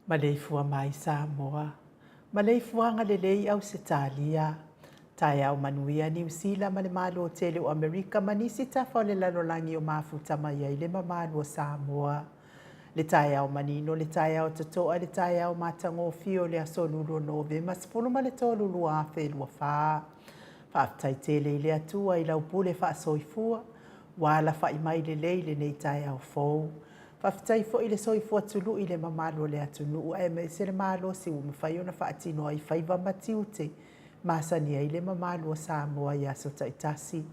Maleifua mai Samoa, maleifuaga lelei Ausetalia, taeao manuia Niu Sila ma le Malo tele o Amerika ma nisi tafa o le lalolagi o mafuta mai ai le mamalu o Samoa. Le taeao manino, le taeao totoa, le taeao matagofie o le aso 2 o Novema 13 2024. Faafetai tele i le Atua i lau pule faasoifua, ua alafai mai lelei lenei taeao fou. Faafetai foi i le soifua tului i le mamalu o le atunuu aemaise le malosi ua mafai ona faatino ai faiva ma tiute masani ai le mamalu o Samoa i aso taitasi.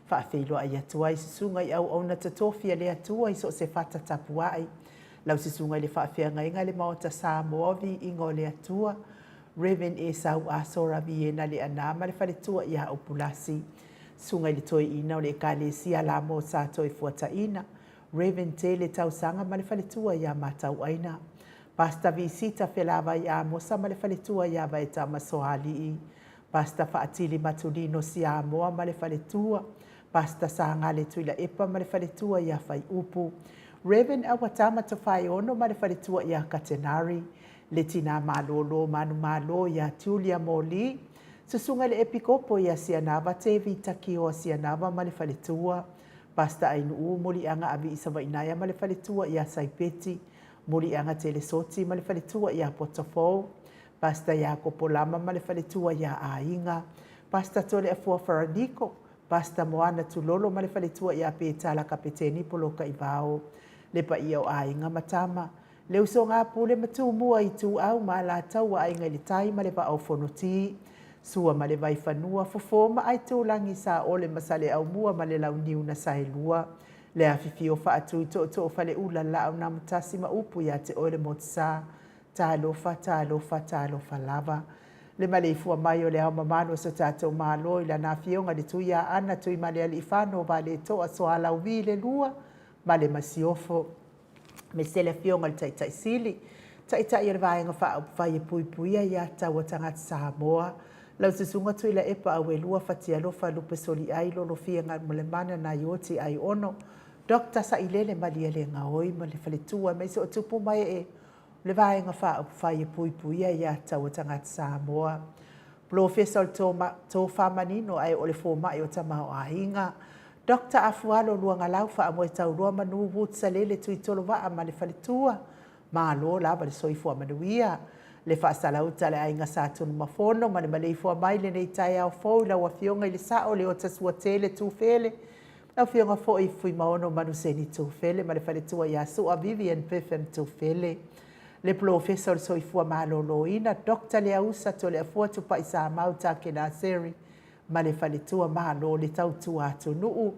Faafeiloai atu ai susuga i auauna totofi a le Atua i so o se fata tapuai. Lau susuga i le faafeagaiga le Maota Samoa o Viiga o le Atua, Rev. Esau Asora Viena Leaana ma le faletua ia Upulasi. Susuga i le Toeaina o le Ekalesia Lamo Sa Toefuataina, Rev. Tele Tausaga ma le faletua ia Matauaina. Pastor Visita Felavai Amosa ma le faletua ia Vaetama Soalii. Pastor Faatili Matulino Siamoa ma le faletua. Pastor Sagale Tuilaepa ma le faletua ia Faiupu. Rev. Awatama Tofaeono ma le faletua ia Katenari. Le Tina Malolo Manumalo ia Julia Moli. Susuga i le Epikopo ia Sianava Tevi Takioa Sianava ma le faletua. Pastor Ainuu Muliaga Aviisa Vainaia ma le faletua ia Saipeti. Muliaga Telesoti ma le faletua ia Potofou. Pastor Iakopo Lama ma le faletua ia Aiga. Pastor Toleafua Faraniko. Pastor Moana Tulolo ma le faletua ia Petala Kapeteni Polokaivao, le paia o aiga ma tama, le usoga a Pule ma Tumua, Ituau ma Alataua, Aiga i le Tai ma le Vaa o Fonoti, Sua ma le Vaifanua, Fofo ma Aitulagi, Saole ma Saleaaumua ma le Launiu na Saelua, le afifio o Faatui Tootoo o Faleula, Laau na Amotasi ma upu ia te oe le Motusa. Talofa, talofa, talofa lava. Le maleifua mai o le Ao mamalu o so tatou Malo i lana Afioga i le Tuiaana Tuimalealiifano Vaaletoa Sualauvi le Lua ma le Masiofo. Aemaise le Afioga i le Taitai Sili, Taitai o le Vaega Faaupufai e Puipuia Ia Tatau a Tagata Samoa, lau Susuga Tuilaepa Auelua Fatialofa Lupe Soliai Lolofia Galumalemana Naioti Aiono, Doctor Sailele Malielegaoi ma le faletua aemaise o tupu ma ee o le Vaega Faaupufai e Puipuia Ia Tatau a Tagata Samoa. Polofesa o le Tofa Manino ae o le Fomai o Tamaoaiga, Doctor Afualo Luagalau Faamoetaulua Manu Woods Salele Tuitolovaa ma le faletua, Malo lava le soifua manuia. Le faasalauta a le aiga Sa Tunumafono ma le maleifua mai lenei taeao fou i lau Afioga i le Sao Leota Suatele Tufele, lau Afioga foi Fuimaono Manuseni Tufele ma le faletua ia Sua Vivian Pefem Tufele. Le Polofesa o le Soifua Maloloina, Doctor Leausa Toleafua Tupai Samau Takenaseri ma le faletua, malo le tautua atunuu.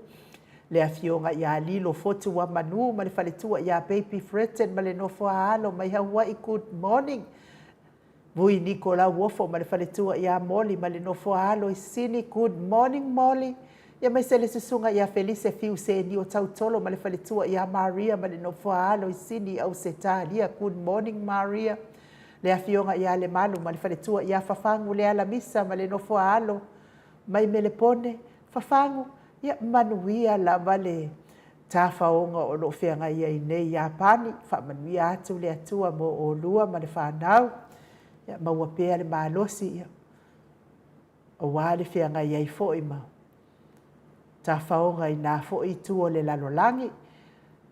Le Afioga ia Lilo Fotuamanu ma le faletua ia Baby Fretton ma le nofo a alo mai Hawaii, good morning. Vui Niko Lauofo ma le faletua ia Molly ma le nofo a alo i Sini, good morning Molly. Ia aemaise le susuga ia Felise Fiu Senio Tautolo ma le faletua ia Maria ma le nofo a alo i Sini, Ausetalia, good morning Maria. Le afioga ia Lemalu ma le faletua ia Fafagu Lealamisa ma le nofo a alo mai Melepone, Fafagu, ia manuia lava le tafaoga o lo o feagai ai nei Iapani, faamanuia atu le Atua mo olua ma le fanau, ia maua pea le malosi, ia aua le feagai ai foi ma tafaoga i na foi itu o le lalolagi.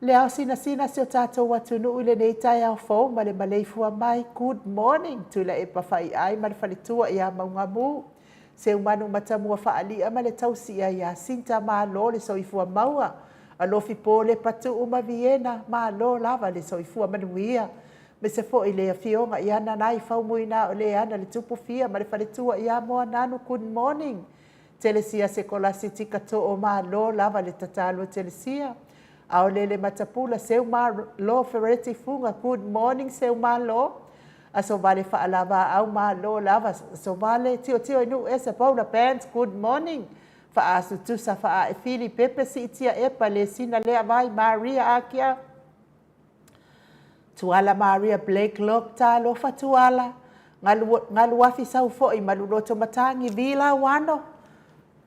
Le ao sinasina si o tatou atunuu i lenei taeao fou ma le maleifua mai, good morning, Tuilaepa Faiai ma le faletua ia Maugamu, Seumanu Matamua Faalia ma le tausi ia Iasinta, malo le soifua maua, Alofi Pole Patuu ma Viena, malo lava le soifua manuia. Aemaise foi le afioga ia Nanai Faumuina o Leana le Tupu Fia ma le faletua ia Moananu, good morning. Telesia Sekolasi Tika Too, malo lava le tatalo Telesia. Aolele Matapula Seumalo Fereti Fuga, good morning Seumalo. Asovale Faalavaau, malo lava Asovale. Tiotio i Nuu Ese Paula Bands, good morning. Faasu Tusa Faaefili Pepe Siitia Epa Lesina Lea Vai Maria Akia Tuala Maria Blake Lok, talofa Tuala, Galuafi sau foi Maluloto Matangi Vi Lauano,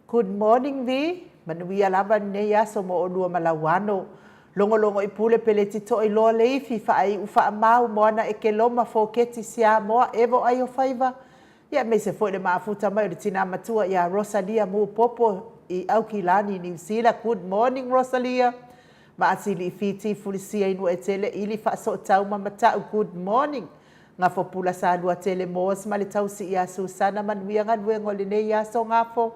good morning Vi, manuia lava lenei aso mo olua ma Lauano. Logologo i pule peleti toi loa leifi faaiu faamau moana ekeloma foketi Siamoa evo ai o faiva ia aemaise foi le mafuta mai o le tina matua ia Rosalia Mupopo i Aukilani Niu Sila, good morning Rosalia. Maasili Fiti Fulisia Inuetele Ili Faasootau ma Matau good morning Gafo Pula Saluatele Moores ma le tausi ia Susana manuia galuega o lenei aso Gafo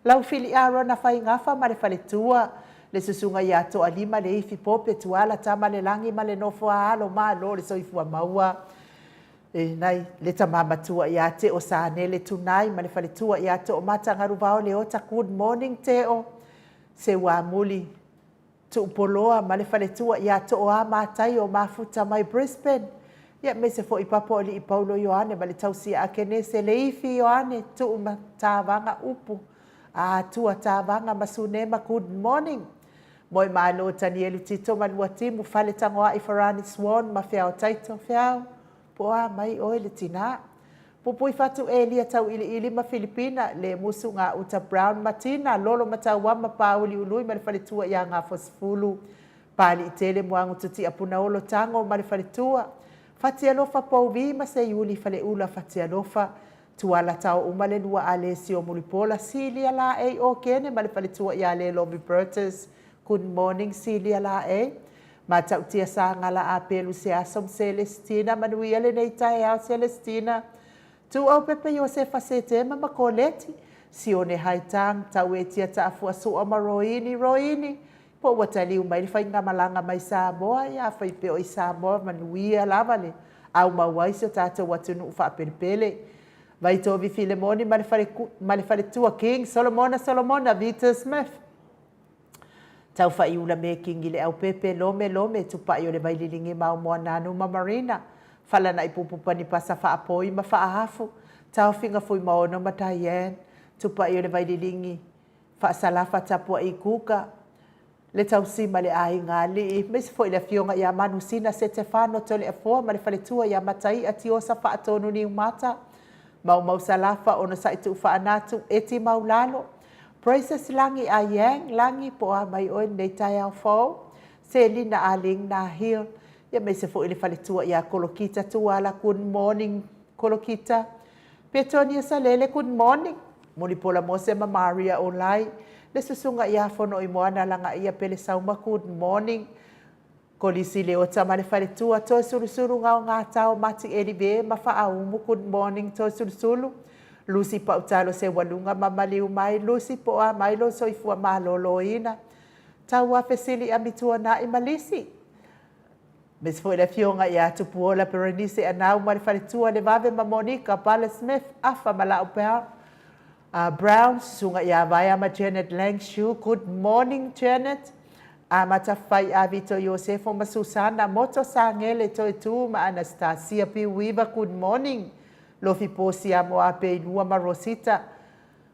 Laufili Arona Faigafa ma le faletua le susuga ia Toalima Leifi Pope Tuala Tamalelagi ma le nofo a alo malo le soifua maua e nai le tama matua ia Teo Sanele Tunai ma le faletua ia Toomata Galuvao Leota good morning Teo Seuamuli Tuupoloa ma le faletua ia Tooa Mataio Mafuta mai Brisbane, ia aemaise foi Papa o Alii Paulo Ioane ma le tausi ia Akenese Leifi Ioane Tuu ma Tavaga Upu a Atua Tavaga ma Sunema good morning Moemalo Tanielu Tito ma Luatimu Fale Tagoai Farani Swan ma Feao Taito Feao po o a mai oe le tinā. Pupui Fatu Elia Tauiliili ma Filipina, Lemusu Gauta Brown ma Tina, Lolo Matauama Pāuli Ului ma le faletua ia Gafosefulu, Pāliitele Moagutu Tiapunaolo Tago ma le faletua, Fatialofa Pouvi ma Seiuli Faleula Fatialofa, Tuala Taouma le lua Alesio Mulipola Silia Laei Okene ma le faletua ia Lelovi Bertus. Good morning Silia Laei. Matautia Sagala Apelu Seaso ma Celestina Manuia lenei taeao Celestina. Tuuaupepe Iosefa Setema ma Koleti. Sione Haitang, Tauetia Taafuasua ma Roini. Roini, po ua taliu mai le faigamalaga mai Samoa, ia afai pea o i Samoa, manuia lava le aumau ai si o tatou atunuu faapelepele. Vaitovi Filemoni ma le fale, ma le faletua King Solomona Solomona Vita Smith. Taufaiula Mekingi le Aupepe Lome Lome Tupai o le Vaililigi Maomoananu ma Marina Falana'i Pupu Panipasa Faapoi ma Faahafu Taofiga Fuimaono ma Diane Tupai o le Vaililigi Faasalafa Tapua'i Kuka le tausi ma le aiga alii aemaise foi le afioga ia Manusina Setefano Toleafoa ma le faletua ia Matai'a Tiosa Faatonu Niumata Maumau Salafa Onosa'i Tuufaanatu Eti Maulalo Praises Lagi Ayang Lagi po o a mai oe lenei taeao fou Selina Aling Nahil ia aemaise foi le faletua ia Kolokita Tuala. Good morning Kolokita. Petonia Salele, good morning. Mulipola Mose ma Maria Olai le susuga ia Fonoimoana Lagaia Pele Sauma, good morning. Kolisi Leota ma le faletua Toesulusulu Gaogatao Mati Elive ma Faaumu, good morning Toesulusulu. Lusi Pautalo Seualuga ma maliu mai Lusi po o a mai lou soifua malōlōina. Tauafesili Amituana'i ma Lisi. Aemaise foi le afioga ia Tupuola Berenice Anau ma le faletua Levave ma Monica Bale Smith Afa ma Lau Brown, susuga ia Vaea ma Janet Langshu. Good morning Janet. Amata Fai'a Vito Iosefo ma Susana Moto Sagele Toetu ma Anastasia Piuiva, good morning. Lofi Posia Moape Ilua ma Rosita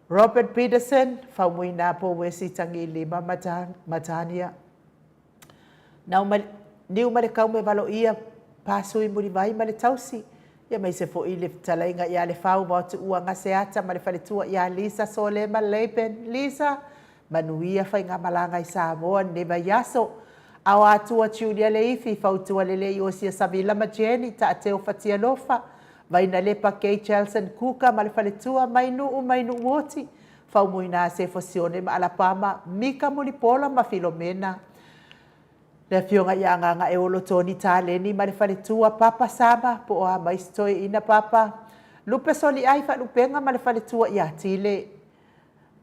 Robert Peterson Faumuina po Wesi Tagilima ma Matania Nau ma Niu ma le Kaume Valoia Pasui Mulivai ma le tausi ia aemaise foi le fetalaiga ia Lefau Vaotuua Gaseata ma le faletua ia Lisa Solema Laban. Lisa, manuia faigamalaga i Samoa lenei vaiaso. Aoatua Julia Leifi, Fautua Lelei Osia Savila ma Jenny, Taateo Fatialofa, Vainalepa Kay Chelson Kuka ma le faletua Mainuu Mainuu Oti, Faumuina Sefo Sione ma Alapama, Mika Mulipola ma Filomena. Le afioga ia Gagaeolo Tony Taleni ma le faletua Papa Sama po o a mai se toeaina Papa Lupe Soliai Faalupega ma le faletua ia Tile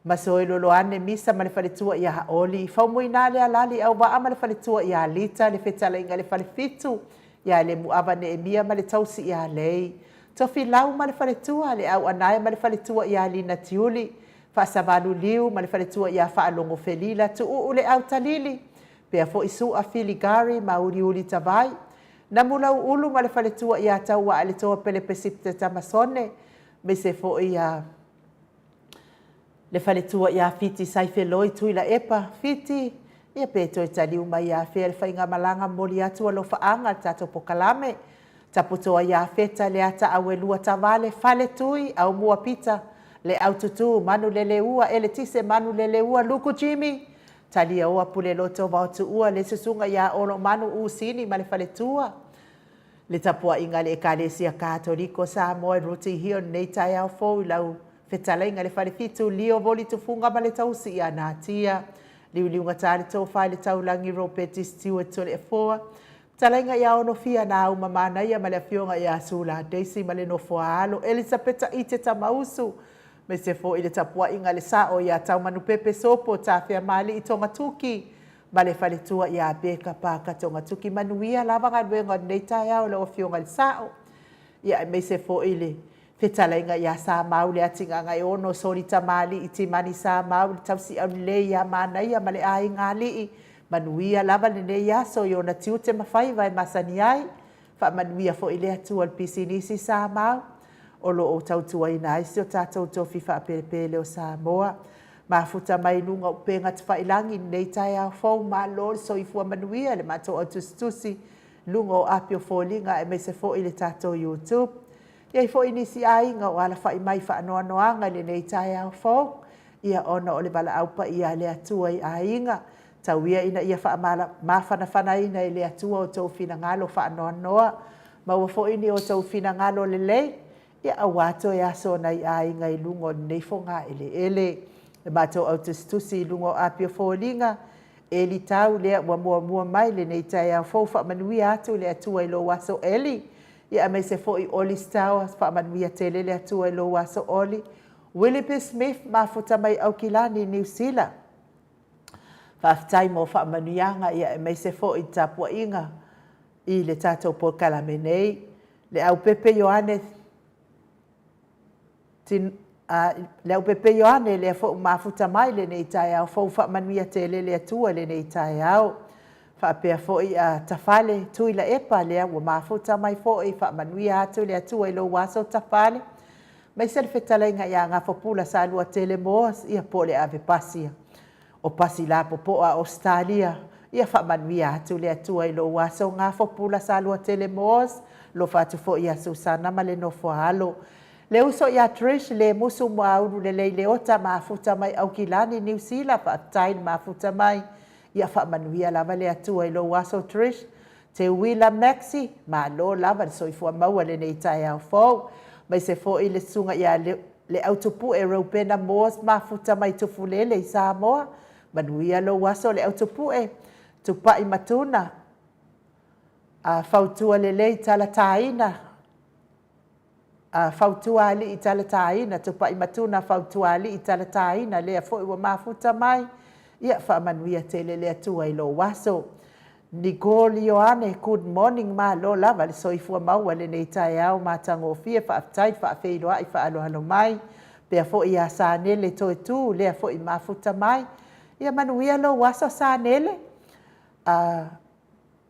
Masoe Loloane Misa ma le faletua ia Haoli Faumuina le Alali Auvaa ma le faletua ia Lita le fetalaiga le Falefitu ia Lemuava Neemia ma le tausi ia Lei Tofilau ma le faletua le Auanae ma le faletua ia Lina Tiuli Faasavalu Liu ma le faletua ia Faalogo Felila Tuuu le Autalili pea foi Su'a Filigari ma Uliuli Tavai Namulau Ulu ma le faletua ia Tauaa le Toa Pelepesipite Tamasone aemaise foi ia le faletua ia Fiti Saifeloi Tuilaepa Fiti ia pe toe taliu mai ia afea le faigamalaga momoli atu alofaaga le tatou pokalame Taputoa ia Feta le ata auelua Tavale Faletui Aumua Pita le Aututu Manuleleua Eletise Manuleleua Luku Jimmy Taliaoa Puleloto Vaotuua le susuga ia Olomanu Usini ma le faletua le tapuaiga a le Ekalesia Katoliko Samoa Ruti Hill lenei taeao fou i lau fetalaiga le Falefitu Leo Voli Tufuga ma le tausi ia Natia Liuliugata le tofa i le taulagi Ropeti Stewart Toleafoa Fetalaiga ia Onofia na au ma Manaia ma le afioga ia Sula Daisy ma le nofo a alo Elisapeta Ite Tamausu aemaise foi le tapuaiga le sao ia Taumanupepe Sopo Tafeamalii Togatuki ma le faletua ia Beka Paka Togatuki. Manuia lava galuega o lenei taeao i lau afioga i le sao ia aemaise foi le fetalaiga ia Samau le Atigaga-e-ono Soli Tamalii Timani Samau le Tausiaulelei ia Manaia ma le aiga alii. Manuia lava lenei aso i ona tiute ma faiva e masani ai. Faamanuia foi le Atua i le pisinisi Samau o lo o tautuaina ai si o tatou tofi faapelepele o Samoa. Mafuta mai luga o upega tafailagi i lenei taeao fou. Malo le soifua manuia i le matou autusitusi luga o api o foliga aemaise foi le tatou YouTube. E i ai foi nisi aiga o alafai mai i faanoanoaga i lenei taeao fou, ia ona o le valaau paia a le Atua i aiga, tau ia ina ia faamafanafanaina e le Atua outou finagalo faanoanoa, maua foi ni outou finagalo lelei, ia aua toe aso o nai aiga i luga o lenei fogaeleele. Le matou autusitusi i luga o api o foliga, Eli tau lea ua muamua mai lenei taeao fou, faamanuia atu le Atua i lou aso Eli. Ia aemaise foi Oli Stowers, faamanuia tele le Atua i lou aso Oli. Willie P. Smith, mafuta mai Aukilani, Niu Sila. Faafetai mo faamanuiaga ia aemaise foi tapuaiga i le tatou polokalame nei. Leaupepe Ioane Tin, a, Leaupepe Ioane, lea foi ua mafuta mai lenei taeao fou, faamanuia tele le Atua i lenei taeao. Faapea foi a Tafale Tuilaepa, lea ua mafuta mai foi, faamanuia atu le Atua i lou aso Tafale. Aemaise le fetalaiga ia Gafapula Saluatele Moa, ia po o le ave pasi o pasi lapopoa a Ausetalia, ia faamanuia atu le Atua i lou aso Gafapula Saluatele Moa. Alofa atu foi ia Susana ma le nofo a alo. Le uso ia Trish le Musu Muaulu Lelei Leota, mafuta mai Aukilani, Niu Sila, faafetai le mafuta mai. Ia faamanuia lava le Atua i lou aso Trish. Teuila Maxi, malo lava le soifua maua i lenei taeao fou. Aemaise foi le susuga ia Leautupue Reupena Moores, mafuta mai Tufulele i Samoa. Manuia lou aso Leautupue. Tupai Matuna, a fautua lelei talataina, a fautua alii talataina, Tupai Matuna fautua alii talataina, lea foi ua mafuta mai. Ia faamanuia tele le Atua i lou aso. Nicole Ioane, good morning, malo lava le soifua maua i lenei taeao matagofie, faafetai faafeiloai faaaloalo mai. Pea foi ia Sanele Toetu, lea foi mafuta mai. Ia manuia lou aso Sanele.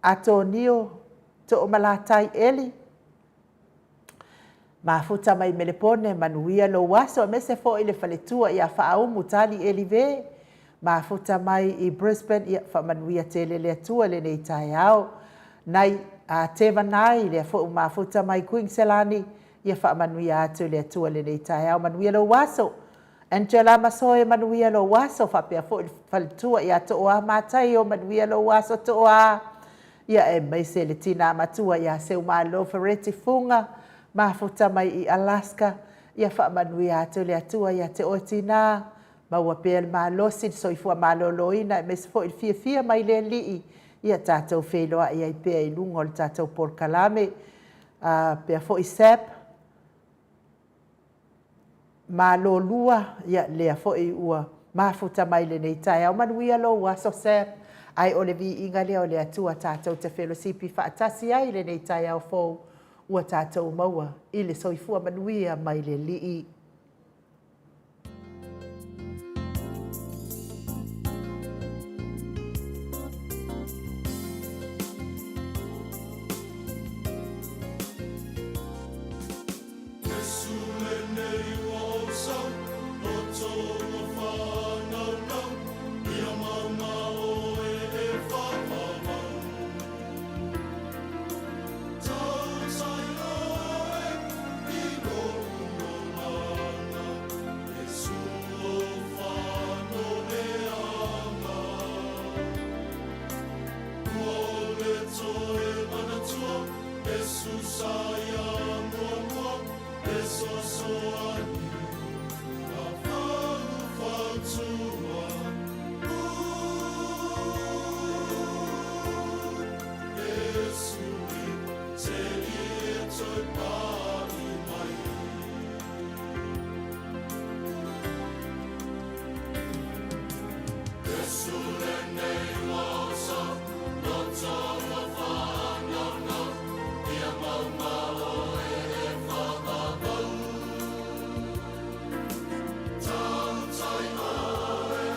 Atonio Toomalatai Eli, mafuta mai Melepone, manuia lou aso, aemaise foi le faletua ia Faaumu Tali Elive, mafuta mai i Brisbane, ia faamanuia tele le Atua i lenei taeao. Nai a Tevanai, lea foi ua mafuta mai Kuiniselani, ia faamanuia atu le Atua i lenei taeao, manuia lou aso. Angela Masoe, manuia lou aso, faapea foi le faletua ia Tooa Mataio, manuia lou aso Tooa. Ia aemaise le tina matua ia Seumalo Fereti Fuga, mafuta mai i Alaska, ia faamanuia atu le Atua ia te oe tina, maua pea le malosi, le soifua maloloina, aemaise foi le fiafia mai le Alii, ia tatou feiloai ai pea i luga o le tatou polokalame. Pea foi Sep, Malolua, ia lea foi ua mafuta mai lenei taeao. Manuia lou aso Sep, ae o le viiga lea o le Atua tatou te felosipi faatasi ai i lenei taeao fou, ua tatou maua i le soifua manuia mai le Alii. Iesu lenei ua ou sau, loto ua faanaunau, ia mauga oe e faamamau. Tautai oe i lou olaga, Iesu ou faanoleaga. Ua ou le toe manatua, Iesu sa ia muamua, e soasoani ka faufautua. Iesu e te i e toe pa'i mai. Iesu lenei ua ou sau, loto ua faanaunau, ia mauga oe e faavavau. Tautai oe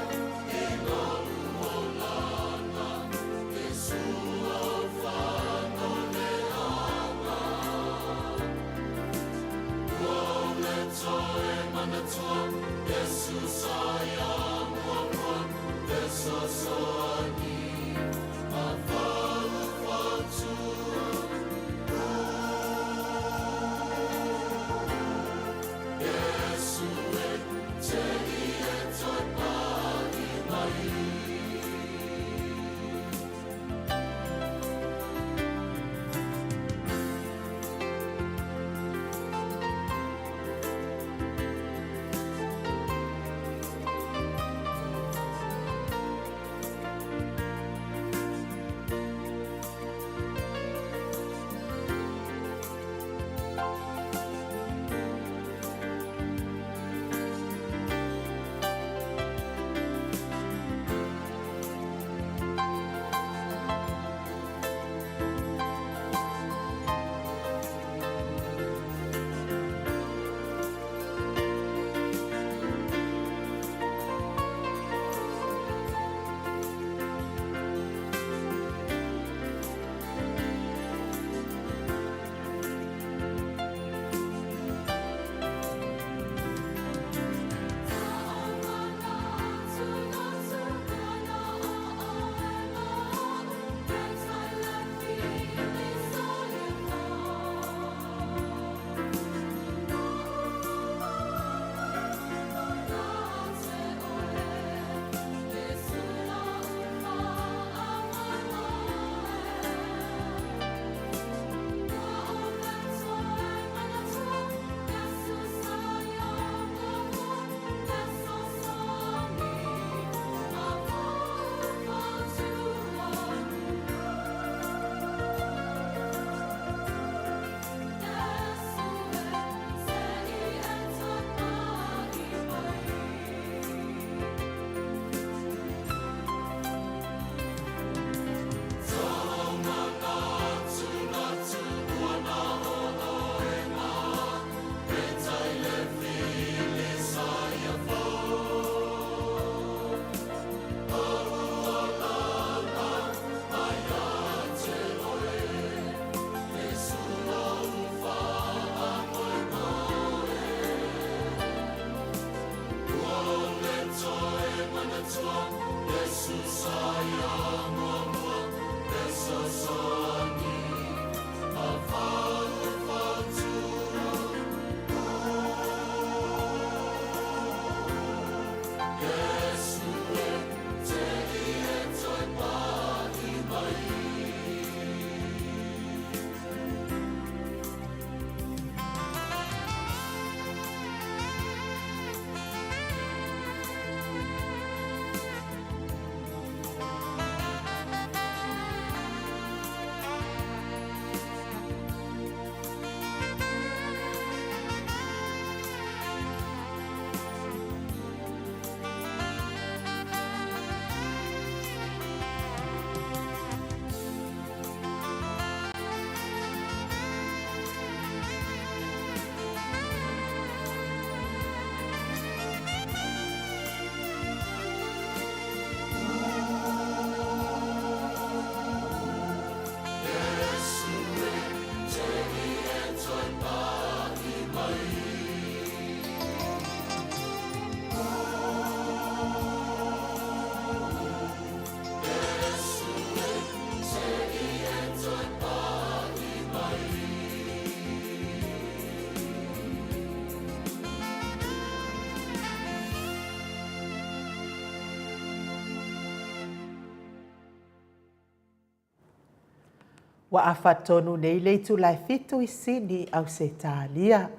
Ua afa tonu nei le itula e fitu i Sini, Ausetalia.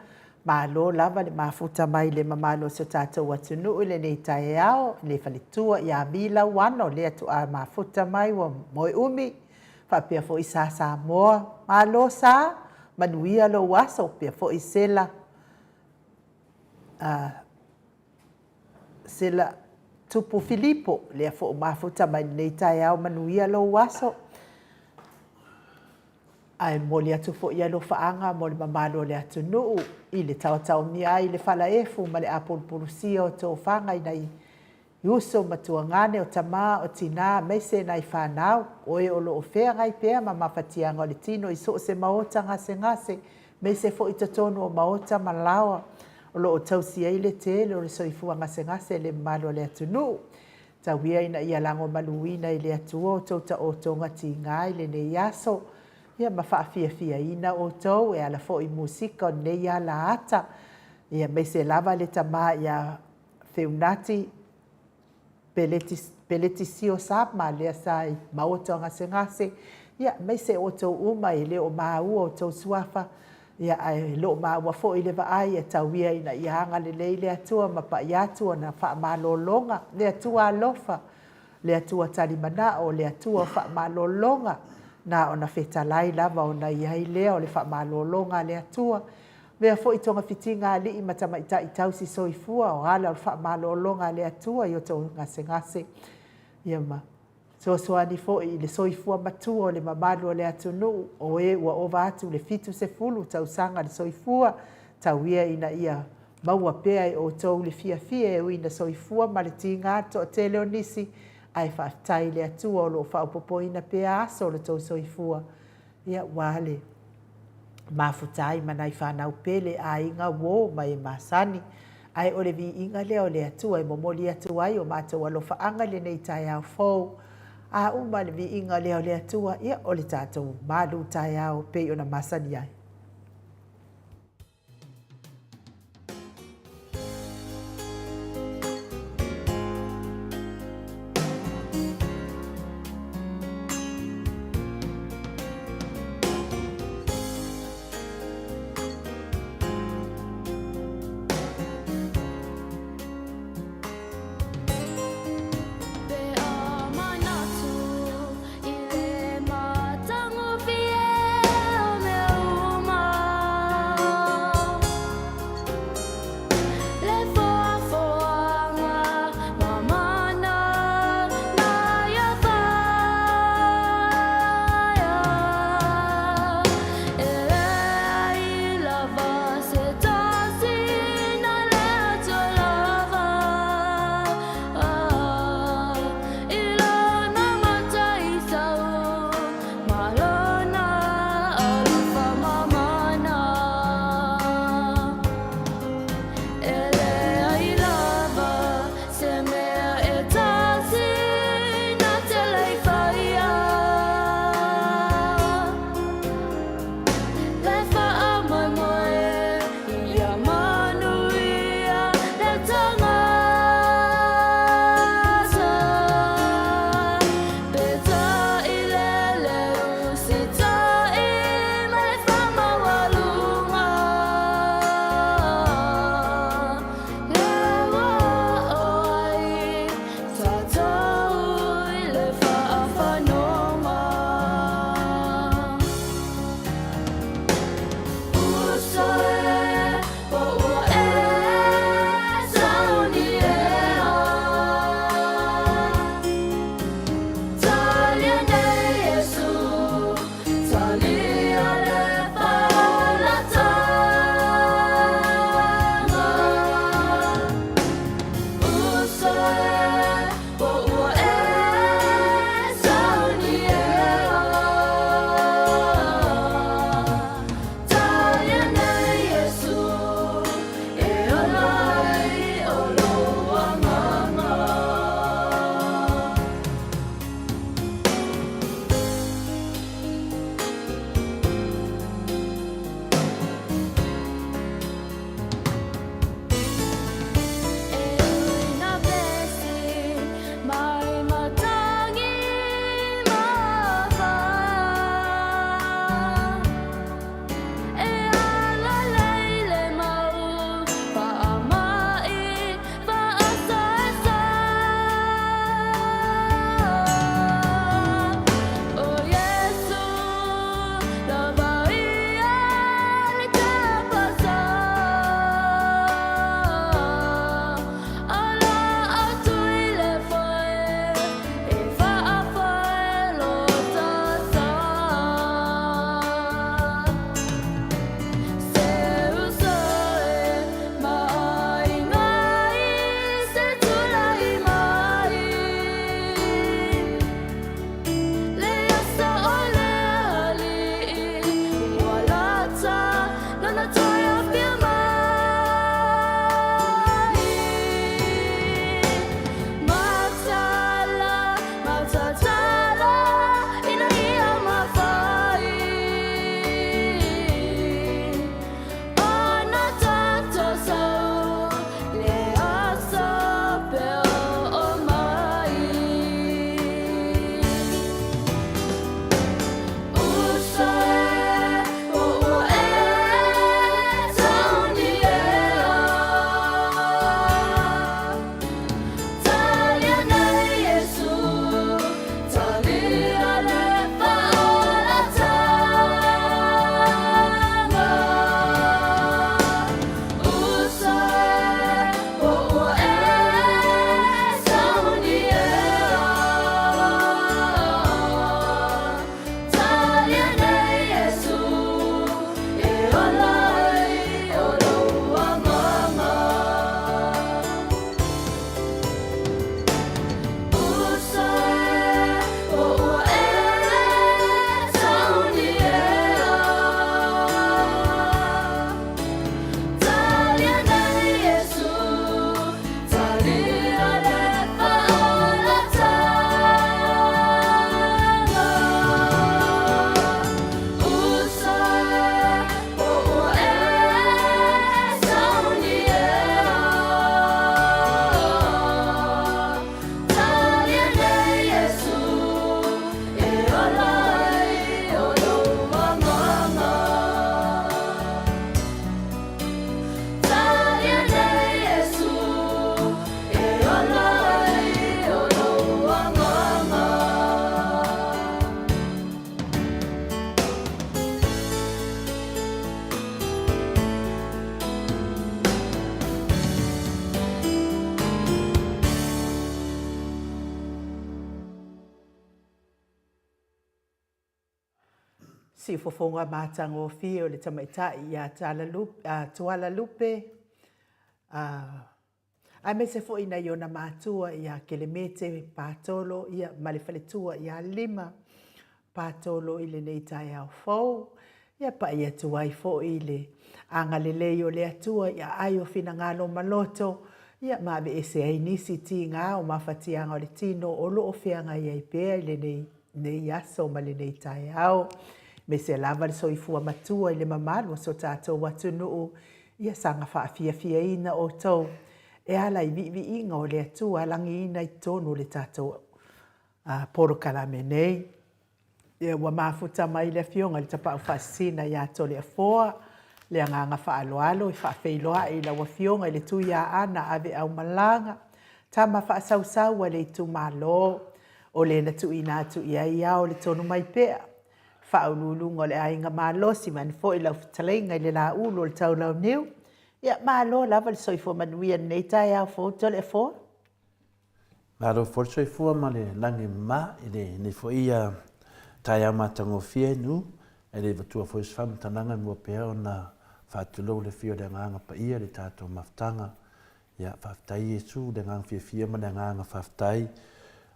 Malo lava le mafuta mai le mamalu o si o tatou atunuu i lenei taeao i le faletua ia Mila Uano lea tuaa mafuta mai ua moe umi faapea foi Sa Samoa. Malo Sa, manuia lou aso pea foi Sela Sela Tupu Filipo lea foi ua mafuta mai lenei taeao manuia lou aso. Ae momoli atu foi alofaaga mo le mamalu o le atunuu i le taotaomia ai i le falaefu ma le apulupulusia o tofaga i nai uso ma tuagane, o tama, o tina, aemaise nai fanau, o e o lo o feagai pea ma mafatiaga o le tino i so o se maota gasegase, aemaise foi i totonu o maota ma laoa o lo o tausi ai le tele o le soifua gasegase i le mamalu o le atunuu. Tau ia ina ia lagomaluina e le Atua outou taotoga tiga i lenei aso, ia ma faafiafiaina outou e ala foi i musika o lenei alaata, ia aemaise lava le tama ia Feunati Peletisio Sama lea sa i maota o gasegase, ia aemaise outou uma e le o maua outou suafa, ia ae le o maua foi i le vaai, e tau ia ina ia agalelei le Atua ma pai atu ona faamalologa, le Atua alofa, le Atua talimanao, le Atua o faamalologa, na ona fetalai lava ona i ai lea o le faamalologa a le Atua. Avea foi togafitiga a alii ma tamaitai tausi soifua o ala o le faamalologa a le Atua i o outou gasegase, ia ma fesoasoani foi i le soifua matua o le mamalu o le atunuu, o e ua ova atu i le 70 tausaga le soifua, tau ia ina ia maua pea e outou le fiafia e ui ina soifua ma le tiga le toatele o nisi, ae faafetai i le Atua o lo o faaopoopoina pea aso o lo outou soifua, ia aua le mafuta ai ma nai fanau pele, aiga, uo ma e masani. Ae o le viiga lea o le Atua e momoli atu ai o matou alofaaga i lenei taeao fou. A uma le viiga lea o le Atua, ia o le tatou malu taeao pei ona masani ai. Pe a manatu i le matagofie o mea uma. Siufofoga matagofie o le tamaitai ia Tuala Lupe, aemaise foi nai ona matua ia Kelemete Patolo ia ma le faletua ia Lima Patolo i lenei taeao fou. Ia pai atu ai foi le agalelei o le Atua i aai o finagalo ma loto, ia ma aveese ai nisi tiga o mafatiaga o le tino o lo o feagai ai pea i lenei nei aso ma lenei taeao. Aemaise lava le soifua matua i le mamalu o so tatou atunuu, ia saga faafiafiaina outou e ala i viiviiga o le Atua lagiina i totonu o le tatou polokalame nei. Ia ua mafuta mai le Afioga i le Tapaau Faasisina ia Toleafoa le agaga faaaloalo e faafeiloai i lau Afioga i le Tuiaana Aveaumalaga, tama faasausau a le itumalo, o le na tuuina atu i ai ao le tonu mai pea, Faauluuluga o le Aiga Malosi vaeane foi lau fetalaiga i le Laulu o le Taulauniu. Ia malo lava le soifua manuia i lenei taeao fou Toleafoa. Malo foi le soifua ma le lagi mama i lenei foi taeao matagofie nu e le vatua foi se faamatalaga e mua pea ona faatulou le afio o le Agaga Paia i le tatou mafutaga. Ia, faafetai Iesu i le agaga fiafia ma le agaga faafetai.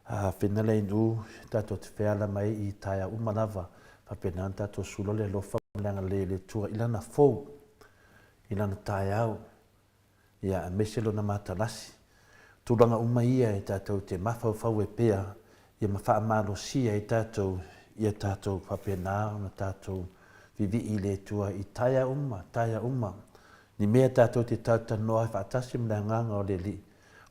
Afena lea nu tatou te feala mai i taeao uma lava, faapena ona tatou sula le alofa ma le agalelei o le Atua i Lana fou, i Lana taeao. ia aemaise lona matalasi. Tulaga uma ia e tatou te mafaufau ai pea ia ma faamalosia ai tatou ia tatou faapena ona tatou vivii i le Atua i taea uma, taea uma. Ni mea tatou te talatalanoa ai faatasi ma le Agaga o le Alii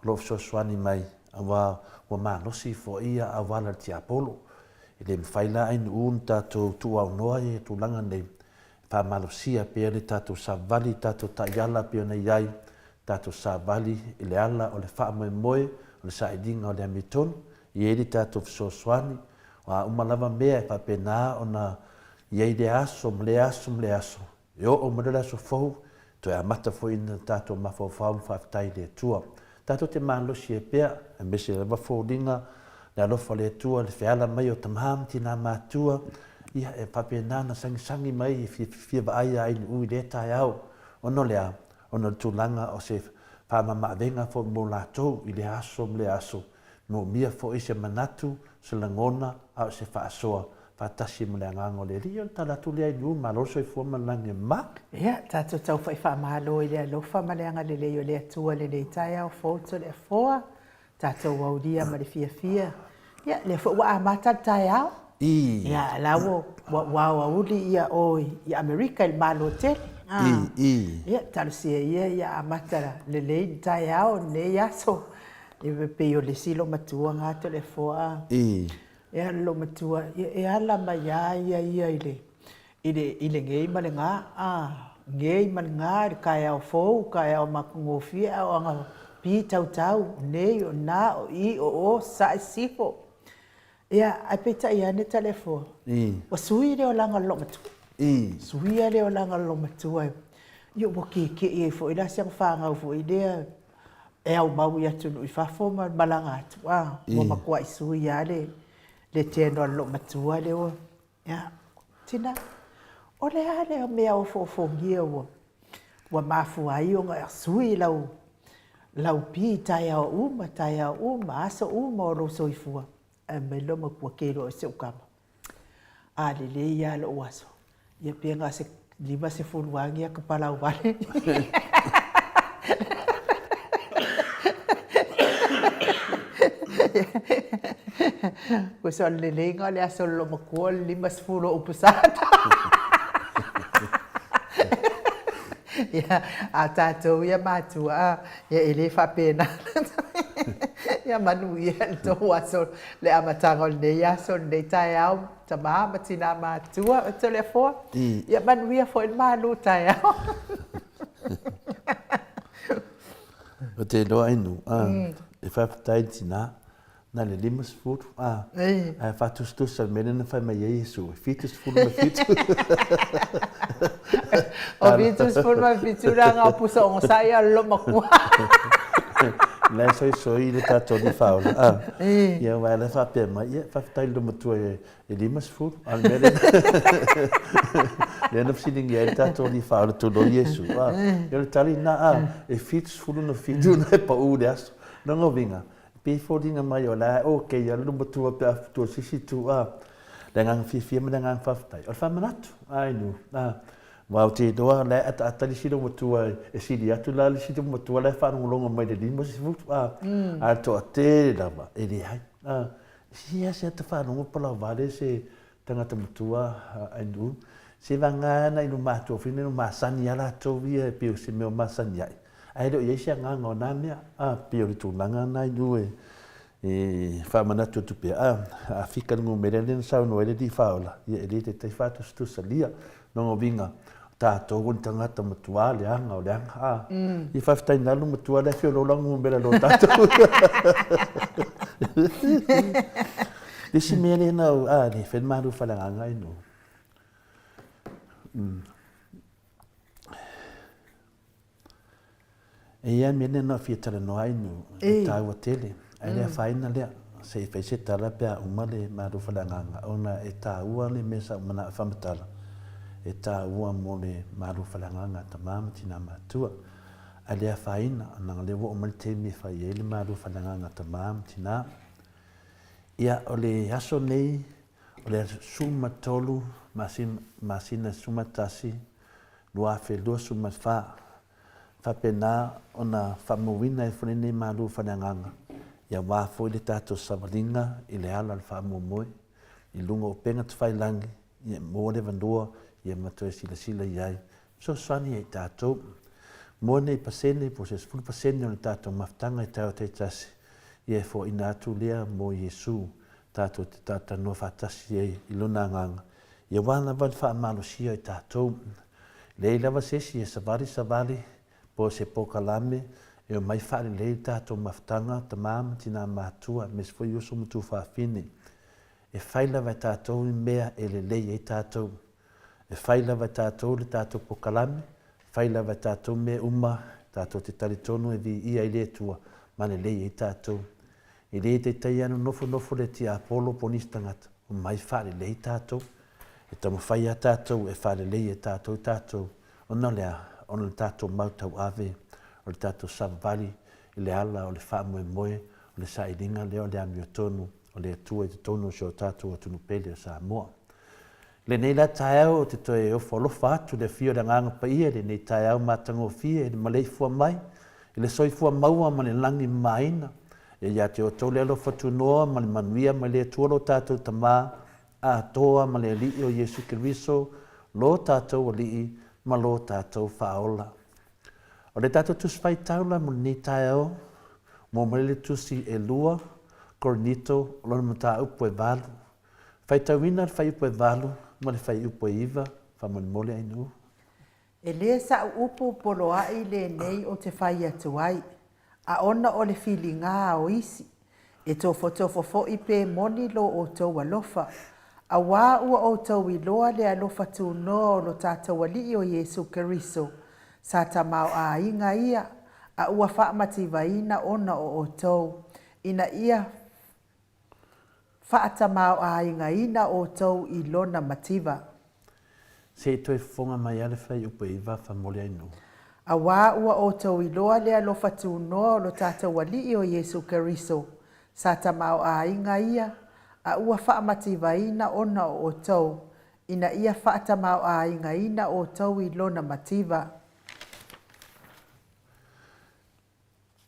o lo o fesoasoani mai aua ua malosi foi ia auala le tiapolo. E le mafai la ainuu ona tatou tuuaunoa ia tulaga nei Faamalosia pea le tatou savali i tatou taiala pei ona i ai tatou savali i le ala o le faamoemoe o le sailiga o le amiotonu, i ai le tatou fesoasoani, o a uma lava mea e faapena ona i ai lea aso ma lea aso ma lea aso, e oo mai loa le aso fou, toe amata foi ina tatou mafaufau ma faafetai i le Atua. Tatou te malosi ai pea, aemaise lava foliga le alofa o le Atua, le feala mai o tama ma tina matua, ia, e faapena ona sagisagi mai e fia vaai a Ainuu i lea taeao. Ona o le a? Ona o le tulaga o se faamamaavega foi mo latou i lea aso ma lea aso, moomia foi se manatu, se lagona, a o se faasoa faatasi ma le Agaga o le Alii. O le tala atu lea Ainuu, malo le soifua ma le lagi e mama. Ia, tatou taufai faamalo i le alofa ma le agalelei o le Atua i lenei taeao fou Toleafoa. Tatou aulia ma le fiafia. Ia, lea foi ua amata le taeao. I. Ia, la ua, ua, ua aoauli ia o i Amerika i le Malo tele. I, i. Ia, talosia ia ia amata lelei le taeao lenei aso. Ia, pei o le isi loomatua nga Toleafoa. I. Ia, le loomatua, ia, e ala mai lava ia ia i le, i le, i le gei ma le gā, a, gei ma le gā i le kaeao fou, kaeao matagofie, a o aga pi tautau, o nei, o na, o i, o o, sae, sifo. Ia, ae peitai ane Talefoa, ua sui le olaga o le loomatua. Suia le olaga o le loomatua. Ia, ua keke'i ai foi la si ana fanau foi lea e aumau i atunuu i fafo ma malaga atu, a, ua matuai sui lava le, le tino a le loomatua lea ua Ia, tina, o le a lea mea ofoofogia ua, ua mafua ai ona sui lau, lau pi i taeao uma, taeao uma, aso uma o lou soifua? Ae mai lou matua ke loa i si ou tama. A lelei lava lou aso, ia pe na o se 50 lava ni ata palau vale. Kusa o le leleiga o le aso o le loomatua o le 50 o upu sata. Ia, a tatou ia matua, a, ia e le faapena. Ia manuia le tou aso, le amataga o lenei aso, lenei taeao, tama ma tina matua, o Toleafoa. Ia manuia foi le malu taeao. Ou te iloa Ainu, e faafetai i le tina, na o le 50, ae faatusatusa i le mea lea na fai mai ai Iesu, e 77. O 77 leaga o pusa ogasai a o le loomatua. La e soisoi le tatou alii faaola, a. Ia, aua o la e faapea mai, ia, faafetai i le matua e 50, a o le mea lea, lea na fesiligia ai le tatou alii faaola, tulou Iesu, a. Ia, o le tali lena, a, e 77 ona e pau i le aso. O lona uiga, e pei e foliga mai o la e okay lava le matua pe a tua i se isi itu, a. Le agaga fiafia ma le agaga faafetai, o le faamanatu, a Inu, a. Aua ou te iloa o la e ataata le isi loomatua e sili atu la le isi loomatua la e faalogologo mai i le 50, a, a o le toatele lava e leai. A, e seasea ta faalogo palauvale se tagata matua ainu, se vagana ana inu matua foi lea masani lava latou ia e pei o se mea o masani ai, ae le o i ai se agaga o na mea, a, pei o le tulaga lena ainu e E faamanatu atu pea, a, a fika le numera lea na saunoa ai le Alii Faaola, ia e le taitai faatusatusalia. Lona uiga, o tatou o ni tagata matua leaga o leaga, a. Ia faafetai na alu matua le afi o lou laga numera lo tatou. Le isi mea lea na, a, le fai le malu faleagaga i no. E i ai mea lea na fia talanoa ai nu, e taua tele, ae le afaina lea, se i fai se tala pe a uma le malu faleagaga, ona e taua le mea sa ou manao e faamatala, e taua mo le malu faleagaga a tama ma tina matua. Ae le afaina, leaga o lea ua oo mai le taimi e fai ai le malu faleagaga a tama ma tina. Ia, o le aso nei, o le aso 13 masina 11, 2024, faapena ona faamauina ai foi lenei malu faaleagaga, aua foi le tatou savaliga i le ala o le faamoemoe, i luga o upega tafailagi, ia maua le avanoa ia ma toe silasila i ai, fesoasoani ia i tatou. Mo nei pasene po o se 10% o le tatou mafutaga i taeao taitasi, ia e foaina atu lea mo Iesu, tatou te talatalanoa faatasi ai i Lona Agaga, ia aua lava le faamalosia i tatou. Leai lava se isi e savali savali po o se polokalame e omai faalelei le tatou mafutaga, tama ma tina matua aemaise foi uso ma tuafafine. E fai lava e tatou ni mea e lelei ai tatou. E fai lava e tatou le tatou polokalame, fai lava e tatou mea uma tatou te talitonu e viia ai le Atua ma lelei ai tatou. E le taitai lava ona nofonofo le tiapolo po o nisi tagata, omai faalelei tatou. E taumafai lava tatou e faalelei e tatou tatou, ona o le a? Ona o le tatou mau tauave, o le tatou savavali i le ala o le faamoemoe, o le sailiga lea o le amiotonu o le Atua i totonu o si o tatou atunuu pele o Samoa. I lenei la taeao ou te toe ofo alofa atu i le afio o le Agaga Paia i lenei taeao matagofie i le maleifua mai i le soifua maua ma le lagi mamaina. Ia ia te outou le alofa tunoa ma le manuia mai le Atua lo tatou Tama atoa ma le Alii o Iesu Keriso lo tatou Alii ma lo tatou Faaola. O le tatou Tusi Faitau la mo lenei taeao, mo mai le Tusi 2 Korinito o lona mataupu e 8. Faitauina le fuaiupu e 8 ma le fuaiupu e 9, faamolemole Ainuu. E le sa'u upu poloa'i lenei ou te fai atu ai, a ona o le filiga o isi, e tofotofo fo'i pe moni lo outou alofa, auā ua outou iloa le alofa tunoa o lo tatou Alii o Iesu Keriso, sa tamaoaiga ia, a ua faamativaina ona o outou, ina ia faatamaoaigaina outou i lona mativa. Se i toe fofoga mai a le fuaiupu e iva famole ai nuu. Auā ua outou iloa le alofa tunoa o lo tatou Alii o Iesu Keriso, sa tamaoaiga ia, a ua faamativaina ona o outou, ina ia faatamaoaigaina outou i lona mativa.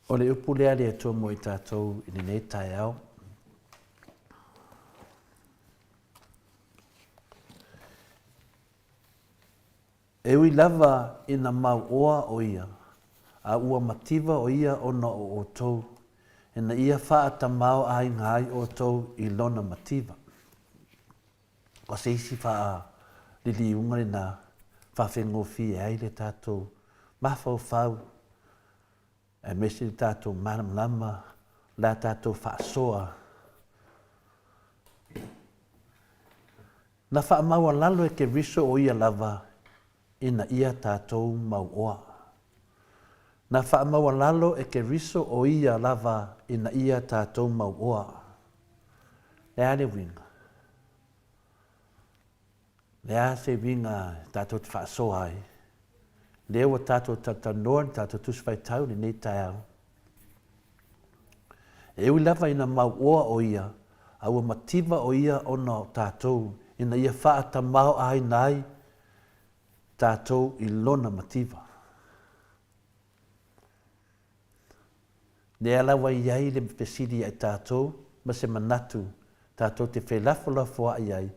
O le upu lea a le Atua mo i tatou i lenei taeao. E ui lava ina mauoa o ia, a ua mativa o ia ona o outou, ina ia faatamaoaiga ai outou i lona mativa. O se isi faaliliuga lena faafegofie ai le tatou mafaufau aemaise le tatou malamalama la tatou faasoa. Na faamaualalo e Keriso o ia lava ina ia tatou mauoa. Na faamaualalo e Keriso o ia lava ina ia tatou mauoa. Le a le uiga? Le a se uiga tatou te faasoa ai? Lea ua tatou talatalanoa i le tatou Tusi Faitau i lenei taeao. E ui lava ina mauoa o ia, a ua mativa o ia ona o tatou, ina ia faatamaoaiina ai tatou i lona mativa. Lea lava e i ai le fesili ia i tatou ma se manatu tatou te felafolafoaʻi ai,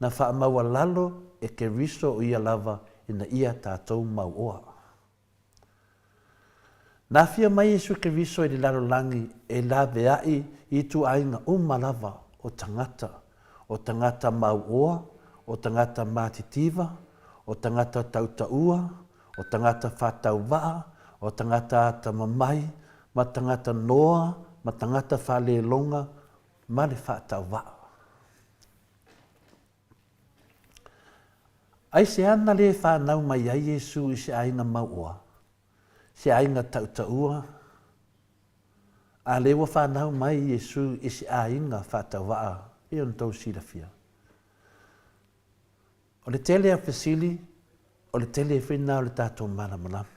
na faamaualalo e Keriso o ia lava ina ia tatou mauoa. Na afio mai Iesu Keriso i le lalolagi e laveaʻi i ituaiga uma lava o tagata, o tagata mauoa, o tagata matitiva, o tagata tautaua, o tagata faatauvaa, o tagata atamamai, ma tagata noa, ma tagata faaleloga, ma le faatauvaa. Aisea na lē fanau mai ai Iesu i se aiga mauoa, se aiga tautaua? A lē ua fanau mai Iesu i se aiga faatauvaa pei ona tou silafia. O le tele o fesili, o le tele foi lena o le tatou malamalama.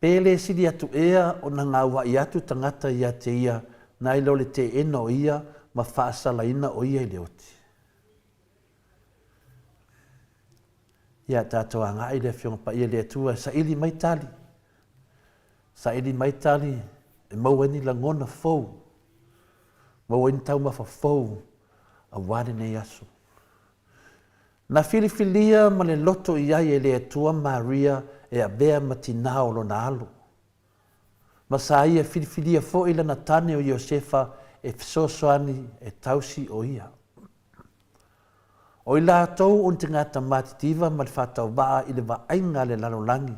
Pe le sili atu ea ona gauaʻi atu tagata ia te ia nai lo le teena o ia ma faasalaina o ia i le oti. Ia tatou agaʻi le Afioga Paia i le Atua e saili mai tali, saili mai tali e maua ai ni lagona fou, maua ai ni taumafa fou aua lenei aso. Na filifilia ma le loto i ai e le Atua Maria e avea ma tinā o lona alo. Ma sa ia filifilia foi lana tane o Iosefa e fesoasoani e tausi o ia. O i latou o ni tagata matitiva ma le faatauvaa i le vaaiga a le lalolagi,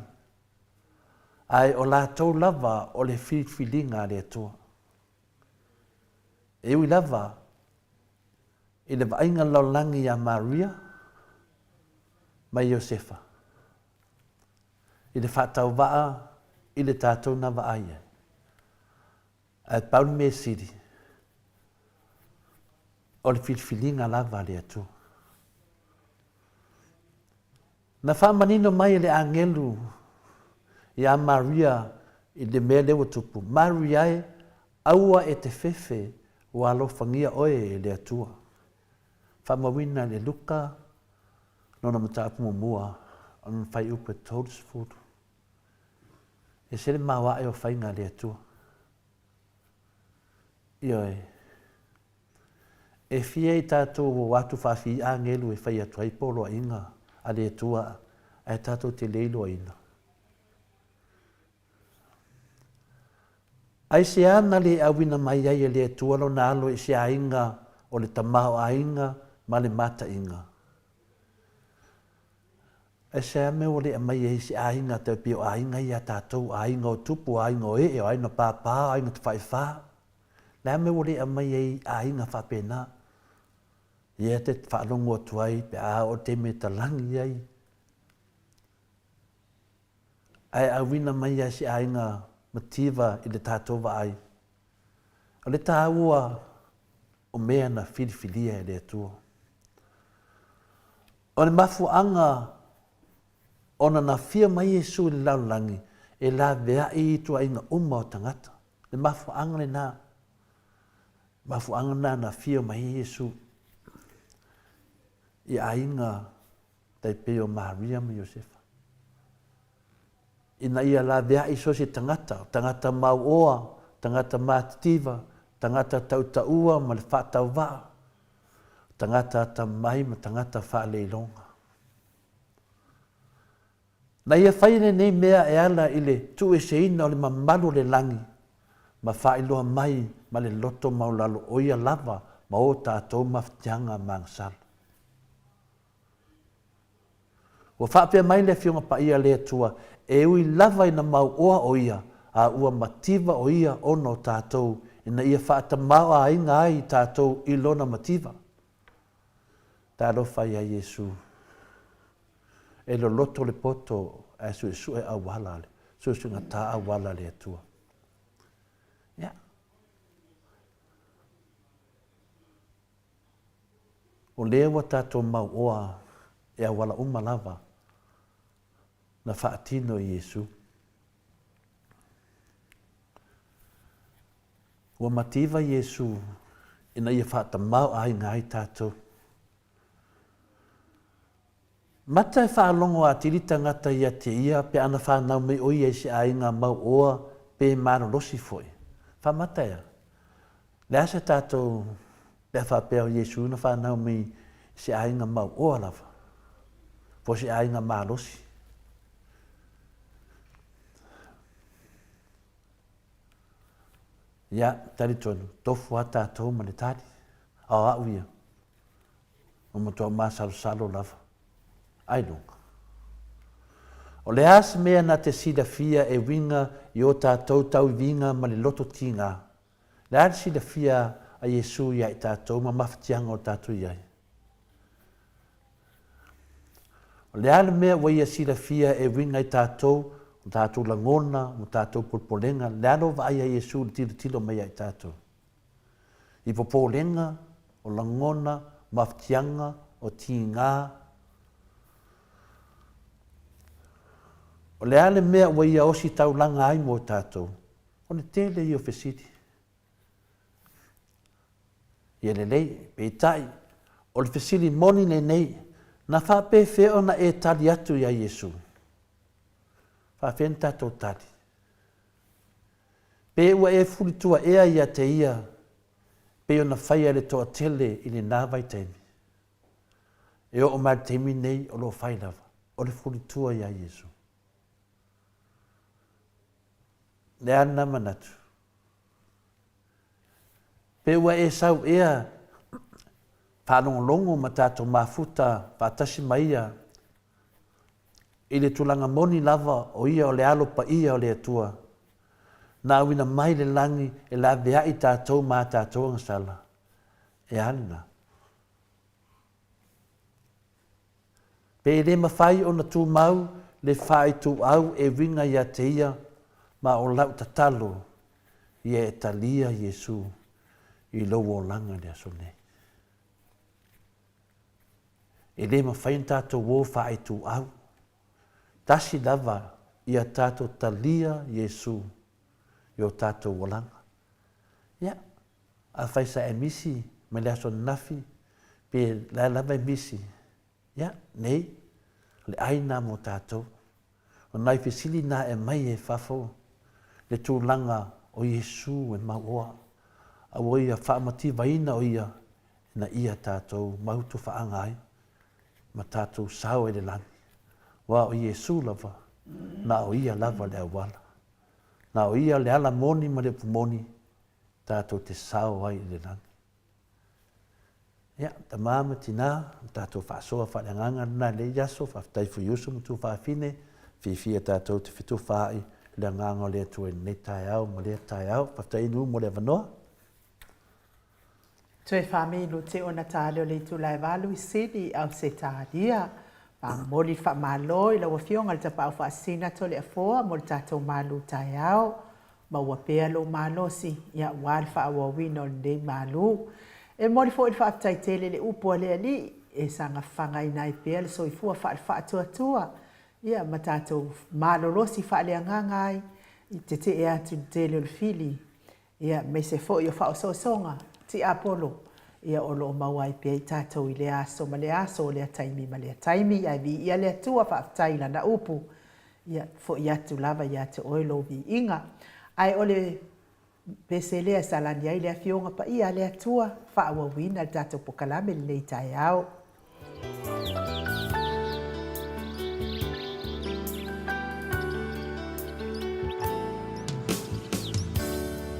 ae o latou lava o le filifiliga a le Atua. E ui lava i le vaaiga lalolagi iā Maria ma Iosefa, i le faatauvaa i le tatou na vaai ai. Ae pau le mea sili, o le filifiliga lava a le Atua. Na faamanino mai e le agelu iā Maria i le mea lea ua tupu, Maria e, aua e te fefe, ua alofagia oe e le Atua. Faamauina e le Luka lona mataupu muamua o lona fuaiupu e 30. E ese le maoae o faiga a le Atua. Ioe. E fia i tatou o atu faafii agelu e fai atu ai poloaiga a le Atua ae tatou te le iloaina. Aisea na le auina mai ai e le Atua lona alo i se aiga o le tamaoaiga ma le mataiga? Aisea mea ua le aumai ai i se aiga tai pei o aiga ia a tatou, aiga o tupu, aiga o ee, o aiga pāpā, aiga tafaifa? Le a mea ua le aumai ai i aiga faapena? Ia te faalogo atu ai pe a oo le taimi e talagi ai. Ae auina mai ai se aiga mativa i le tatou vaai. O le taua o mea na filifilia e le Atua. O le mafuaaga ona na fia mai Iesu i le lalolagi e laveai i ituaiga uma o tagata. Le mafuaaga lena. Mafuaaga lena na fia mai ai Iesu i aiga tai pei o Maria ma Iosefa. Ina ia laveai so se tagata, tagata mauoa, tagata matitiva, tagata tautaua ma le faatauvaa, tagata atamai ma tagata faaleiloga. Na ia faia lenei mea e ala i le tuueseina o le mamalu o le lagi ma faailoa mai ma le loto maulalo o ia lava ma o tatou mafatiaga magasala. Ua faapea mai le Afioga Paia a le Atua, e ui lava ina mauoa o ia, a ua mativa o ia ona o tatou, ina ia faatamaoaiga ai i tatou i lona mativa. Talofa ia Iesu, e loloto le poto ae suesue auala. suesuegata auala a le Atua. Ia. O lea ua tatou mauoa e auala uma lava na faatino e Iesu. Ua mativa Iesu ina ia faatamaoaiga ai tatou. Mata e faalogo atili tagata ia te ia pe ana fanau mai o ia i se aiga mauoa pe malolosi foi. Faamata ea? Le a se tatou pe a faapea o Iesu na fanau mai i se aiga mauoa lava, po o se aiga malosi? Ia, talitonu, tofu lava tatou ma le tali. A o au ia, ua matua masalosalo lava. Ailoga. O le a se mea na te silafia e uiga i o tatou tauiviga ma le loto tiga? Le a le silafia a Iesu ia i tatou ma mafatiaga o tatou i ai? O le a le mea ua ia silafia e uiga i tatou, o tatou lagona, o tatou polepolega, le a lou vaai a Iesu i le tilotilo mai ia i tatou? I popolega, o lagona, o mafatiaga, o tiga. O le a le mea ua ia ositaulaga ai mo tatou? O le tele ia o fesili. Ia lelei, peitai, o le fesili moni lenei, na faapefea ona e tali atu iā Iesu? Faafefea ona tatou tali? Pe ua e fulitua ea ia te ia pei ona faia e le toatele i lena vaitaimi? E oo mai le taimi nei o lo o fai lava, o le fulitua iā Iesu. Le a lena manatu? Pe ua e sau ea faalogologo ma tatou mafuta faatasi ma ia i le tulaga moni lava o ia o le alo paia o le Atua, na auina mai le lagi e laveai tatou ma a tatou agasala, e a lena? Pe le mafai ona tumau le faaituau e uiga ia te ia, ma o lau tatalo ia e talia Iesu i lou olaga i le aso nei. E le mafai ona tatou o faaituau. Tasi lava ia tatou talia Iesu i o tatou olaga. Ia, afai sa e misi mai le aso ananafi, pe la lava e misi, ia, nei, o le ai na mo tatou. O nai fesili na e mai e fafo, le tulaga o Iesu e mauoa, a ua ia faamativaina o ia ina ia tatou mautu faaaga ai ma tatou sao ai le lagi. Aua o Iesu lava, na o ia lava le auala. Na o ia le ala moni ma le upu moni tatou te sao ai i le lagi. Ia, tamā ma tinā, o tatou faasoa faaleagaga lena i lenei aso, faafetai Fuiusu ma Tufaafine, fiafia tatou te fetufaai i le agaga o le Atua i lenei taeao ma lea taeao. Faafetai Inu mo le avanoa. Toe faamilute ona tali o le itula e valu i Sini, Ausetalia. Faamomoli le faamalo i lau Afioga i le Tapaau Faasisina Toleafoa mo le tatou malu taeao. Maua pea lou malosi aua le faaauauina o lenei malu. E momoli foi le faafetai tele i le upu a le Alii e saga fagaina ai pea le soifua faale-faatuatua ia ma tatou malolosi faaleagaga ai i tetee atu i le tele o le fili ia aemaise foi o faaosoosoga tiapolo ia o lo o maua ai pea i tatou i lea aso ma lea aso, o lea taimi ma lea taimi. Ae viia le Atua, faafetai i Lana upu, ia foi atu lava ia te oe lou viiga. Ae o le pese lea e salani ai le Afioga Paia a le Atua, faaauauina le tatou pokalame i lenei taeao.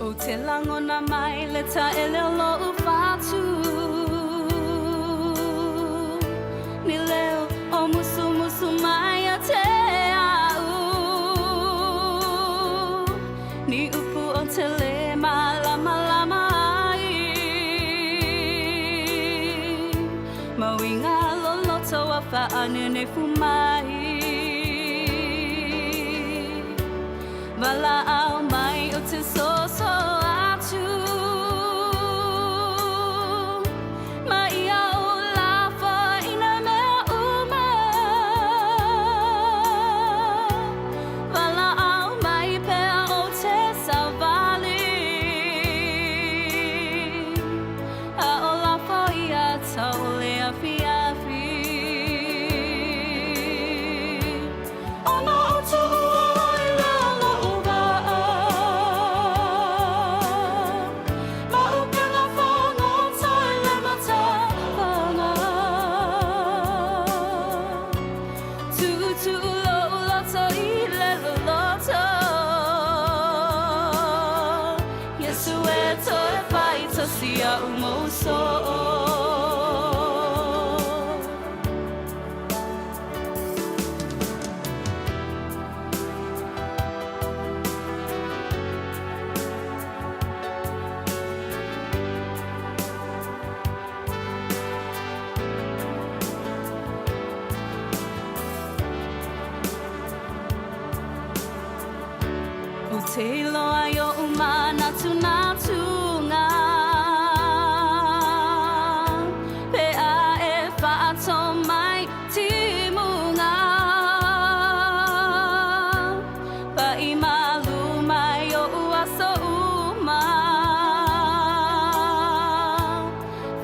Ou te lagona mai le taele o lou fatu Ni leo o musumusu mai ia te au Ni upu o te le malamalama ai Mauiga loloto a faanenefu mai. Valaau mai ou te soso atu Ma ia ou lafo i nā mea uma Valaau mai pea ou te savali A o lafo ia tau le afiafi Ona ou tuua ai lea lo'u vaa Ma upega fagota i le matafaga Tuutuu lo'u loto i le loloto Iesu e toe fai tasi a'u mou soo. Ou te iloa i oʻu manatunatuga Pe a e faato mai timuga Paʻi malu mai oʻu aso uma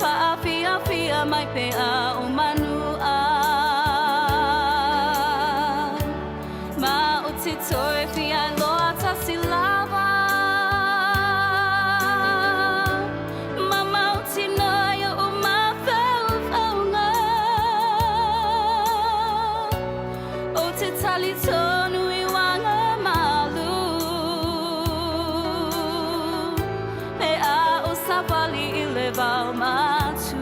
Faafiafia mai pea o manua Ma ou te toe fia iloa tasi lava Ma mautinoa i oʻu mafaufauga Ou te talitonu i uaga malu Pe a ou savali i le vao matu.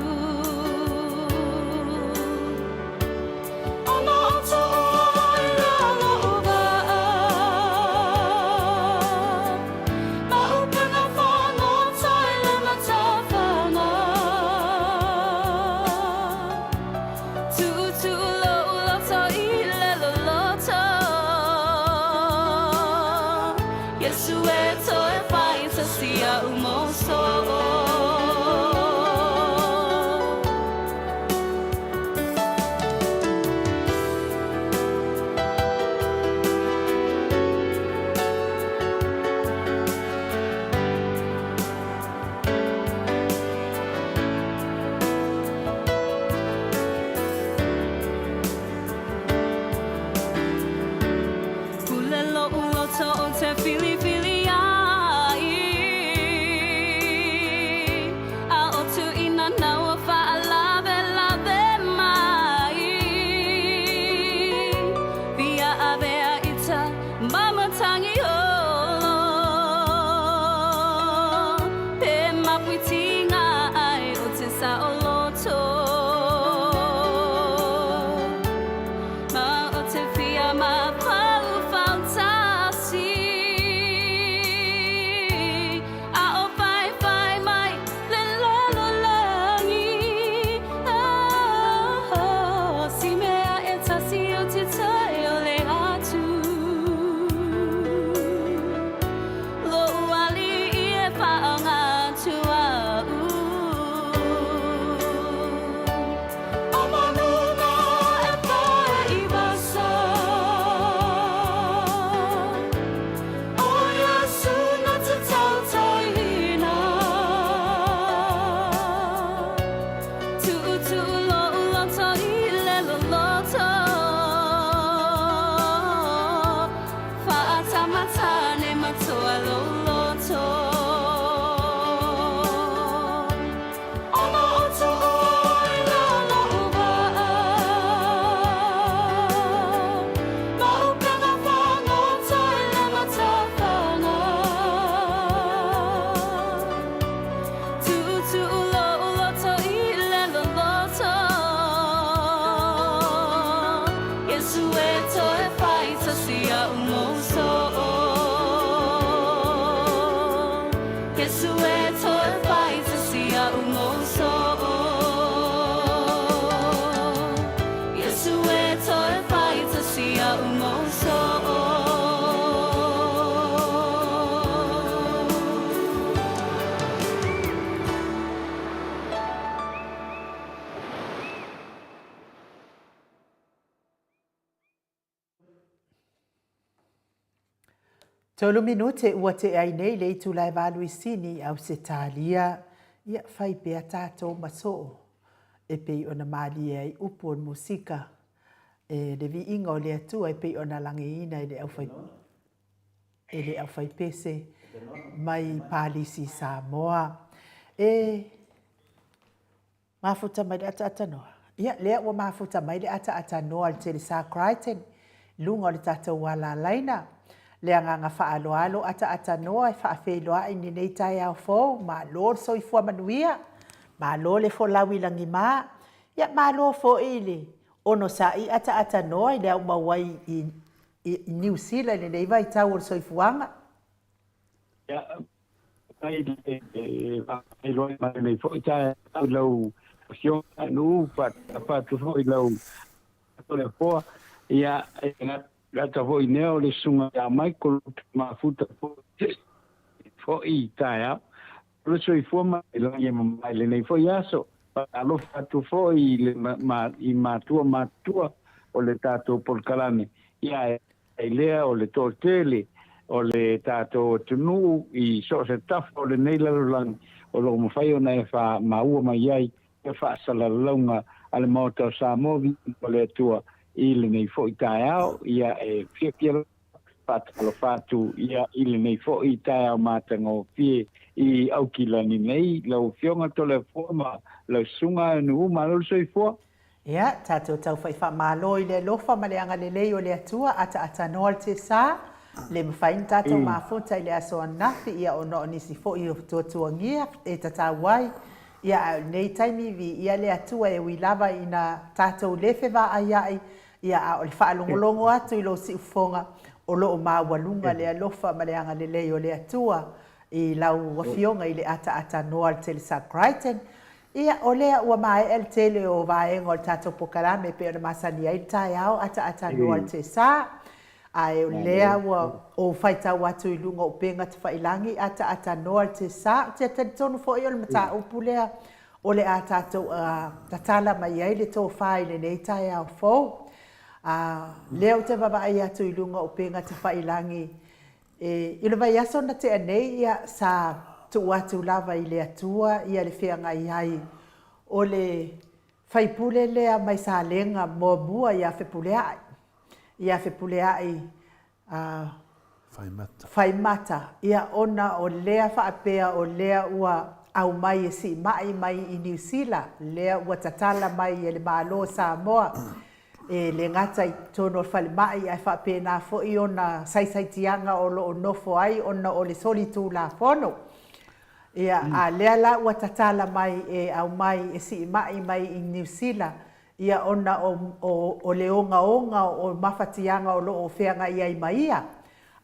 Ona ou tuua ai lea lo'u vaa Ma upega fagota i le matafaga Tuutuu lo'u loto i le loloto Iesu e toe fai tasi a'u mou soo. Pule lo'u loto ou te filifili ai A o tuuina naua faalavelave mai Fia avea ita ma matagi olo Pe mapuitiga ai o te saoloto Ma o te fia mafaufau tasi A o faifai mai le lalolagi Oh, si mea e tasi ou te toe ole atu Lo'u alii e faaaoga atu a'u O manuga e pae i vasa O Iesu na te tautaiina Tuutuu lo'u loto i le loloto Faatamatane ma toa lou loto Ona ou tuua ai lea lo'u vaa Ma upega fagota i le matafaga Tuutuu lo'u loto i le loloto. Tolu minute ua tea ai nei le itula e valu i Sini i Ausetalia, ia fai pea tatou ma soo e pei ona malie ai upu o le musika e le viiga o le Atua e pei ona lagiina e le aufai e le aufaipese mai Palisi Samoa. E Mafuta mai le ataatanoa. Ia, lea ua mafuta mai le ataatanoa a le Telesa Crichton i luga o le tatou alalaina. Le agaga faaaloalo ataatanoa e faafeiloai i lenei taeao fou. Malo le soifua manuia, malo le folau i lagima. Ia, malo foi i le onosai ataatanoa i le aumau ai i, i Niu Sila i lenei vaitau o le soifuaga. Ia, faafetai le faafeiloai mai lenei foi taeao i lau Afioga Nu'u, faatalofa atu foi i lau Toleafoa. Ia, e gata foi i lea o le Susuga ia Michael Mafuta foi foi taeao. O le soifua ma le lagi e mamae i lenei foi aso. Faatalofa atu foi i le i matua matutua o le tatou polokalame. Ia, e lea o le toatele o le tatou atunuu i so o se tafa o lenei lalolagi o lo o mafai ona e faamaua mai ai ia faasalalauga a le Maota o Samoa Viiga o le Atua i lenei foi taeao. Ia e fiafia lava faatalofa atu ia i lenei foi taeao matagofie i Aukilani nei, lau Afioga Toleafoa ma lau Susuga Nu'u, malo le soifua. Ia, tatou taufai faamalo i le alofa ma le agalelei o le Atua, ataatanoa le tesa, le mafai na tatou mafuta i le aso ananafi, ia ona o nisi foi o tuatuagia e tatau ai, ia ae o lenei taimi viia le Atua e ui lava ina tatou le fevaaiai, ia a o le faalogologo atu i lou siufofoga, o lo o maualuga le alofa ma le agalelei o le Atua i lau Afioga i le ataatanoa le Telesa Crichton. Ia, o lea ua maea le tele o vaega o le tatou polokalame e pei ona masani ai le taeao ataatanoa le Tesa. Ae o lea ua ou faitau atu i luga o upega tafailagi ataatanoa le Tesa. Ou te talitonu foi o le mataupu lea o le a tatou tatala mai ai le tofa i lenei taeao fou. A lea ou te vaavaai atu i luga o upega tafailagi E, i le vaiaso na tea nei, ia, sa tuu atu lava i le Atua ia le feagai ai o le faipule lea mai Salega muamua ia Fepuleai, ia Fepuleai a Faimata. Faimata, ia, ona o lea faapea o lea ua aumai e siimai mai i Niu Sila, lea ua tatala mai e le Malo o Samoa E le gata i totonu o le falemai ae faapena foi ona saisaitiaga o lo o nofo ai ona o le solitulafono. Ia, a lea la ua tatala mai e aumai e siimai mai i Niu Sila, ia ona o, o, o le ogaoga o mafatiaga o lo o feagai ai ma ia.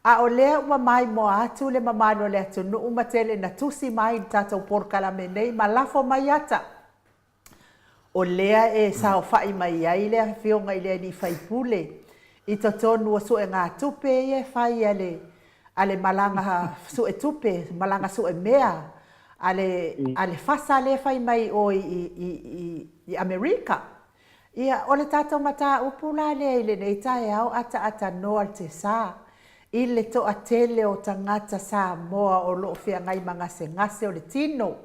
A o lea ua maimoa atu le mamalu o le atunuu ma tele na tusi mai i le tatou polokalame nei ma lafo mai ata. O lea e saofai mai ai le Afioga i le alii faipule i totonu o suegatupe ia e fai a le a le malaga suetupe, malaga suemea a le a le fasa lea e fai mai o i i i i Amerika. Ia, o le tatou mataupu la lea i lenei taeao ataatanoa le tesa i le toatele o tagata Samoa o lo o feagai ma gasegase o le tino,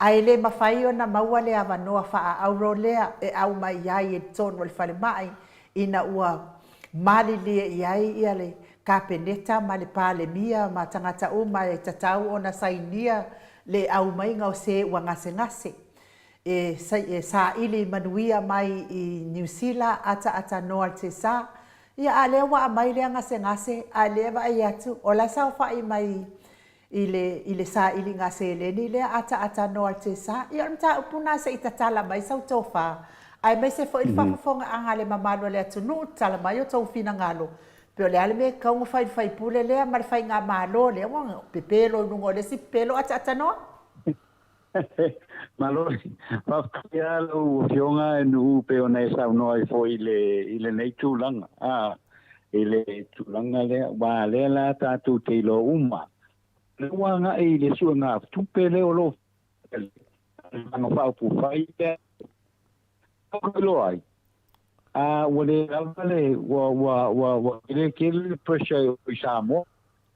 ae le mafai ona maua le avanoa faaauuro lea e aumai ai i totonu o le falemai ina ua malilie i ai ia le Kapeneta ma le Palemia ma tagata uma e tatau ona sainia le aumaiga o se ua gasegase. E e saili manuia mai i Niu Sila ataatanoa le tesa. Ia a lea ua aumai lea gasegase a lea vaai atu o la e saofai mai i le i le sailiga seleni lea ataatanoa le tesa. Ia o le mataupu lena se i tatala mai sau tofa aemaise foi le faafofogaaga a le mamalu o le atunuu tatala mai o tou finagalo pe o le a le mea e tatau ona fai i le faipule lea ma le faigamalo lea ua pepelo i luga o le isi pepelo ataatanoa. Malo, faafetai lava lau Afioga e Nu'u pei ona e saunoa ai foi i le i lenei tulaga, a, i le tulaga lea, aua lea la tatou te iloa uma, lea ua agai i le suega tupe lea o lo o le Vaega Faaupufai lea e iloa ai, a, ua le lava le, ua, ua, ua, ua tele tele le pressure i Samoa.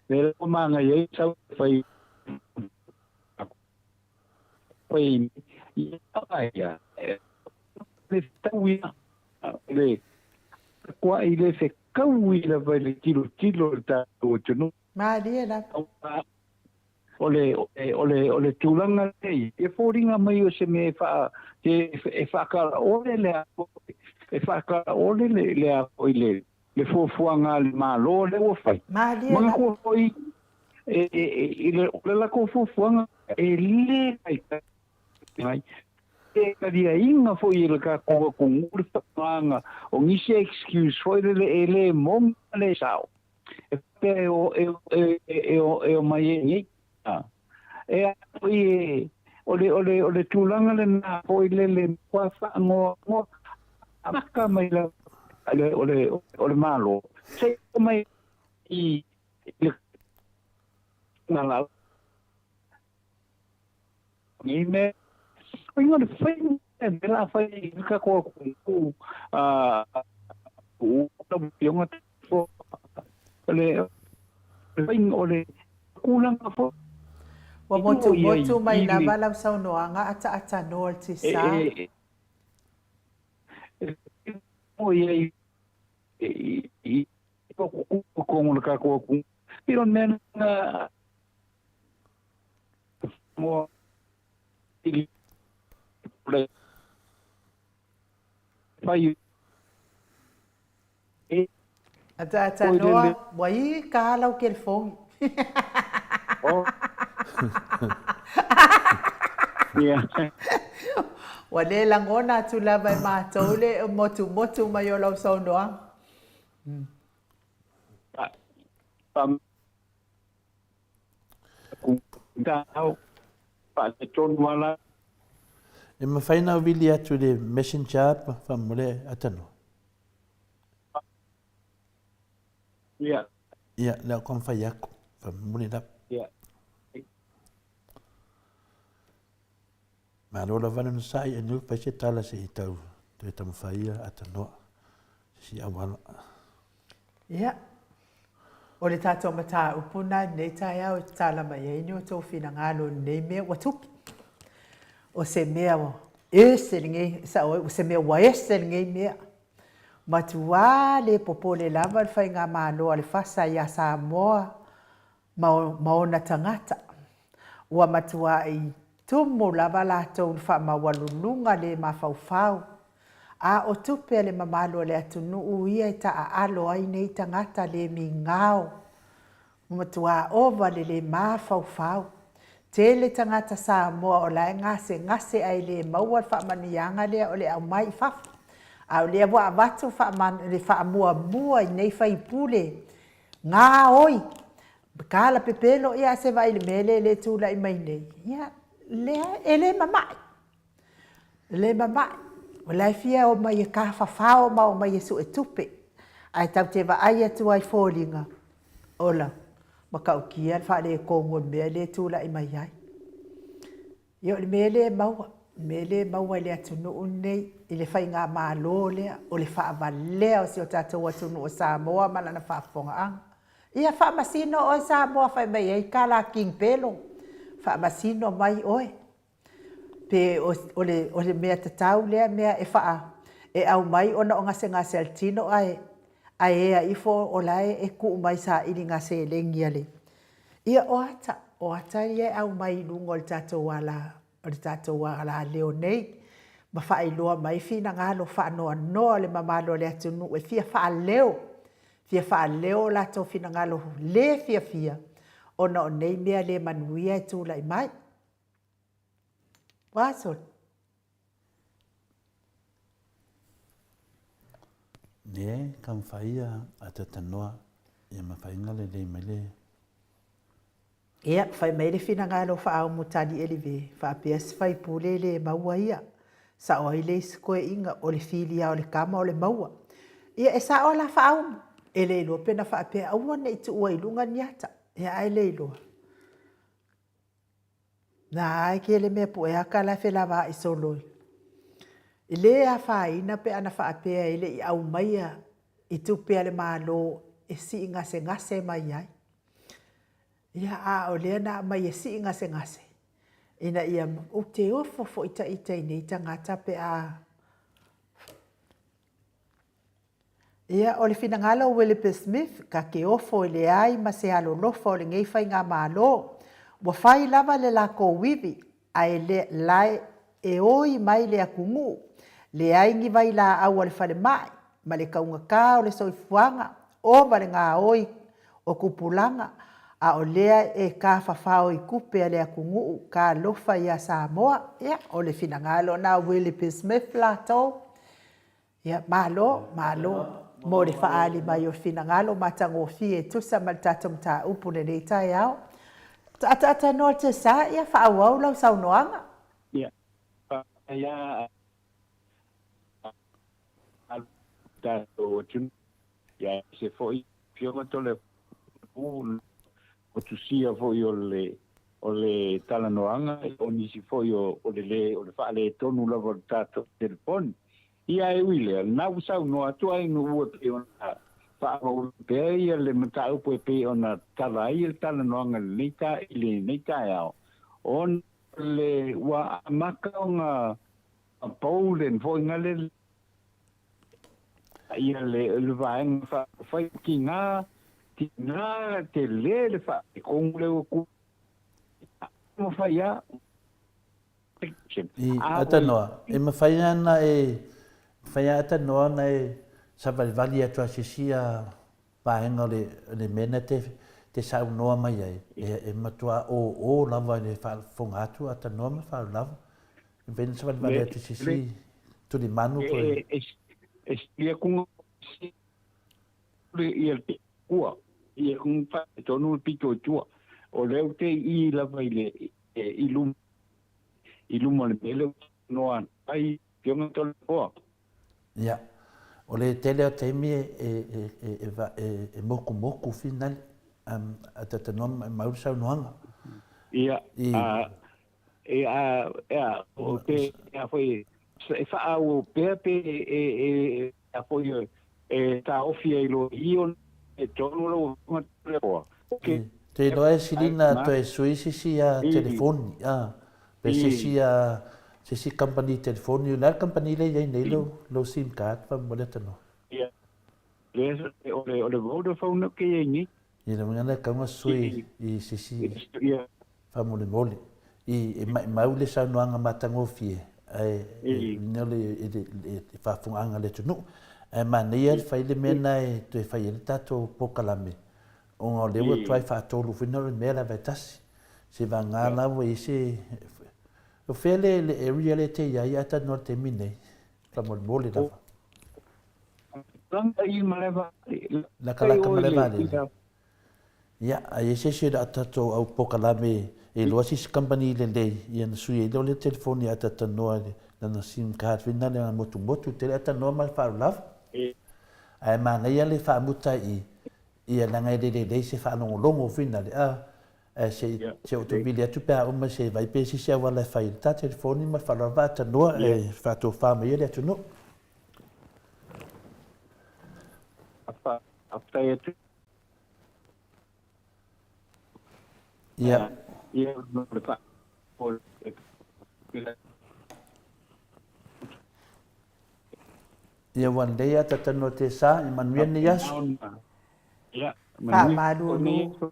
Lea ua manaia ai sau fai fai ia le tau ia le kuai le fekaui lava i le tilotilo o le tatou atunuu. Malie lava. O le, o le, o le tulaga lea e foliga mai o se mea e faa, e faakalaole le, e faakalaole le, le, le, le fuafuaga a le Malo lea ua fai. Malie lava. Manatua foi i le, o le latou fuafuaga e le taitai ai. E taliaina foi e le tatou atunuu le faaaogaina o nisi excuse foi lele e le moni ma le sao. E faapea e o, e, e, e, o, e omai ai nei. E a foi e, o le, o le, o le tulaga lena foi lele matua faanoanoa amata mai lava le, o le, o le Malo seia oo mai i le nei mea. O inga le fai mea la fai i le tatou atunuu a lau Afioga o le faiga o le tulaga foi. Ua motumotu mai lava lau saunoaga ataatanoa le tisa. Ataatanoa, ua i ka lau kelefogi. Ua le lagona atu lava e matou le motumotu mai o lau saunoaga. E mafai ona vili atu i le messenger faamolemole Atanoa. Ia. Ia, lea o taumafai atu, faamolemole lava. Ia. Malo lava le onosai e nu fai se tala se i tau toe taumafai ia Atanoa se isi auala. Ia, o le tatou mataupu lena i lenei taeao e tatala mai ai ni outou finagalo i lenei mea ua tupu. O se mea ua ese lenei, sao ai, o se mea ua ese lenei mea. Matuā le popole lava le faigamalo a le FASA iā Samoa ma, ma ona tagata. Ua matuāi tumu lava latou i le faamaualuluga le mafaufau. A o tupe a le mamalu o le atunuu ia e taaalo ai nei tagata le migao Ua matua ova le le mafaufau. Tele tagata Samoa o la e gasegase ae le maua le faamanuiaga lea o le aumai i fafo. A o lea ua avatu le faamuamua i nei faipule gaoi, tala pepelo, ia se vaai i le mea lea e le tulai mai nei, ia lea e le mamae. Le mamae, o la e fia omai e tafafao ma omai e suetupe, ae tatou te vaai atu lava i foliga, ola, matautia le faaletonu o le mea lea e tulai mai ai. Ia o le mea lea e maua, o le mea lea e maua i le atunuu lenei, i le faigamalo lea, o le faavalea o si o tatou atunuu o Samoa ma lana faafofogaaga. Ia faamasino oe Samoa fai mai ai Kala King Pelo, faamasino mai oe. Pe o le, o le mea tatau lea mea e faa, e aumai ona o gasegase a le tino ae, ae ea ifo o la e, e tuu mai saili ngā seleni a le, ia o ata, o ata ia e aumai i luga o le tatou ala, o le tatou alaleo nei, ma faailoa mai finagalo faanoanoa o le mamalu o le atunuu e fia faaleo, fia faaleo o latou finagalo le fiafia ona o nei mea le manuia e tulai mai. Ua soli. Ne taumafai ia a tatanoa ia mafaiga lelei mai le. Ia, fai mai le finagalo faaumutali Elive, faapea se faipule le maua ia. Sao ai le isi koeina, o le fili a o le tama o le maua. Ia, e sao la faaumu. E le iloa pe na faapea aua ne i tuua i luga ni ata. Ia, ae le iloa. Na ae kele mea pue aka la felavaai solo i. E le afaina pe ana faapea e le i aumaia i tupe a le Malo e sii gasegase mai ai. Ia, a o lea na aumai e sii gasegase, ina ia ou te ofo foi ita i nei tagata pe a Ia, o le finagalo o Willoughby Smith, ka te ofo e leai ma se alolofa o lenei faigamalo. Ua fai lava le lakou ivi, ae le lae e oi mai le atunuu, leai ni vailaau a le falemai, ma le taugata o le soifuaga, ova le gaoi o tupulaga, a o lea e tafafao i tupe a le atunuu, talofa ia Samoa. Ia, o le finagalo na o Willoughby Smith latou. Ia, malo, malo mo le faaali mai o finagalo matagofie e tusa ma le tatou mataupu i lenei taeao. Ataatanoa Tessa, ia faaauau lau saunoaga. Ia, faafetai lava a lo tatou atunuu, ia aemaise foi Afioga Toleafoa o tusia foi o le o le talanoaga, o nisi foi o le le o le faaletonu lava o le tatou telefoni. Ia e ui i lea, lena ua saunoa atu ai Nu'u e pei ona faaauau pea ia le mataupu e pei ona tala ai le talanoaga i lenei ta i lenei taeao, ona o le ua amata ona pau le nofoaiga lea ia le le vaega faaupufai tiga tiga tele le faaletonu lea ua tu mafai a I Atanoa, e mafai ana e mafai a Atanoa ona e savalivali atu a se isi vaega o le le mea na te te saunoa mai ai, e matua ō lava i le faafofoga atu Atanoa ma faalavelave. E mafai ona savalivali atu i se isi tulimanu po o. E sili atu ia le tua, ia tonu le pito i tua. O lea ou te i lava i le i luma i luma o le mea lea ua talanoa atu ai Afioga Toleafoa. Ia, o le tele o taimi e motumotu finale, a talanoa ma mau le saunoaga. Ia, e a, e a, o te, a foi, e faaauau pea pe e, e, a foi, e taofi ai loa i i ona e tonu lau Afioga Toleafoa. Okay. Te iloa e sili na toe sui se isi telefoni, pe se isi se isi company telefoni, o le a le company lea e i ai nei lou sim card faamolemole atu noa? Ia, o le o le Vodafone lea ou te i ai nei. Ia, le uiga lea e tatau ona sui i se isi faamolemole. I, e maimau le saunoaga matagofie, ae e uiga o le faafofogaaga a le atunuu. Ae manaia le fai le mea lena e toe fai ai le tatou polokalame, ona o lea ua tuai faatolu foi na o le mea lava e tasi. Se vagana la ua i ai se... O fea le area lea e te i ai ae talanoa i le taimi nei? Faamolemole lava. Lakalaka malaevaalele. Ia, a i ai se isi o le a tatou au polokalame e iloa se isi kamupani lelei, ia ona sui ai lea o le telefoni a talanoa i lana sim card foi lena leaga e motumotu tele a talanoa ma le faalavelave. Ae manaia le faamuta i i, ia leaga e le lelei se faalogologo foi lena a, ae se i se i ou toe vili atu pe a uma se i vaai pe i ai se isi auala e fai ai le ta telefoni ma le faalavelave a talanoa e faatofa mai ai le atunuu. Faafetai atu. Ia. Ia, no le fa o le Ia ua lelei a tatanoa te sa i manuia nei aso. Ia, Faamalulu.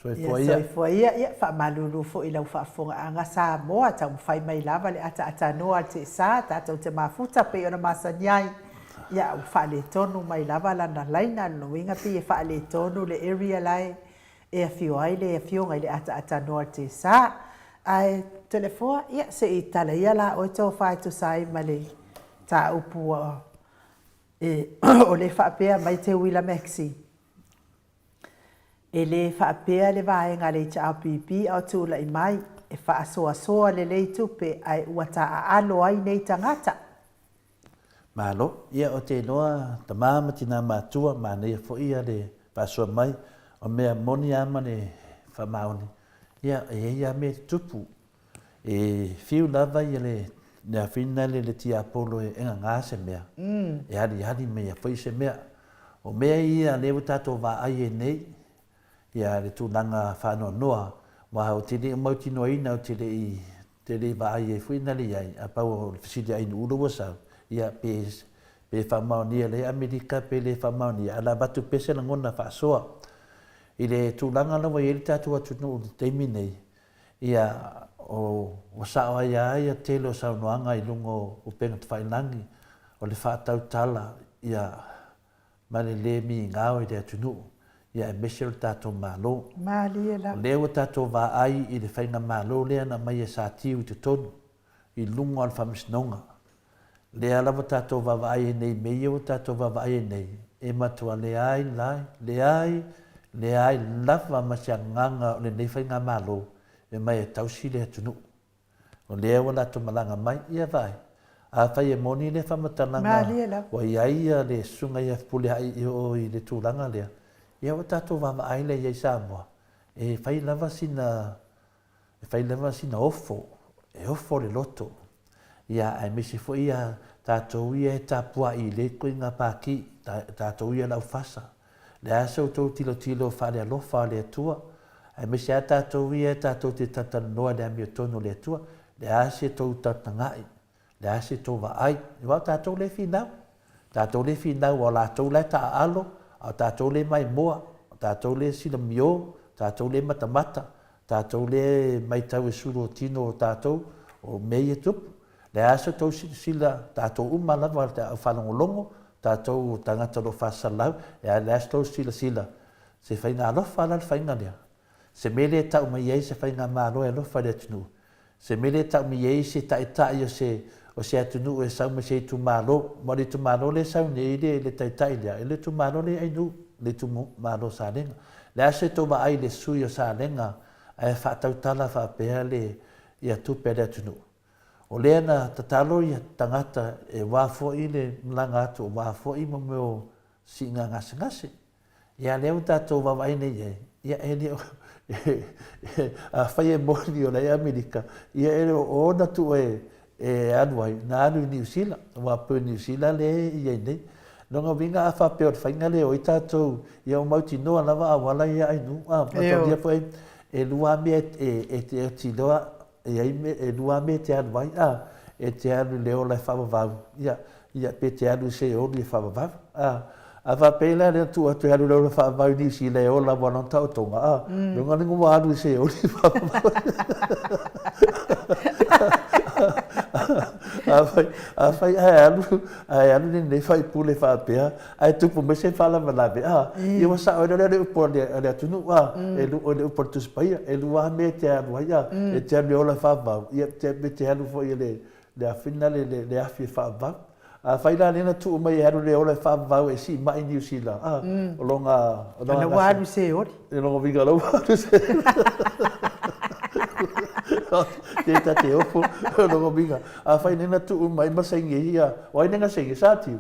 Soifua ia. Soifua ia. Ia, faamalulu foi i lau faafofogaaga Samoa, taumafai mai lava le ataatanoa a le Teesa, tatou te mafuta pei ona masani ai. Ia, ua faaletonu mai lava lana laina, lona uiga pei e faaletonu le area la e afio ai le afioga i le ataatanoa a le Teesa. Ae Toleafoa, ia, se i tala ia la oe tofa e tusa ai ma le mataupu ua e o lea e faapea mai Teuila Maxine, E le faapea le vaega a le HRPP a o tulai mai e faasoasoa lelei tupe ae ua taaalo ai nei tagata. Malo, ia o te iloa tama ma tina matua, manaia foi ia le faasoa mai, o mea moni a ma le faamaoni, ia e iai a mea e tutupu. E fiu lava ia le le afina le le tiapolo e gagā se mea, e aliali mai ai foi se mea. O mea ia lea ua tatou vaai ai nei, Ia, le tulaga faanoanoa, aua ou te le i mautinoaina, ou te le i, te le i vaai ai foi na le i ai, a pau o le fesili a Ainu'ulu ua sau, ia, pe, pe faamaonia lea Amerika pe le faamaonia, ae o le a avatu pea se lagona faasoa. I le tulaga la ua i ai le tatou atunuu i le taimi nei, ia, o, ua sao ai lava ia tele o saunoaga i luga o upega tafailagi, o le faatautala, ia, ma le le migao i le atunuu, ia aemaise o le tatou Malo. Malie lava. O lea ua tatou vaai i le faigamalo lea na aumai e Satiu i totonu, i luga o le Faamasinoga. Lea lava tatou vaavaai ai nei i mea ia ua tatou vaavaai ai nei, e matua leai, leai, leai lava ma se agaga o lenei faigamalo e omai e tausi le atunuu. O lea ua latou malaga mai, ia vaai, afai e moni lea faamatalaga ua i ai ia le Susuga ia Fepuleai i o i le tulaga lea, ia ua tatou vaavaai lea i ai Samoa, e fai lava sina, e fai lava sina ofo, e ofo le loto, ia aemaise foi ia tatou ia e tapuai i lea ituaiga pati, tatou ia le aufasa, Le a se outou tilotilo faalealofa a le Atua, aemaise a tatou ia e tatou te talatalanoa i le amiotonu o le Atua, le a se tou talatagai, le a se tou vaai, aua o tatou lea e finau, tatou lea e finau aua o latou la e taaalo, a o tatou lea e maimoa, o tatou lea e silamio, o tatou lea e matamata, o tatou lea e matau e sulu o tino o tatou, o mea ia e tupu. Le a se tou silasila, tatou uma lava te au faalogologo, tatou tagata o lo o faasalalau, e a le a se tou silasila, se faiga alofa la le faiga lea. Se mea lea e tau mai ai se faigamalo e alofa i le atunuu. Se mea lea e tau mai ai se taitai o se o se atunuu e sau mai se itumalo. Ma o le itumalo lea e sau nei le le taitai lea, e le itumalo lea i Ainuu, le itumalo o Salega. Le a se tou vaai i le sui o Salega ae faatautala faapea le ia tupe a le atunuu. O lea na tatalo ia tagata e wa foi le malaga atu o wa foi mo mea o siiga gasegase. Ia lea ua tatou vaavaai nei i ai, ia e le o afai e moni o la e i Amerika, ia e le o ona tuu e e alu ai, na alu i Niu Sila, aua pei o Niu Sila lea e i ai nei. Lona uiga a faapea o le faiga lea e o ai tatou, ia ua mautinoa lava auala ia Ainuu, a, mataulia foi e lua lava mea e te otiloa E i ai mea, e lua lava mea e te alu ai, a, e te alu i le ola e faavavau, ia, ia, pe te alu i se oli e faavavau, a. A faapea la lea na tuu atu e alu i le ola faavavau i Niu Sila e ola aua lona taotoga, a, luga lea ua alu i se oli faavavau. Afai, afai ae alu, ae alu lenei faipule faapea, Ae tupu mai se faalavelave, a, ia ua sao ai loa lea o le upu a le atunuu, a, e lu, o le upu a le Tusi Paia, e lua lava mea e te alu ai, a, e te alu e ola e faavavau, ia, te, e te alu foi e le, le afi lena, le, le, le afi e faavavau. Afai la lea na tuu mai e alu le ola e faavavau e sii mai i Niu Sila, a, o lona, o lona Ua alu se oli. E lona uiga o la ua alu se Te ta te ofo, o lona uiga, afai nei na tuu mai ma saini ai ia, o ai nei na saini, sa tiu.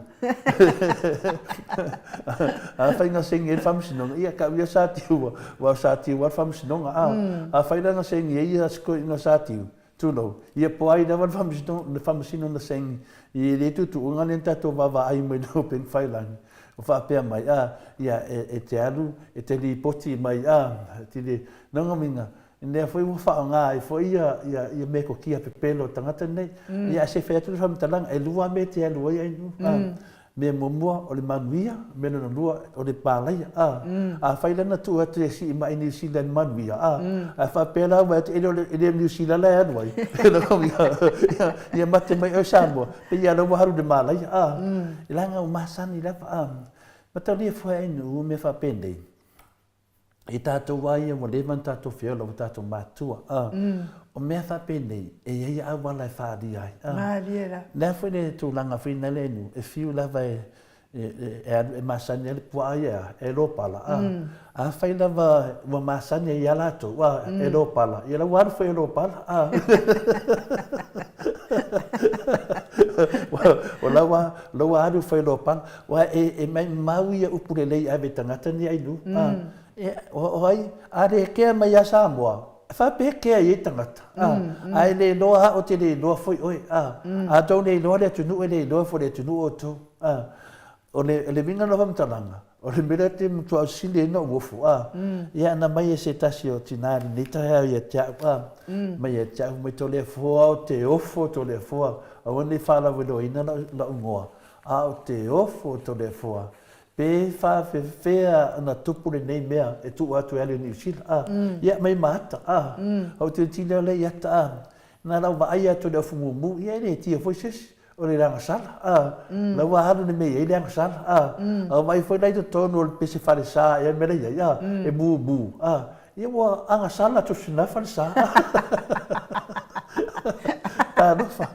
Afai na saini ai le faamasinoga, ia kau ia sa tiu, aua o sa tiu lava le faamasinoga. A, afai la na saini ai ia si toeaina sa tiu, tulou, ia po ai lava le faamasino, le faamasino na saini i le tuutuuga lea na tatou vaavaai mai le upega tafailagi, o faapea mai, a, ia e te alu e te lipoti mai, a, e te le, lona uiga, lea foi ua faaaoga ai foi ia, ia, ia metotia pepelo o tagata nei. Ia ae se i fai atu le faamatalaga, e lua lava mea e te alu ai Ainuu. A, mea muamua o le manuia, mea lona lua o le palaia. A, afai la na tuu atu e sii mai i Niu Sila i le manuia, a, ae faapea la ua e le o le, e le o Niu Sila la e alu ai. Lona uiga, ia, ia mate mai oe Samoa, pei lava la ua alu i le malaia. A, leaga ua masani lava. A, mataulia foi Ainuu mea faapenei. I tatou wā ia ua leva ona tatou feola ua tatou matua, a, o mea faapenei, e i ai auala e faaalia ai, a. Malie la. Le a foi le tulaga foi lea i nuu, e fiu lava e, e, e alu e masani ai le puaa ia e lopala, a. Afai lava ua masani ai ia latou, a, e lopala, ia la ua alu foi e lopala, a. O la ua, la ua alu foi e lopala. Aua e, e maumau ia upu lelei e ave i tagata nei Ainu, a, e, o, o ai, a le kea mai ia Samoa, e faapea kea i ai tagata, a, a e le iloa au, ou te le iloa foi oe, a, a tou le iloa le atunuu, e le iloa foi e le atunuu outou, a. O le, o le uiga o lau faamatalaga, o le mea lea te matua ausili ai na ou ofo, a, ia ana mai e se tasi o tina i lenei taeao ia te au, a, mai ia te au, mai Toleafoa o te ofo Toleafoa, aua ne i faalaveloaina lau, lau igoa, a o te ofo Toleafoa, pe faafefea ona tupu lenei mea e tuu atu e alu i Niu Sila, a, ia mai ma ata, a, ou tilotilo lea i ata, a, na lau vaai atu i le ofu mumu, ia e le tia foi se isi. O le agasala, a, la ua alu le mea i ai le agasala, a, a vaai foi la i totonu o le pese falesa ea le mea la i ai, a, e mumu, a, ia ua agasala atu sina falesa. Talofa,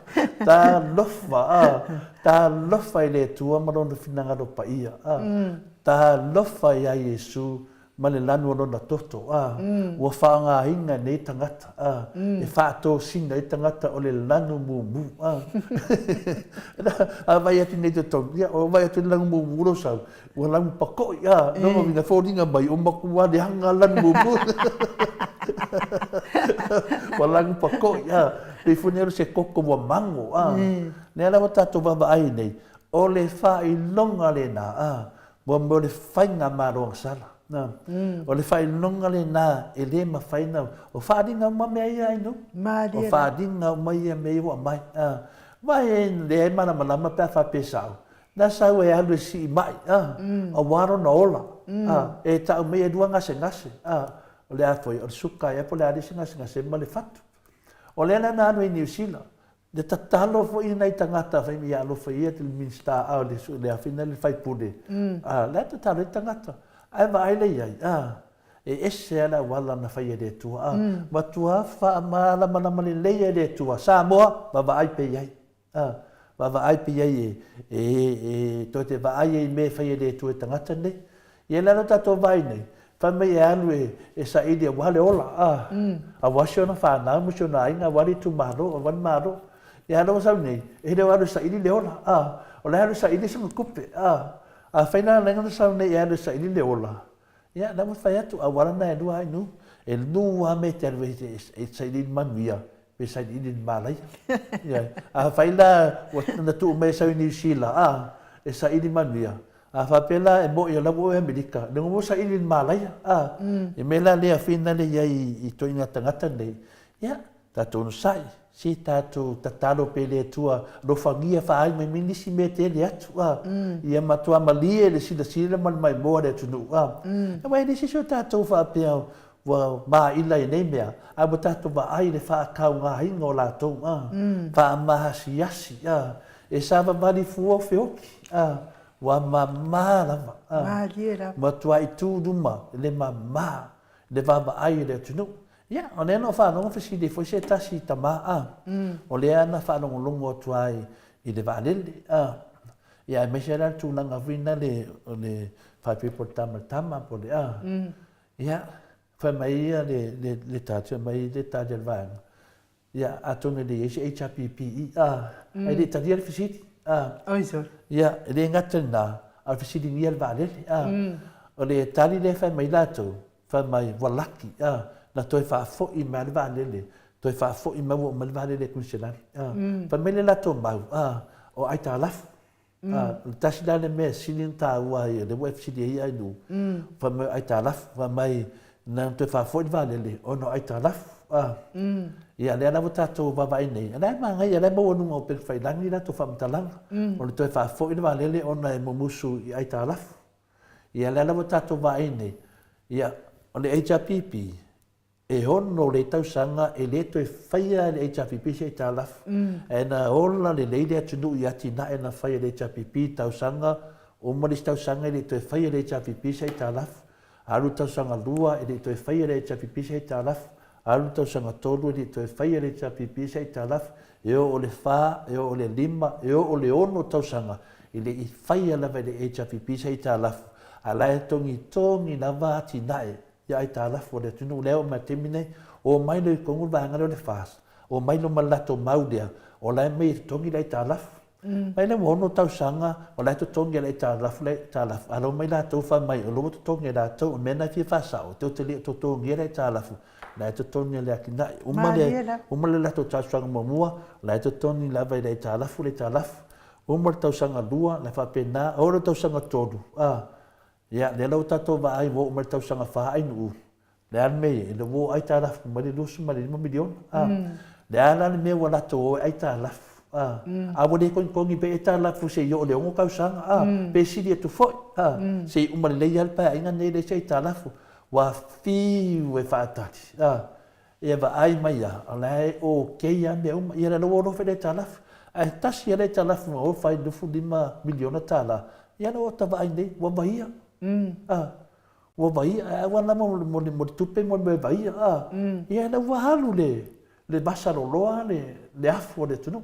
talofa, a, talofa i le Atua ma Lona finagalo paia, a, talofa iā Iesu ma le lanu o lona toto, ā, ua faaaogaina nei tagata, ā, e faatosina ai tagata o le lanu mumu, ā. A vaai atu nei totonu, ia, o vaai atu i le lanu mumu lou sau, ua lanu pakoʻi, ā, lona uiga e foliga mai o matua leaga lanu mumu. Ua lanu pakoʻi, ā, pei foi nei o se koko ua mago, ā. Lea la ua tatou vaavaai nei, o le faailoga lena, ā, Ua mea o le faiga malo agasala. Na. O le faailoga lena e le mafai na, o faaaliga uma mea ia ai nuu. Malie O faaaliga uma ia mea ia ua aumai. A. Vaai e leai malamalama pe a faapea sao. Na sau e alu e sii mai, a, aua lona ola. A, e tau mai e lua gasegase. A, o le a foi, o le suka ea po o le a le isi gasegase ma le fatu. O lea la na alu ai i Niu Sila. Le tatalo foi i nai tagata fai mai ia alofa ia te le Minista a o le le afina le faipule a la e tatalo ai tagata ae vaai le iai a e ese a le auala na fai e le Atua a matua faamalamalama lelei e le Atua Samoa vaavaai pe iai a vaavaai pe iai e e e toe te vaai ai i mea e fai e le Atua i tagata nei. Ia le ala o tatou vaai nei, fai mai e alu e saili aua le ola, a, aua si ona fanau ma si ona aiga, aua le itumalo, aua le Malo. Ia ala ua sau nei, e le o alu e saili le ola, a, o la e alu e saili sana tupe, a. Afai la na ona sau nei e alu e saili le ola, ia la ua fai atu, auala na e lua ai nu, e lua mea e te alu e saili i le manuia, pe sailiili i le malaia. Ia, afai la ua na tuu mai e sau i Niu Sila, a, e saili manuia, A faapea la e moʻi o la ua oe Amerika, le ua saili i le malaia, a. I mea la lea whina le iai i toiga tagata nei, ia, tatou onosai, se tatou tatalo pe le Atua alofagia faaai mai mai nisi mea tele atu, a. Ia matua malie le silasila ma le maimoa le atunuu, a. Aua e le se isi o tatou faapea ua maila i nei mea, a ua tatou vaai i le faakaugaina o latou, a. Faamahasiasi, a. E savavali fua o feoki, a. Ua mamā lava, a. Mālie lava. Matuai tū luma le mamā, le vaavaai i le atunuu. Ia, o lea na ou faalogo fesili ai foi se tasi tama, a. O lea na faalogologo atu ai i le vaalele, a. Ia, aemaise la le tulaga foi na le, o le faaipoipo o le tama i le tama po o le, a. Ia, fai mai ia le, le, le tali, fai mai le tali a le vaega, Ia, atonu e le i ai se HRPPE, a, ae le i talia le fesili, a. Oi sole. Ia, e le gata i lena, a o le fesiligia le vaalele, a. O le tali lea e fai mai latou, fai mai, ua laki, a, na toe faafoi mai lava le vaalele, toe faafoi mai ua uma le vaalele e Kuiniselani, a. Fai mai le latou mau, a, o aitalafu. A, o le tasi la le mea e sili ona taua ai, o lea ua e fesili ai Ainuu, fai mai o aitalafu, fai mai na ona toe faafoi le vaalele ona o aitalafu. A, ia lea la ua tatou vaavaai nei, o la e manaia, o la e maua i luga o upegatafailagi latou faamatalaga, o le toe faafoi le vaalele ona e mumusu i aitalafu. Ia lea la ua tatou vaai nei, ia o le HRPP, E ono le tausaga e le toe faia e le HRPP se aitalafu. Ae na ola lelei le atunuu i atinae na fai e le HRPP i tausaga uma le isi tausaga e le toe faia e le HRPP se aitalafu. Alu le tausaga lua e le toe faia e le HRPP se aitalafu. Alu le tausaga tolu e le toe faia e le HRPP se aitalafu. E oo le fa, e oo le lima, e oo le ono tausaga e le i faia lava e le HRPP se aitalafu. A la e togitogi lava atinae ia aitalafu a le atunuu lea e oo mai le taimi nei, omai loa i totonu le vaega lea o le FAST, omai loa ma le latou mau lea, o la e aumai e totogi le aitalafu. Mai lea ua ono tausaga o la e totogi e le aitalafu le aitalafu, a la omai latou fai mai o la ua totogi e latou, o le mea lena e fia faasao, tou te le o totogia le aitalafu, o la e totogi e le atinae. Uma le, uma le latou talosaga muamua, o la e totogi lava i le aitalafu le aitalafu. Uma le tausaga lua, le faapena, oo le tausaga tolu, a, ia, lea la ua tatou vaai ua oo mai le tausaga fa ainuu, le a le mea e le ua aitalafu mai le $25 miliona, a. Le a la le mea ua latou o ai aitalafu, a. A ua le togitogi pea aitalafu se i oo i le 6 tausaga, a, pe sili atu foi, a, se i uma lelei lava le paeaiga lenei e leai se aitalafu. Ua fiu e faatali, a, ia vaai mai lava, o la e okay lava mea uma. Ia la ua alofa i le aitalafu. Ae tasi lava le aitalafu na o fai $25 miliona tala, ia la ua ta vaai nei, ua vaia, a. Ua vaia, ae aua la mo le tupe mo le mea e vaia, a. Ia la ua alu le le masaloloa le le afu o le atunuu.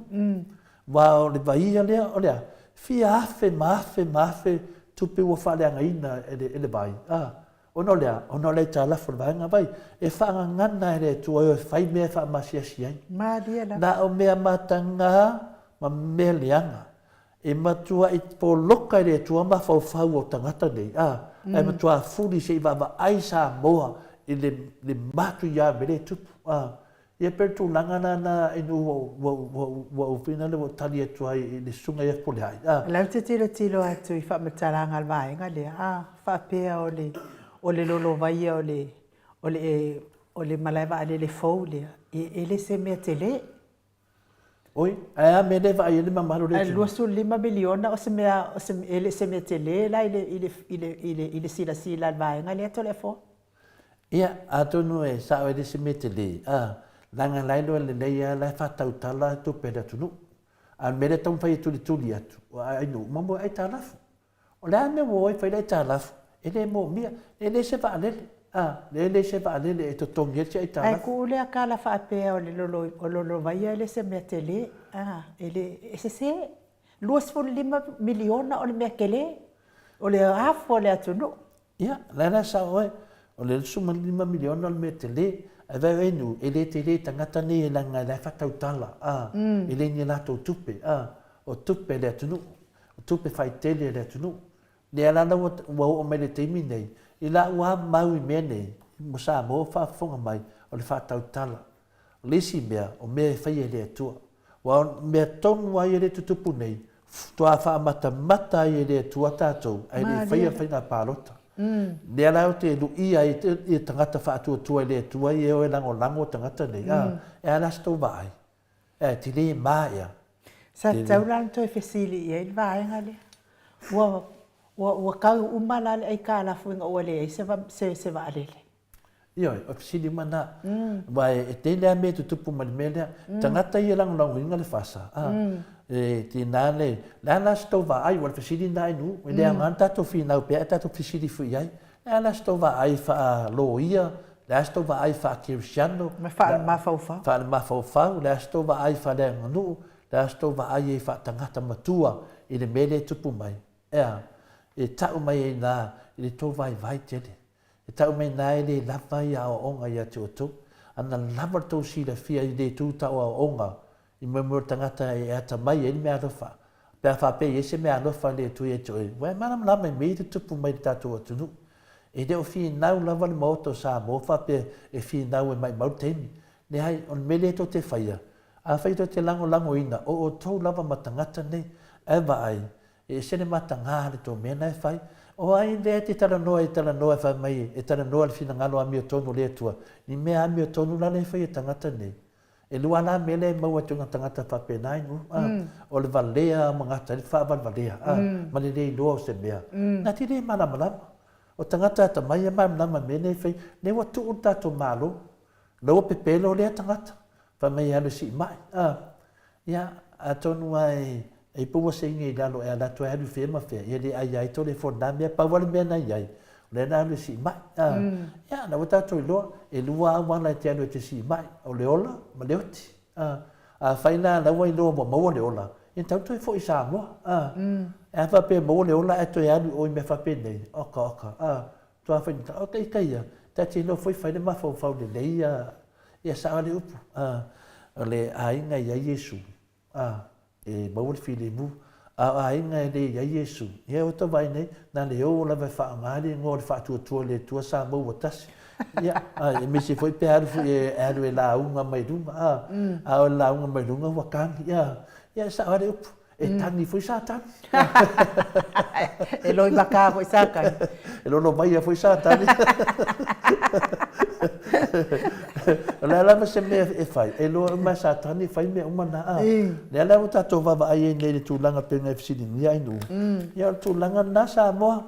Aua o le vaia lea, o le a? Fia afe ma afe ma afe tupe ua faaleagaina e le e le vai, a. Ona o le a? Ona o le aitalafu o le vaega vai. E faagagana e le Atua e o e fai mea e faamasiasi ai. Malie lava. Na o mea mataga ma mea leaga. E matuai poloka e le Atua mafaufau o tagata nei, a, ae matua fuli se i vaavaai Samoa i le, le matuia mea lea e tupu, a. Ia pei o le tulaga la na inu ua, ua, ua, ua ou fina lea ua ou tali atu ai i le susuga ia Fepuleai, a. O la ou te tilotilo atu i faamatalaga a le vaega lea, a, faapea o le, o le lolovaia o le, o le, o le malae vaalele fou lea, e, e le se mea tele. Oi, ae a mea lea e vaai ai le mamalu o le atunuu? Ae $25 miliona o se mea, o se, e le o se mea tele la i le, i le, i le, i le, i le silasila a le vaega lea Toleafoa. Ia, atonu e sao e le se mea tele, a, leaga la e iloa lelei lava la e faatautala tupe a le atunuu. A o le mea lea e taumafai e tulituli atu, ai nuu ma moe aitalafu. O le a le mea ua o ai fai le aitalafu? E le moomia. E leai se vaalele. A, e leai se vaalele e totogi ai se aitalafu. Ae tuu lea tala faapea o le lolo, o lolovaia e le se mea tele. A, e le, e sese. 25 miliona o le mea tele. O le afu o le atunuu. Ia, la la sao oe. O le 25 miliona o le mea tele. Ae vaai oe nu, e le tele tagata nei e leaga la e faatautala. A, e leai ni latou tupe. A, o tupe a le atunuu. O tupe faitele a le atunuu. Lea la ua oo mai le taimi nei, i lau lava mau i mea nei, mo Samoa o faafofoga mai, o le faatautala. O le isi mea, o mea e faia e le Atua. Aua o mea tonu lava ia lea e tutupu nei, faatoa faamatamata ai e le Atua tatou, ae le i faia le faiga palota. Lea la ou te luia ai i tagata faatuatua i le Atua ia e o e lagolago tagata nei, a, e a la se tou vaai? E tele ma ea. Sa tatau la ona toe fesili i ai le vaega lea. Ua, ua, ua kau uma la le aitalafu ina ua leai se, se, se vaalele. Ioe, o fesili uma na. Aua e, e tele lava mea e tutupu ma le mea lea. Tagata ia e lagolagoina le FASA, a, e tiga le, le a la se tou vaai, aua o le fesili lena e nuu, e le aoga ona tatou finau pea ae tatou fesili foi i ai. Le a la se tou vaai faa-loia, le a se tou vaai faa-kerisiano, Ma faale-mafaufau. Faale-mafaufau, le a se tou vaai faaleaganuu, le a se tou vaai ai faatagata matua i le mea lea e tupu mai, ea, e tau mai ai ina i le tou vaivai tele. E tau mai ina e le lava ia aoaoga ia te outou. Ana lava le tou silafia i le itu tau aoaoga i moemoe o le tagata e atamai ai le meaalofa, pe a faapea e i ai se meaalofa a le Atua ia te oe, ua e malamalama i mea ia e tutupu mai i le tatou atunuu. E le o finau lava le Maota o Samoa faapea e finau e maimau le taimi. Leai, o le mea lea tou te faia, afai tou te lagolagoina o outou lava ma tagata nei, ae vaai, e ese le mataga le tou mea na e fai. O ai lea e te talanoa e talanoa e fai mai e talanoa le finagalo amiotonu o le Atua, ni mea amiotonu la lea e fai e tagata nei? E lua la mea lea e maua atu i tagata faapena i nuu, a, o le valea ma gata ai le faavalevalea, a, ma le le iloa o se mea. Na te le malamalama. O tagata atamai e malamalama i mea nei e fai, lea ua tuu le tatou Malo, la ua pepelo lea tagata, fai mai e alu e siimai, a. Ia, atonu lava e i ai pe ua seigi i lalo e alu atu e alu i fea ma fea, ia le ai ai tole fo na mea, pau lava le mea na i ai, o lea na alu e siimai. A, ia, la ua tatou iloa, e lua lava auala e te alu e te siimai, o le ola ma le oti. A, afai la la ua iloa ua maua le ola, ia tatau toe foi i Samoa. A, e a faapea e maua le ola ae toe alu i o i mea faapenei, oka oka, a, Tua faigata, o ita ia, ta te iloa foi fai le mafaufau lelei ia, ia sao le upu, a, o le aiga e i ai Iesu, a, e maua le filemu, a o aiga e le i ai Iesu, ia ua tau vaai nei, na le o lava e faaaoga le igoa o le faatuatua o le Atua sa maua tasi, ia, a, aemaise foi pe alu foi e alu e lauga mai luga, a, a o le lauga mai luga ua kagi, a, ia e sao lava le upu. E tagi foi Satani. E loimaka foi Satani. E lolovaia foi Satani. O le a lava se mea e fai, e iloa uma e Satani e fai mea uma na. A. Lea la ua tatou vaavaai ai nei i le tulaga pei ona e fesiligia ai Nuu. Ia o le tulaga lena Samoa.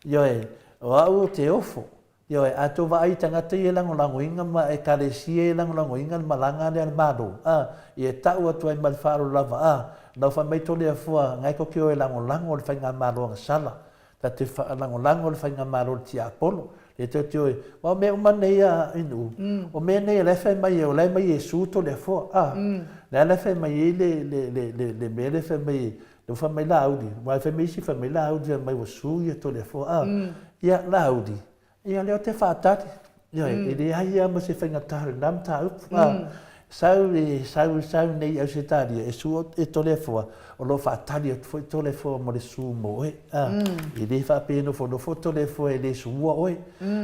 Ioe, o au ou te ofo. Ioe, a tou vaai i tagata ia e lagolagoina ma Ekalesia ia e lagolagoina le malaga lea a le Malo, a, ia e tau atu ai ma le faaaloalo lava, a, lau fai mai Toleafoa, na e tou te o e lagolago le faigamalo agasala, ta te lagolago le faigamalo a le tiapolo, lea tou te o e, aua o mea uma nei a Inu, o mea nei o la e fai mai o la e mai Iesu Toleafoa, a, lea la e fai mai ai le, le, le, le, le mea lea fai mai, lea ua fai mai Laauli, aua e fai mai isi fai mai Laauli fai mai ua su ia Toleafoa, a, Ia, Laauli, ia lea ou te faatali. Ioe, e leai lava ma se faigata o lena mataupu. A, sau e sau sau nei i Ausetalia e su e Toleafoa, o lo o faatali atu foi Toleafoa mo le su mo oe. A, e le faapea e nofonofo Toleafoa e le sua oe.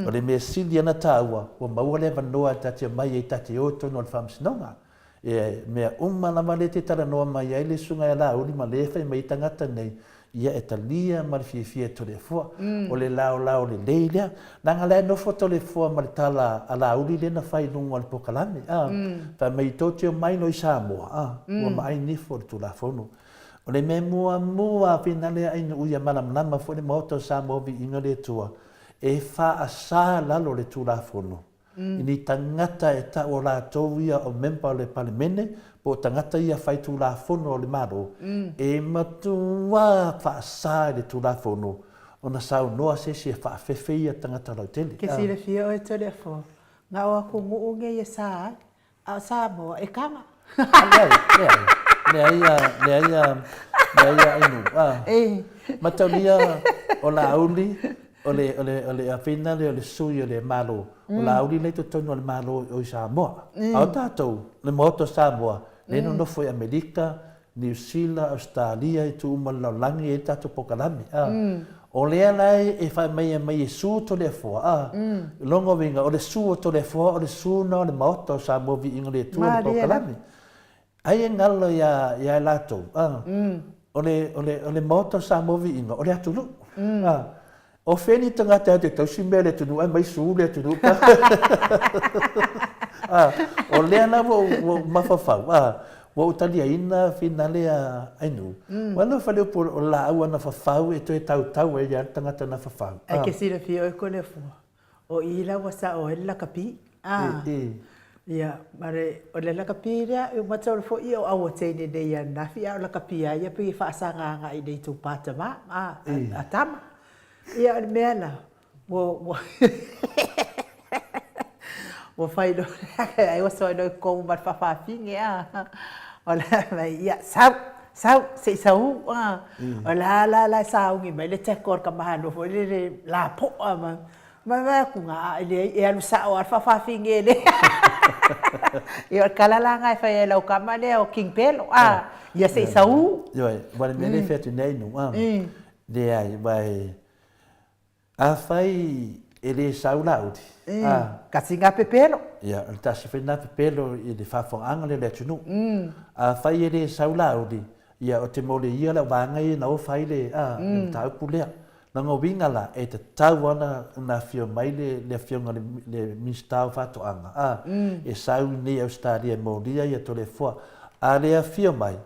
O le mea sili ona taua, ua maua le avanoa ta te omai ai ta te o i totonu o le Faamasinoga. E mea uma lava lea te talanoa mai ai le Susuga ia Laauli ma lea e fai mai ai tagata nei, ia e talia ma le fiafia e Toleafoa. O le laolao lelei lea. Leaga la e nofo Toleafoa ma le tala a Laauli lea na fai i luga o le polokalame, a, fai mai tou te omai loa i Samoa, a, ua maai nifo le Tulafono. O le mea muamua a finale a Ainuu ia malamalama foi le Maota o Samoa Viiga le Atua, e faasa lalo le Tulafono. i ni tagata e tau o latou ia o member o le Palemene po o tagata ia faitulafono o le Malo, e matua faasa i le Tulafono ona saunoa se isi e faafefe ia tagata lautele. Ke silafia oe Toleafoa, na o atunuu nei e sa ai, a o Samoa e kaga. Leai, leai, leai a, leai a, leai a Ainu, a. Mataulia o Laauli, o le, o le, o le afina lea o le sui o le Malo, o Laauli lea i totonu o le Malo o i Samoa. A o tatou, le Maota o Samoa, lea e nonofo i Amerika, Niu Sila, Ausetalia, itu uma o le lalolagi e i ai le tatou polokalame, a. O lea la e fai mai e mai e su Toleafoa, a. Lona uiga, o le su o Toleafoa, o le su lena o le Maota o Samoa Viiga le Atua le polokalame. Ai e galo ia, ia i latou, a. O le, o le, o le Maota o Samoa Viiga, o le atunuu, a. O fea ni tagata e te tausi mea i le atunuu ae mai su le atunuu pe a o lea la ua ou mafaufau a ua ou taliaina finale a Ainuu. Ua alofa le upu o le laau ana fafau e toe tautau ai lava le tagata na fafau. Ae ke silafia oe Toleafoa, o i la ua sao ai le lakapi a ia ma le o le lakapi lea e uma tau foi o aua teine nei ananafi a o lakapi a ia pei e faasaga agai i le itupa tama a a tama. Ia o le mea la, ua, ua, ua fai loa, ai ua soa loa i totonu ma le faafafine, a. O le a mai, ia, sau, sau, se i sau, a. O le a la la e sauni mai le tackle a le tama foi lele lapoa ma, ma vaai atu na, a e leai, e alu sao lava le faafafine lea. Ia o le tala la lena e fai ai e lau tama lea o King Pelo, a, ia se i sau. Ioe, aua o le mea lea e fai atu nei Nuu, a. Leai, aua e, afai e le sau Laauli, a. Kasi ngā pepelo. Ia, o le tasi foi lena pepelo i le faafofogaaga lea o le atunuu. Afai e le sau Laauli, ia, ou te molia lau vaega ia na ofa ai le, a, le mataupu lea. Lona uiga la, e tatau lava ona afio mai le, le Afioga i le, le Minisita o Faatoaga, a, e sau i inei i Ausetalia e molia ia Toleafoa. A le afio mai,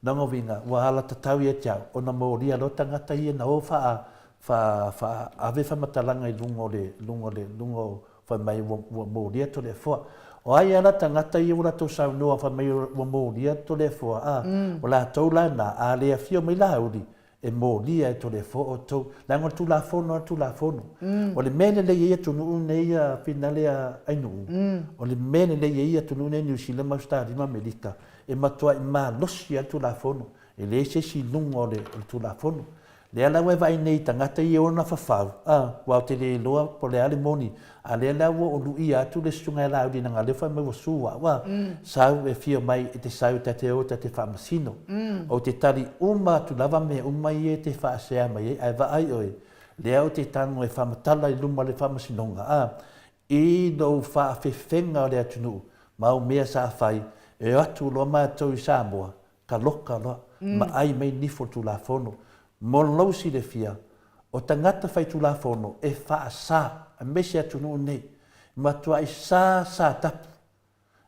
Lona uiga, ua alatatau ia te au, ona molia loa tagata ia na o faa, faa, faa ave faamatalaga i luga o le, luga o le, luga o, fai mai ua, ua molia Toleafoa. O ai ala tagata ia ua latou saunoa fai mai ua molia Toleafoa, a, o latou la na, a le afio mai Laauli, e molia e Toleafoa outou. Leaga o le Tulafono lava le Tulafono. O le mea lelei ai atunuu nei a Finale a Ainuu, o le mea lelei ai atunuu nei Niu Sila ma Ausetalia ma Amerika, e matuai malosi lava le Tulafono. E leai se isi i luga o le Tulafono. Lea la ua e vaai nei i tagata ia e ona fafau, a, aua ou te le iloa po o le a le moni, a lea la ua ou luia atu le susuga ia Laauli leaga o lea fai mai ua su au, a, sau e afio mai e te sau ta te o ta te faamasino. Ou te tali uma atu lava mea uma ia e te faasea mai ai, ae vaai oe, lea ou te tago e faamatala i luma o le faamasinoga, a, i lou faafefega o le atunuu ma au mea sa fai, e o atu loa matou i Samoa, ka loka loa. ma ai mai nifo o le Tulafono. Mo lou silafia, o tagata faitulafono e faasa, aemaise atunuu nei, matuai sa sa tapu.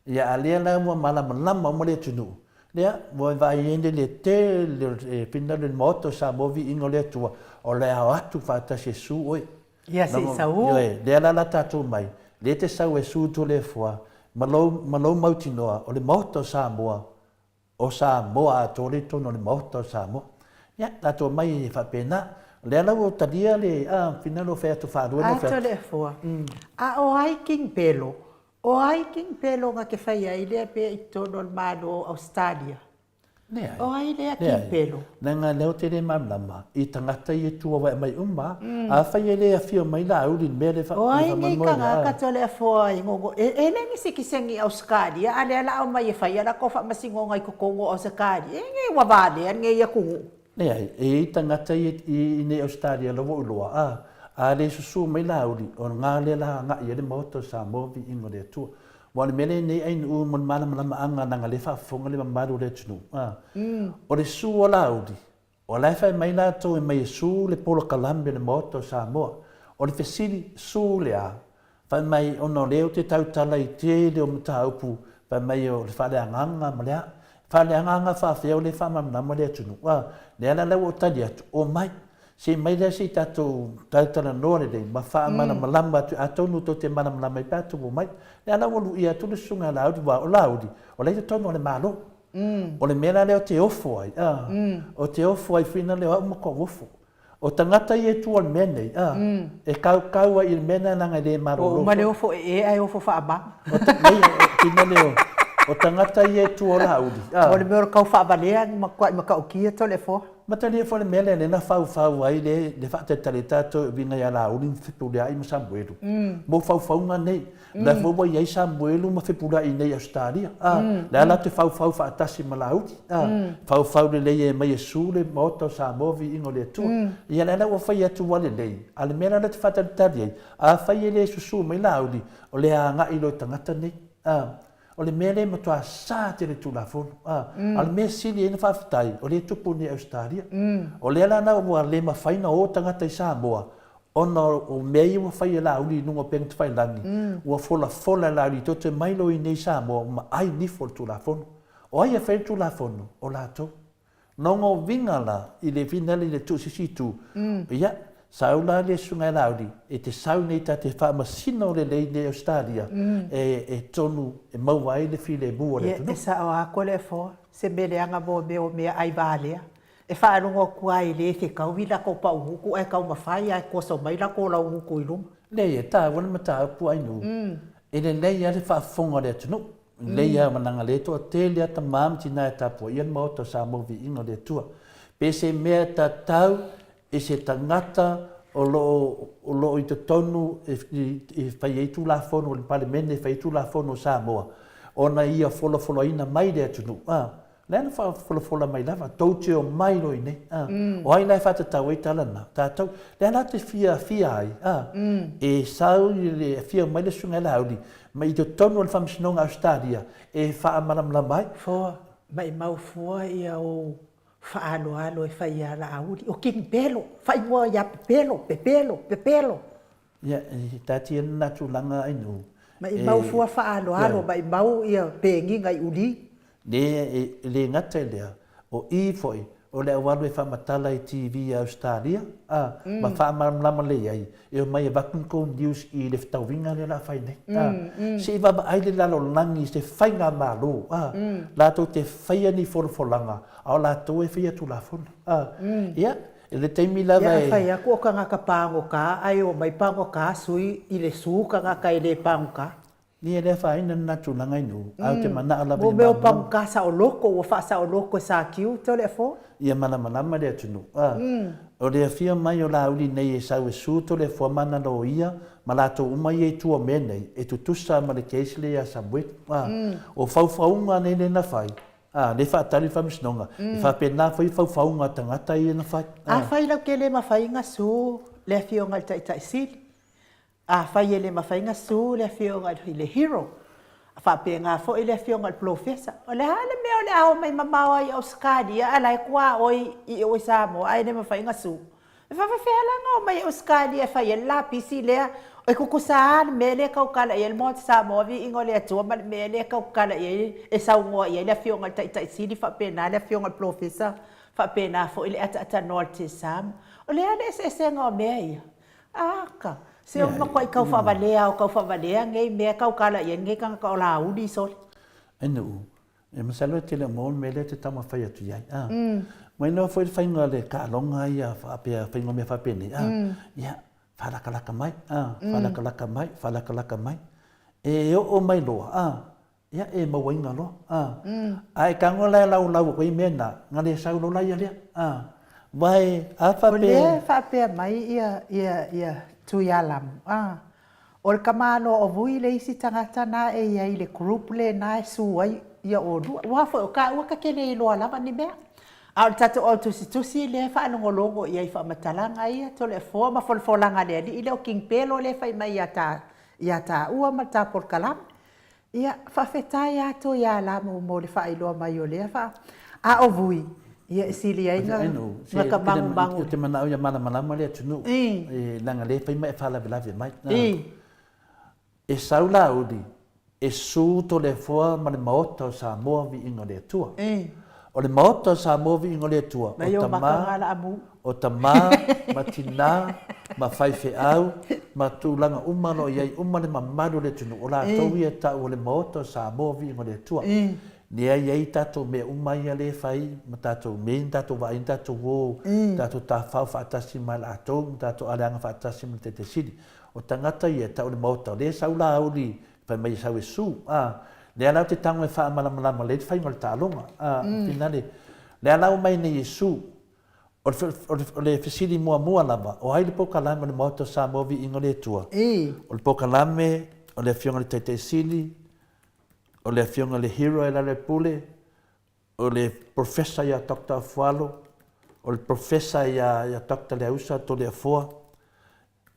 Ia a lea la ua malamalama uma le atunuu, lea ua vaai ai le tele o le finagalo i le Maota o Samoa viiga o le Atua, o le a o atu faatasi e su oe. Ia se i sau. Ioe, lea la la tatou mai, lea e te sau e su Toleafoa ma lou, ma lou mautinoa o le Maota o Samoa, o Samoa atoa lea i totonu o le Maota o Samoa. Ia, tatou omai e faapena. O lea la ua talia le, a, finagalo o fai atu faalua na fai atu. A Toleafoa, a o ai King Pelo? O ai King Pelo na te fai ai lea mea i totonu o le Malo o Ausetalia? Leai. O ai lea King Pelo? Leaga lea ou te le malamalama i tagata ia e tua mai uma lava. Afai e le afio mai Laauli i le mea lea e O ai nei tagata Toleafoa i gogo e le ni sitiseni i Ausetalia a lea la aumai e fai a latou faamasinoga i totonu o Ausetalia e nei ua valea lenei atunuu. Leai, e i ai tagata ia i inei Ausetalia la ua ou iloa, a, a le susu mai Laauli, o lena lea la agai ai le Maota o Samoa viiga o le Atua. Aua o le mea lea nei Ainuu mo le malamalamaaga leaga lea e faafofoga le mamalu o le atunuu, a, o le su o Laauli, O la e fai mai latou e mai e su le polokalame o le Maota o Samoa. O le fesili, su le a? Fai mai ona o lea ou te tautala i tele o mataupu, fai mai o le faaleagaga ma le a. Faaleagaga faafefea o lea e faamalamalama le atunuu? A, lea la la ua ou tali atu, omai. Se i mai lea se i tatou talatalanoa lelei ma faamalamalama atu, atonu tou te malamalama ai pe a outou omai. Lea la ua luia atu le susuga ia Laauli, aua o Laauli, o la e i totonu o le Malo. O le mea la lea ou te ofo ai, a, ou te ofo ai foi lea o au ma kou ofo. O tagata ia e tua i le mea nei, a, e kaukau ai i le mea lena leaga e le malolo Ua uma le ofo ee ae ofo faamama. O ta, nei, o tina lea, o tagata ia e tua o Laauli, a. O le mea o le tau faavalea ni matuai matautia Toleafoa. Matalia foi le mea lea lea na faufau ai le, le faatalitali ai tatou e uiga ia Laauli ma Fepuleai ma Samuelu mo faufauga nei. O la foi ua i ai Samuelu ma Fepuleai i nei i Ausetalia, a, lea la te faufau faatasi ma Laauli, a, faufau lelei e mai e su le Maota o Samoa viiga o le Atua. Ia lea la ua fai atu ua lelei, a o le mea la lea te faatalitali ai, afai e le susu mai Laauli, o le a agai loa i tagata nei, a. O le mea lea e matua sa tele Tulafono, a, a o le mea sili ai ona faafetai, o lea e tupu nei i Ausetalia. O lea la na ua le mafai ona o tagata i Samoa, ona o mea ia ua fai e Laauli i luga o upega tafailagi, ua folafola e Laauli tou te mai loa i inei i Samoa ma ai nifo o le Tulafono. O ai e fai le Tulafono? O latou. Nogo uiga la i le finale i le tuu sisi itu, ia, sau la le susuga ia Laauli e te sau nei ta te faamasino lelei nei Ausetalia e, e tonu e maua ai le filemu o le Ia, atunuu. e sao lava Toleafoa, se mea leaga mo mea o meaai valea. E faalogo atu lava e le fetaui latou paugutu ae taumafai lava e toso mai latou laugutu i luma. Leai, e taua le mataupu Ainuu, e lelei lava le faafofoga o le atunuu. Lelei lava leaga lea e toatele lava tama ma tina e tapuaia le Maota o Samoa Viiga o le Atua. Pe se mea tatau i se tagata o lo o, o lo o i totonu e, e fai ai Tulafono o le Palemene, e fai ai Tulafono o Samoa, ona ia folafolaina mai le atunuu, a, lea na faafolafola mai lava, tou te omai loa i inei, a. O ai la e faatatau ai tala na? Tatou. Lea la te fiafia ai, a, e sau i le afio mai le Susuga ia Laauli, ma i totonu o le Faamasinoga a Ausetalia e faamalamalama ai. Foa, maimau fua ia ou faaaloalo e fai ia Laauli, o King Pelo, faaigoa ia Pepelo, Pepelo, Pepelo. Ia, e taatia lena tulaga Ainuu. Maimau fua faaaloalo, maimau ia pegiga i uli. Le, e le gata i lea, o i foi, o le aualu e faamatala i TV a Ausetalia, a, ma faamalamalama lelei ai, e omai avatu ni tou news i le fetauiga lea o le a fai nei, a. Se i vaavaai le lalolagi i se faigamalo, a, latou te faia ni folafolaga, a o latou e faia Tulafono, a. Ia, i le taimi lava e... Ia, a fai atu o tagata pagota, ae omai pagota sui i le su tagata e le pagota. Ia e le afaina lena tulaga i nuu, ae ou te manao lava ia Mo mea o pagota saoloto, ua faasaoloto e Satiu Toleafoa. Ia malamalama le atunuu. A, o le afio mai o Laauli nei e sau e su Toleafoa ma ana loia ma latou uma ia i tua o mea nei, e tutusa ma le case lea ia Samuelu. A, o faufauga nei lea na fai, a, lea e faatali le faamasinoga, e faapena foi faufauga a tagata ia na fai. A. Afai lautele mafai na su le afioga i le Taitai Sili, Afai e le mafai na su le afioga i le Hero. Faapena foi le afioga i le Polofesa, o le a le mea o le a omai mamao ai i Ausetalia ae la e tuaoi i o i Samoa ae le mafai ona sue? E faapefea la ona omai i Ausetalia e fai ai le lapisi lea? E tutusa lava le mea lea e tautala i ai le Maota Samoa, viiga o le Atua ma le mea lea e tautala i ai, e saunoa i ai le Afioga i le Taitai Sili faapena le Afioga i le Polofesa, faapena foi le ataatanoa a le TSAM. O le a le eseesega o mea ia? Aka! Se o le matuai tau faavalea o tau faavalea nei mea e tautala i ai lenei tagata o Laauli sole. Anu'u, e masalo e tele o maua le mea lea e te taumafai atu i ai. A. Mai noa foi le faiga o le taaloga ia faapea, faiga o mea faapenei, a, ia, faalakalaka mai, a, faalakalaka mai, faalakalaka mai. E oo mai loa, a, ia e mauaina loa, a. A e tago la e laulau atu ai mea na, na le sau loa la ia lea, a. Vae, a faapea. O lea e faapea mai ia, ia, ia Tuialamu, a, o le tamaloa o Vui le isi tagata na e i ai i le group lena e su ai ia olua. Aua foi o taua ta te le iloa lava ni mea. A o le tatou au tusitusi lea e faalogologo i ai i faamatalaga ia, Toleafoa ma folafolaga a le alii lea o King Pelo lea e fai mai ia ta, ia taua ma le ta polokalame. Ia, faafetai lava Toialamu mo le faailoa mai o lea faa. A o Vui, ia e sili ai na na magumagu. Ou te manao ia malamalama le atunuu, leaga lea e fai ma e faalavelave mai. E sau Laauli, e su Toleafoa ma le Maota o Samoa Viiga o le Atua. O le Maota o Samoa Viiga o le Atua, o tama, o tama ma tina ma faifeau ma tulaga uma o lo o i ai uma le mamalu o le atunuu, o latou ia e tau o le Maota o Samoa Viiga o le Atua. Lea e i ai tatou mea uma ia lea e fai ma tatou mea ia na tatou vaai ai na tatou o, tatou tafao faatasi ma latou ma tatou aleaga faatasi ma le Taitai Sili. O tagata ia e tau o le Maota, o lea e sau Laauli Fai mai e sau e su, a. Lea la ou te tago e faamalamalama lelei le faiga o le taaloga, a. Finale, lea la ua mai nei e su. O le, o le, o le fesili muamua lava, o ai le polokalame o le Maota o Samoa Viiga o le Atua? O le polokalame o le Afioga i le Taitai Sili, o le Afioga i le Hero e Lealailepule, o le Professor ia Doctor Afualo, o le Professor ia, ia Doctor Leausa Toleafoa,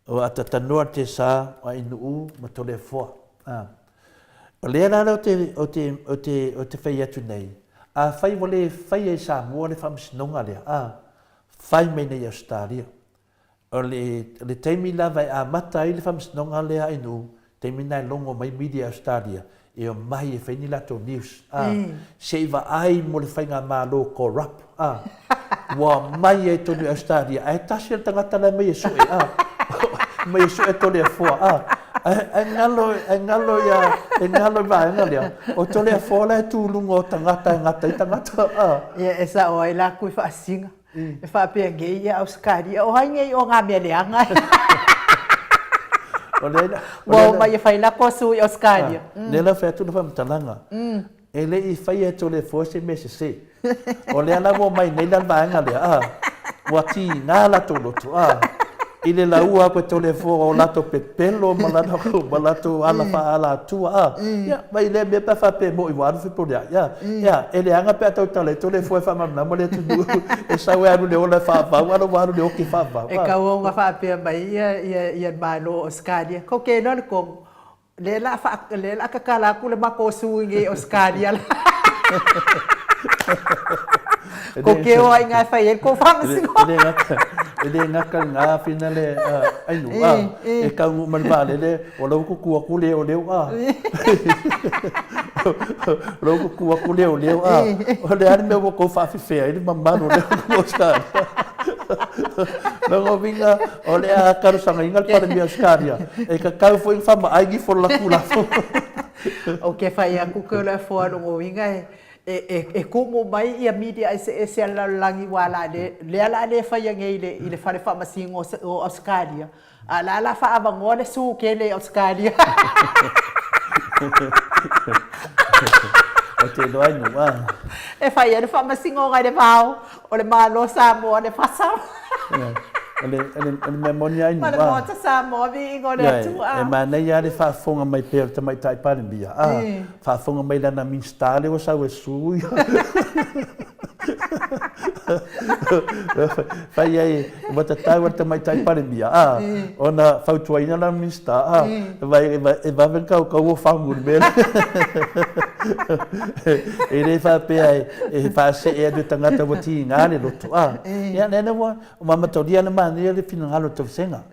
O Atatanoa Tesa, o Ainuu ma Toleafoa. A. O lea la ou te, ou te, ou te, ou te fai atu nei, afai ua le faia i Samoa le faamasinoga lea, a, fai mai nei i Ausetalia. O le, o le taimi lava e amata ai le faamasinoga lea a Ainuu, taimi na e logo mai media Ausetalia e omai e fai ni latou news a se i vaai mo le faigamalo corrupt a ua omai ai tonu i Ausetalia ae tasi le tagata la e mai e sue a mai e sue Toleafoa a ae galo ae galo ia e galo i vaega lea o Toleafoa la e tu luga o tagata e gata ai tagata a Ia e sao ai la kui faasiga E faapea nei ia Ausetalia, o ai nei o ngā mea leaga e? O lea, Ua omai e fai lako su i Ausetalia. Lea la fai atu le faamatalaga, e le i faia e Toleafoa se mea sese. O lea la ua omai nei la le vaega lea, a, ua tiga latou loto, a, i le laua aku e Toleafoa o latou pepelo ma latou, ma latou ala faaalatua, a, ia, mai lea mea pe a faapea e moni ua alu Fepuleai, a, Ia, e leaga pe a tautala i Toleafoa e faamalamalama le atunuu e sau e alu i le ola e faavau, a o ua alu i le oki e faavau. E tauau ina faapea mai ia, ia, ia le Malo o Ausetalia, kou te iloa le tonu, lea la a lea la a tatala atu le matou sui nei i Ausetalia la. Kou te o ai ina e fai ai le kou faamasinoga. E le gata, e le gata lena finale Ainu, a, e taunuu ma le vaalele, O lau kuku aku leo leo a. O lau kuku aku leo leo a. O le a le mea ua tou faafefea ai le mamalu o le Australia. Lona uiga, o le a talosagaina le Palemia o Australia e tatau foi ona faamaai ifo le latou lafo. Ou te fai atu ke o le afoa lona uiga e e e tumu mai ia media eseese a le lalolagi ua la le lea la le faia nei i le i le fale faamasino o Ausetalia A la la faaavanoa le su tele i Ausetalia. O te iloa ai nuu, a. E fai ai le faamasinoga i le vao o le Malo Samoa le fasa. O le, o le, o le mea moni ai nuu, a. Ma le Maota Samoa, viiga o le Atua. E manaia lava le faafofoga mai pea o le Tamaitai Palemia, a. Faafofoga mai i lana Minisita lea ua sau e su ia. Fai ai, ua tatau a le Tamaitai Palemia, a, ona fautuaina lana Minisita, a, e vave ona kaukau o fagu i le mea lea. E le faapea e faasee atu i tagata ua tiga le loto, a. Ia, lea ua matolia le manaia le finagalo o le tausega.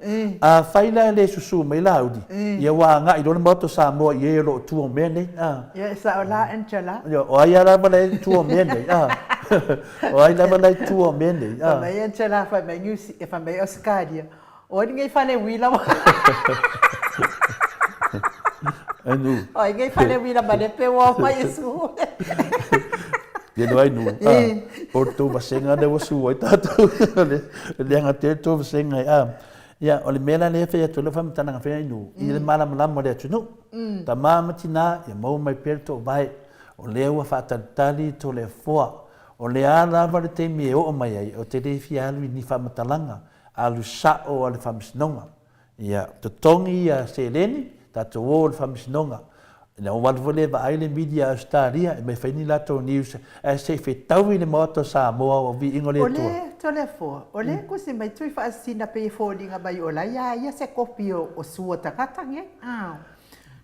Afai la e le susu mai Laauli, ia ua agai loa le Maota o Samoa i e o lo o tua o mea nei. Ia, e sao la Angela. Ia, o ai lava la e tua o mea nei, a. O ai lava la e tua o mea nei, a. Fai mai Angela, fai mai Niu, fai mai Ausetalia, o ai lenei fale uila ua Ai nu. O ai lenei fale uila malepe ua omai e su. Ia no ai nu. O le tou vasega lea ua su ai tatou. Le leaga tele le tou vasega ai. Ia, o le mea la lea e fai atu ai lau faamatalaga fai ai nu, i le malamalama o le atunuu. Tama ma tina, ia maua mai pea le toovae. O lea ua faatalitali Toleafoa. O le a lava le taimi e oo mai ai, ou te le fia alu i ni faamatalaga, alu sao a le Faamasinoga. Ia, totogi ia seleni, tatou o i le Faamasinoga. Ina ua alu foi lea e vaai le media a Ausetalia, e mai fai ni latou news, ae se i fetaui le Maota o Samoa o viiga o le Atua. O le Toleafoa, o lea e tusi mai Tuifaasisina pei e foliga mai o la e ia ia se kopi o sua tagata nei.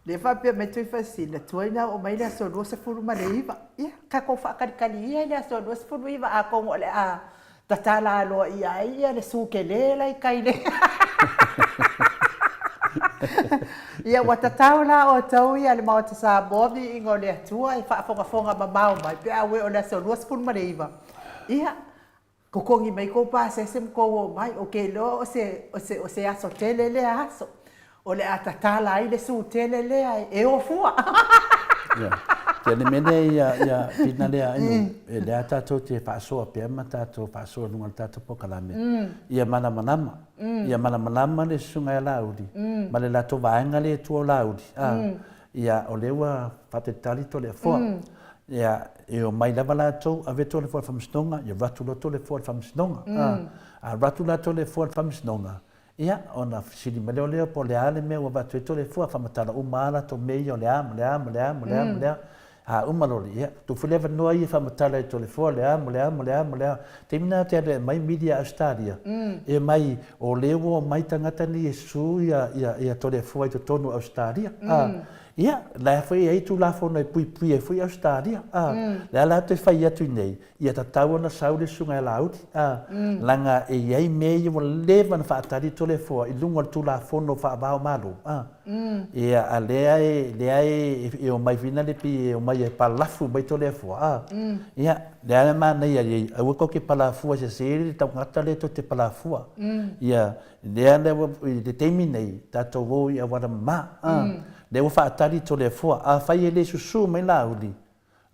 Lea faapea mai Tuifaasisina, tuai na oo mai le aso 29. Ia, tatou faatalitali ia i le aso 29 atonu o le a tatala aloaia ai ia le su tele la i tai le Ia ua tatau la outou ia le Maota Samoa viiga o le Atua e faafogafoga mamao mai pe a uē o le aso 29. Ia totogi mai tou pasese ma tou o mai, ou te iloa o se o se o se aso tele lea aso. O le a tatala ai le su tele lea e o fua. Ia, te le mea lea ia, ia whina lea ainu, e lea tātou te whaasoa pea ma tātou whaasoa lunga le tātou pokalame. Ia malamalama, ia malamalama le susunga ia Laauli, ma le latou vaega lea e tua o Laauli. Ia, o lea ua whaatetali tō le afoa. Ia, e o mai lava latou, ave tō le foa le whamasinoga, ia ratu loa tō le foa le whamasinoga. A ratu la tō le foa le whamasinoga, Ia, ona fesili mai lea o Leo po o le a le mea ua avatu ai Toleafoa, faamatala uma lava latou mea ia o le a ma le a ma le a ma le a ma le a. A uma loa, ia, tuu foi le avanoa ia e faamatala e Toleafoa le a ma le a ma le a ma le a. Taimi lena te alu e aumai media a Ausetalia, e omai o lea ua omai tagata nei e sue ia, ia, ia Toleafoa i totonu o Ausetalia. A, ia, la e foi e i ai Tulafono e puipui ai foi Ausetalia. A, le a la toe fai atu i inei, Ia tatau ona sau le susuga ia Laauli, a, leaga e i ai mea ia ua leva ona faatali Toleafoa i luga o le Tulafono Faava o Malo, a. Ia, a lea e, lea e, e omai foi lale pei e omai e palafu mai Toleafoa, a. Ia, lea e manaia i ai, aua tou te palafua sese le tagata lea tou te palafua. Ia, lea la ua, i le taimi nei, tatou o i auala mama, a. Lea ua faatali Toleafoa. Afai e le susu mai Laauli,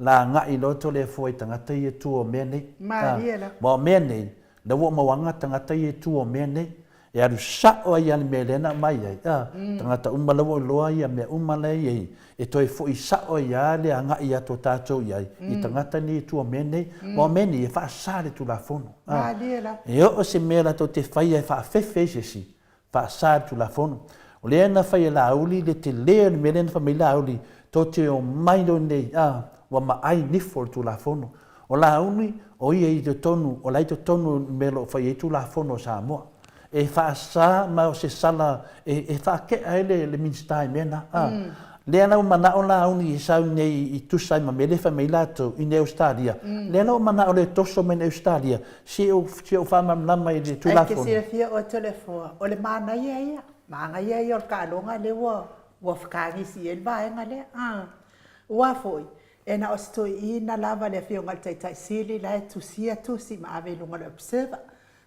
La agai loa Toleafoa i tagata ia e tua o mea nei. Malie la. Aua o mea nei, la ua mauaga tagata ia e tua o mea nei. E alu sao ai lava le mea lea na aumai ai, a, tagata uma la ua iloa ia mea uma la e i ai, e toe foi sao ai lava le agai atu o tatou i ai i tagata nei e tua o mea nei. Aua o mea nei, e faasa le Tulafono. Malie la. E oo se mea latou te faia e faafefe ai se isi, Faasa le Tulafono. O lea na fai e Laauli le tele o le mea lea na fai mai Laauli, tou te omai loa nei, a, ua maai nifo le Tulafono. O Laauli, o ia i totonu, o la e i totonu o le mea o lo o fai ai Tulafono a Samoa. E faasa ma o se sala e, e faatea ai le, le Minisita i mea na, a. Lea la ua manao Laauli e sau nei i tusa ai ma mea lea e fai mai latou i nei Ausetalia. Lea la ua manao loa e toso mai nei Ausetalia, Se ou, se ou faamalamalama i le Tulafono. Ai te silafia oe Toleafoa, o le manaia ia, manaia ia o le taaloga lea ua, ua fetagisi i ai le vaega lea. A, ua foi, e na o se toeaina lava le Afioga i le Taitai Sili la e tusia tusi ma ave i luga o le Observer,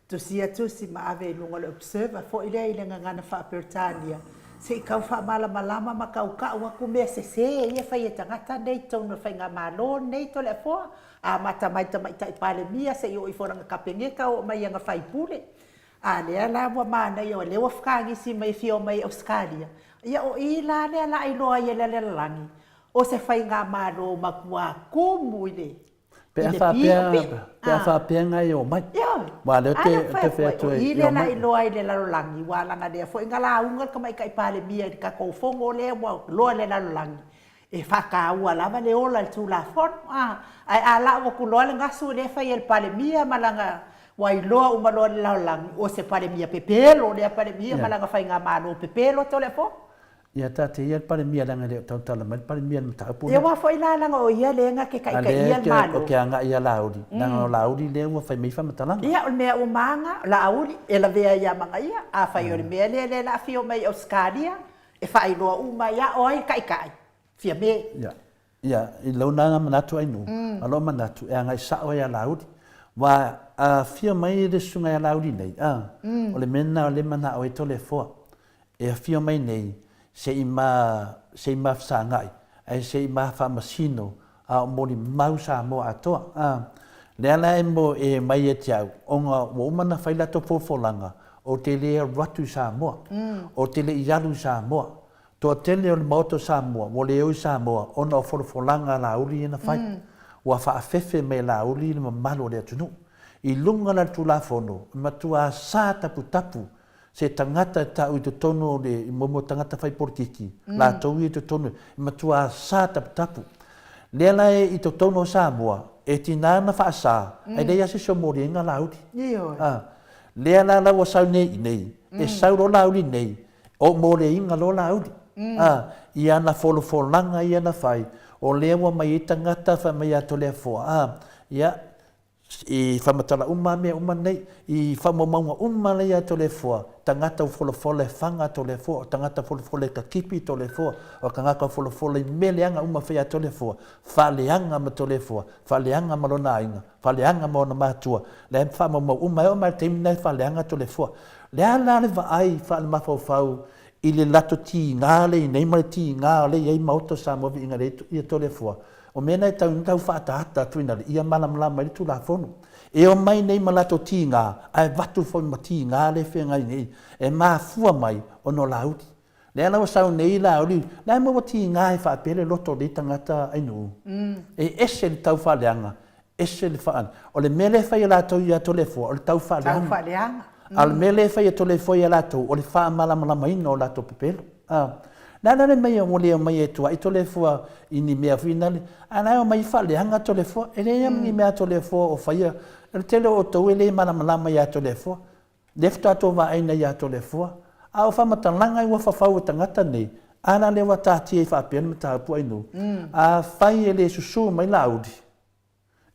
tusia tusi ma ave i luga o le Observer foi lea i le gagana faa-Peretania, se i tau faamalamalama ma tau tau atu mea sese ia e fai e tagata nei i totonu o le Faigamalo lenei Toleafoa. Amata mai Tamaitai Palemia seia oo ifo lana Kapeneta oo mai ana faipule. A lea la ua manaia o lea ua fekagisi mai e fia omai i Ausetalia, ia o i la lea la iloa ai e le lalolagi o se faigamalo matua tumu i le Pe a faapea, pe a faapea na e omai. Ioe. Aua o lea ou te fai atu e omai. O i lea la iloa ai le lalolagi, ua leaga lea foi na lauga le Tamaitai Palemia i le tatou fono lea ua iloa e le lalolagi. E faataua lava le ola i le Tulafono, a, ae a lau atu loa le gasu lea e fai e le Palemia ma lana, ua iloa uma loa e le lalolagi, o se Palemia pepelo lea Palemia ma lana faigamalo pepelo Toleafoa. Ia taatia ia le Palemia leaga e le o tautala mai le Palemia i le mataupu lea. Ia aua foi la leaga o ia lea na te taitaia le Malo. A lea ou te agai ia Laauli, leaga o Laauli lea ua fai mai faamatalaga. Ia o le mea uma lava na, o Laauli e lavea ia Magaia, afai o le mea lea lea o le a afio mai i Ausetalia, e faailoa uma ai lava o ai le taitai, Fiame. Ia, ia, i lou na manatu Ainuu, a o lou manatu e agai sao ai ia Laauli. Aua a afio mai le susuga ia Laauli nei, a, o le mea lena o lea e manao ai Toleafoa, e afio mai nei se i ma, se i ma fesagai, ae se i ma faamasino a o molimau Samoa atoa. A, lea la e mo, e mai ia te au, ona ua uma ona fai latou folafolaga, ou te le alu atu i Samoa, ou te le i alu i Samoa. Toatele o le Maota o Samoa ua le o i Samoa ona o folafolaga a Laauli ia na fai. Ua faafefe mai e Laauli le mamalu o le atunuu. I luga la o le Tulafono, e matua sa taputapu se tagata e tau i totonu o le mo mo tagata fai polokiki, latou ia i totonu, e matua sa taputapu. Lea la e i totonu o Samoa, e tiga ona faasa, ae leai lava se isi o moliaina Laauli. Ioe. A, lea la la ua sau nei i nei, e sau loa Laauli nei, o moliaina loa Laauli. A, i ana folafolaga ia na fai, o lea ua mai ai tagata fai mai ia Toleafoa, a, ia, I faamatala uma a mea uma nei, i faamaumauga uma la ia Toleafoa, tagata ua folafola e faga Toleafoa, o tagata folafola e takipi Toleafoa, o tagata folafola i mea leaga uma fai a Toleafoa, faaleaga ma Toleafoa, faaleaga ma lona aiga, faaleaga ma ona matua, la e faamaumau uma e oo mai le taimi lena e faaleaga Toleafoa. Le a la le vaai faalemafaufau i le lato tiga lea i nei ma le tiga lea i ai Maota o Samoa viiga lea ia Toleafoa? O mea na e tau tau faaataata atu ina ia malamalama ai le Tulafono. E omai nei ma latou tiga, ae avatu foi ma tiga lea e feagai nei, e mafua mai ona o Laauli. Lea la ua sau nei Laauli, la e maua tiga e faapea le loto o nei tagata ainuu. E ese le tau faaleaga, ese le faa... O le mea lea e fai e latou ia Toleafoa, o le tau faaleaga. Tau faaleaga. A o le mea lea e fai e Toleafoa ia latou, o le faamalamalamaina o latou pepelo. A. Le a la le mea ua le omai e tuai Toleafoa i ni mea foi nale, a la e omai faaleaga Toleafoa. E leai lava ma ni mea a Toleafoa o faia. O le tele o outou e le malamalama ia Toleafoa. Lea faatoa tou vaai ia Toleafoa. A o faamatalaga ua fafau e tagata nei, a la lea ua taatia ai faapea le mataupu Ainuu. Afai e le susu mai Laauli,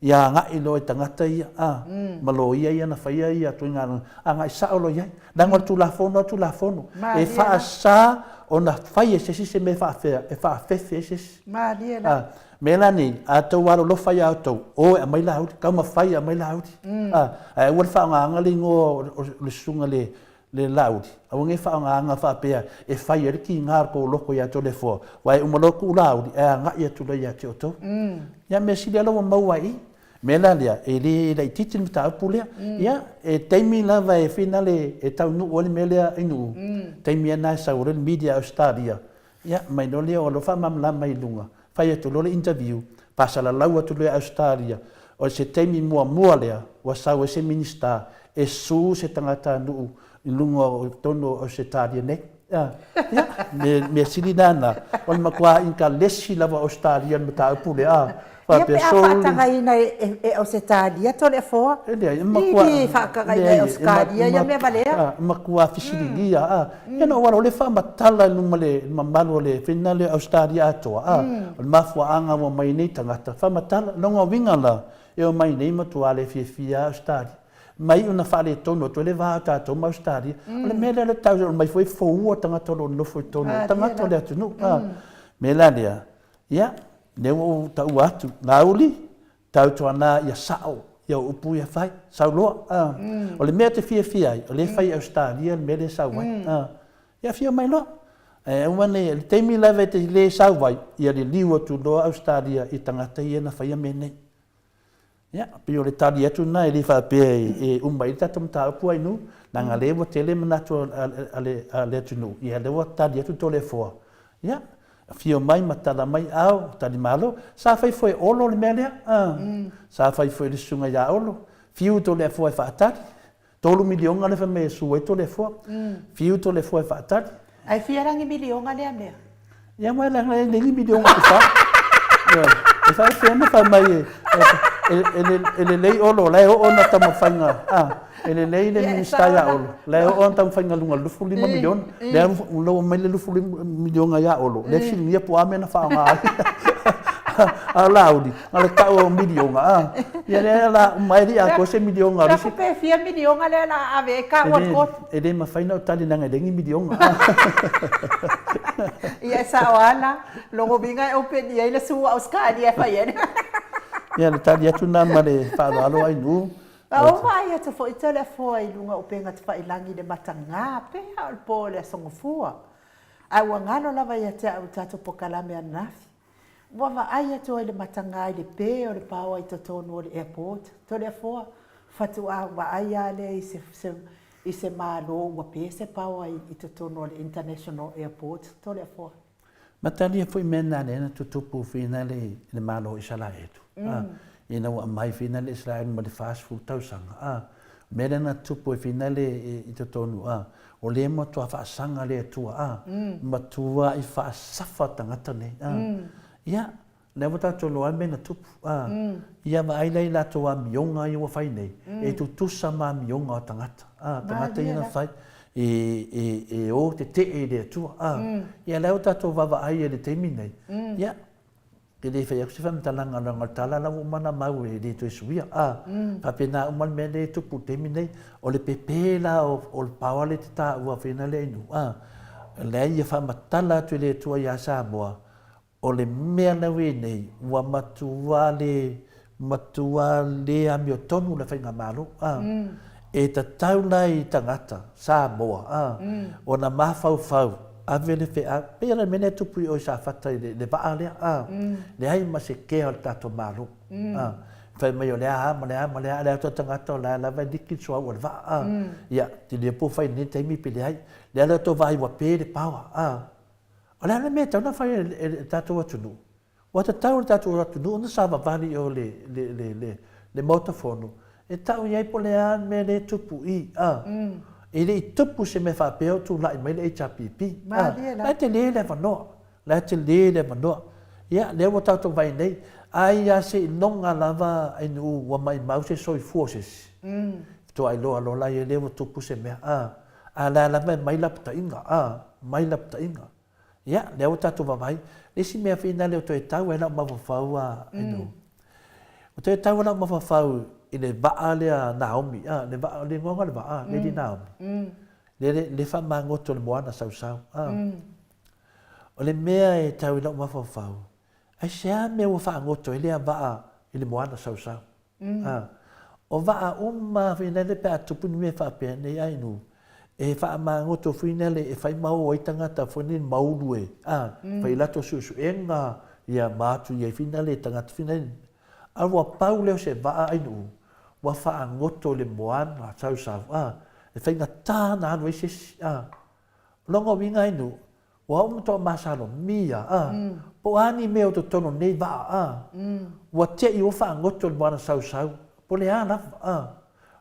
ia agai loa i tagata ia, a, ma loia ia na faia ia ituaiga agai sao loa i ai. Leaga o le Tulafono lava Tulafono. E faasa ona fai e se isi se mea e faafea, e faafefe ai se isi. Malie la. A, mea la nei, a outou alolofa ia outou, o e aumai Laauli, taumafai e aumai Laauli. A, ae aua le faaaogaina le igoa o le susuga i le Laauli, aua ne i faaaogaina faapea e fai ai le tiga o le tou loto ia Toleafoa, aua e uma loa tuu Laauli ae agai atu loa ia te outou. Ia mea sili lava la ua maua ai i i. O le mea la lea, e le laitiiti le mataupu lea. Ia, e taimi lava e finale e taunuu ai le mea lea i Nuu, taimi lava lena e sau ai loa le media a Ausetalia, Ia, mai loa lea o lo faamalamalama i luga, fai atu loa le interview, faasalalau atu loa e Ausetalia, o se taimi muamua lea ua sau ai se Minisita e sue se tagatanuu i luga o totonu o Ausetalia nei. Ia, ia, mea sili lena, o le matua inkalesi lava o Ausetalia i le mataupu lea, a. Ia pe a faatagaina e Ausetalia Toleafoa. E leai, e matua... E le faatagaina e Ausetalia ia mea valea. E matua fesiligia, a. Ia na ou alo le faamatala i luma le mamalu o le fina lea o Ausetalia atoa, a. O le mafuaaga ua omai ai nei tagata, faamatala. Lona uiga la, e omai nei matua le fiafia lava Ausetalia. Ma iu ina faaletonu atu ai le va o tatou ma Ausetalia. O le mea lea o le tau, omai foi foua tagata o lo o nonofo i totonu, o tagata o le atunuu, a. O le mea la lea, Ia, lea ua ou taua atu, Laauli, tautuana ia sao ia upu ia fai, sau loa. A. O le mea e te fiafia ai, o lea e fai e Ausetalia le mea lea e sau ai. A. Ia afio mai loa. Ae aua ne i, le taimi lava e te le sau ai, ia liliu atu loa Ausetalia i tagata ia na faia mea nei. Ia, pei o le tali atu lena e le faapea e uma ai le tatou mataupu Ainuu, leaga o lea ua tele manatu a le atunuu, ia lea ua tali atu Toleafoa. Ia, afio mai ma tala mai ao, tali malo. Sa fai foi e Olo le mea lea, a. Sa fai foi e le susuga ia Olo, fiu Toleafoa e faatali. $3 miliona lea fai mai e sue ai Toleafoa. Fiu Toleafoa e faatali. Ae fia la ni miliona lea mea? Ia ma leaga e le ni miliona te fa. Ioe. E faapefea ona fai mai e, e, e, e lelei Olo, la e oo ona taumafaiga, a, e lelei le Minisita ia Olo, la e oo ona taumafaiga luga 25 miliona. Lea ua aumai le 25 miliona ia Olo, lea e fesiligia po o a mea na faaaoga ai. A o Laauli, na o le tau o miliona, a. Ia lea la uma ai e le i atoa se miliona a le isi. Pe fia miliona lea la ave ai ka ua le E le mafai ona ou tali leaga e leai ni miliona. Ia e sao lava la, lona uiga e open i ai le sua Ausetalia e fai ai le. Ia le tali atu lena ma le faaaloalo Ainuu. A ua vaai atu foi Toleafoa i luga o upega tafailagi i le mataga pea o le po o le Aso Gafua. Ae ua galo lava ia te au i le tatou pokalame ananafi. Ua vaai atu ai le mataga i le pē o le paoa i totonu o le airport. Toleafoa, faatoa vaai lava lea i se, se, i se Malo ua pē se paoa i, i totonu o le international airport. Toleafoa. Matalia foi mea na lea na tutupu finale i le Malo o Isaraelu. Mm. Ina ua aumai finale Isaraelu ma le 40 tausaga. A, mea lea na tupu ai finale i totonu, a, o lea matua faasaga le Atua, a, matuai faasafa tagata nei, a. Ia, lea ua tatou iloa ai mea na tupu, a. Ia vaai la i latou amioga ia ua fai nei, e tutusa ma amioga o tagata, a, tagata ia na fai, e, e, e o tetee i le Atua, a. Ia lea ua tatou vaavaai ai i le taimi nei, ia, E le fai atu se faamatalaga leaga o le tala la ua uma ona mau e le toe suia. A, faapena uma le mea lea e tupu i le taimi nei. O le pepe la o le paoa lea e te taua fina lea inu, a, leai ia faamatala atu e le Atua ia Samoa, o le mea la ua i ai nei, ua matua le, matua le amiotonu le faigamalo. A, e tatau la i tagata Samoa, a, ona mafaufau, ave le feau, pei lava o le mea lea e tupu i o i Safata i le vaa lea, a, leai ma se kea o le tatou Malo, a, fai mai o le a ma le a ma le a, a leai atu tagata o la e lava e liki le suauu o le vaa, a, ia, te le po fai i lenei taimi pe leai, lea la tou vaai ua pe le paoa, a, o le a le mea e tatau ona fai e le tatou atunuu? Ua tatau i le tatou atunuu ona savavali i o le, le, le, le, le Maota Fono e tau i ai po o le a le mea lea e tupu i, a. E le i tupu se mea faapea o tulai mai le HRPP, a. La e tele le avanoa, la e tele le avanoa. Ia, lea ua tatou vaai nei, ai lava seiloga lava ainu ua maimau se soifua o se isi, faatoa iloa loa la ia lea ua tupu se mea, a. A o la e lava e mai lapataiga, a, mai lapataiga. Ia, lea ua tatou vaavaai. Le isi mea foi lea o toe tau ai lau mafaufau a mm. O toe tau ai lau mafaufau i le vaa lea Naomi, a, le vaa, le igoa le vaa, mm. Lady Naomi. Mm. Le, le, le faamagoto le moana sausau. A. Mm. O le mea e tau i lau mafaufau, aisea mea ua faagoto ai lea vaa i le moana sausau. Ā, o vaa uma fuinele pe a tupu ni mea faapea nei ainu, e faamagoto fuinele e fai ma o ai tagata foi nei maulu e, ā, fai i latou suesuega ia ma atu i ai fuinele tagata fuinele. A ua pau lea o se vaa ainu, ua faagoto i le moana sausau, ā, e faigata ona alu ai se isi, ā. O lona uiga ainu, Ua uma toa masalomia, a. Po o a ni mea o totonu o lenei vaa, a. Ua te'i ua faagoto i le moana sausau, po o le a lava, a.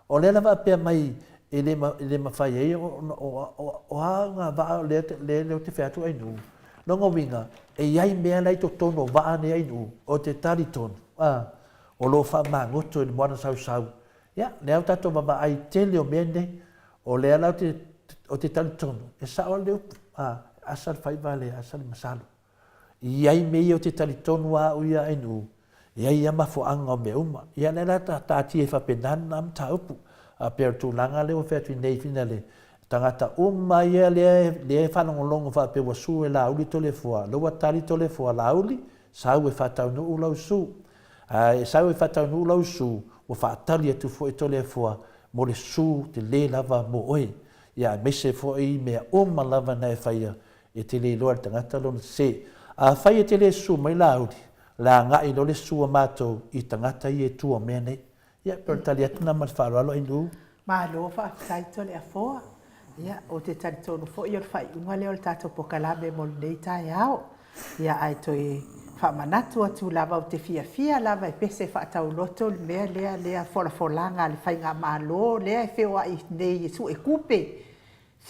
O lea lava a pea mai e le, e le mafai ai ona, o, o, o a ngā vaa lea, lea, lea ou te fai atu Ainuu. Lona uiga, e i ai mea la i totonu o vaa nei Ainuu, o te talitonu, a, o lo o faamagoto i le moana sausau. Ia, lea ua tatou vaavaai i tele o mea nei, o lea la ou te, ou te talitonu, e sao le upu, a, e asa le faiva le asa le masalo. E i ai mea ia ou te talitonu a au ia Ainuu, e i ai lava mafuaaga o mea uma. Ia lea la ta taatia ai faapena lena mataupu. A pei o le tulaga lea ua fai atu nei finale, tagata uma ia lea, lea e faalogologo faapea ua su e Laauli Toleafoa, lea ua tali Toleafoa, Laauli, sau e faataunuu lau su. A e sau e faataunuu lau su, ua faatali atu foi Toleafoa mo le su tele lava mo oe. Ia aemaise foi mea uma lava na e faia, e te le iloa e le tagata lona sese. Afai e te le susu mai Laauli, le agai loa le susu a matou i tagata ia e tua o mea nei. Ia, pei o le tali atu lena ma le faaaloalo Ainuu. Malo faafetai Toleafoa. Ia, ou te talitonu foi o le faaiuga lea o le tatou pokalame mo lenei taeao. Ia, ae toe faamanatu atu lava, ou te fiafia lava e pese faatauloto le mea lea, lea folafolaga a le Faigamalo lea e feoai nei e sue tupe.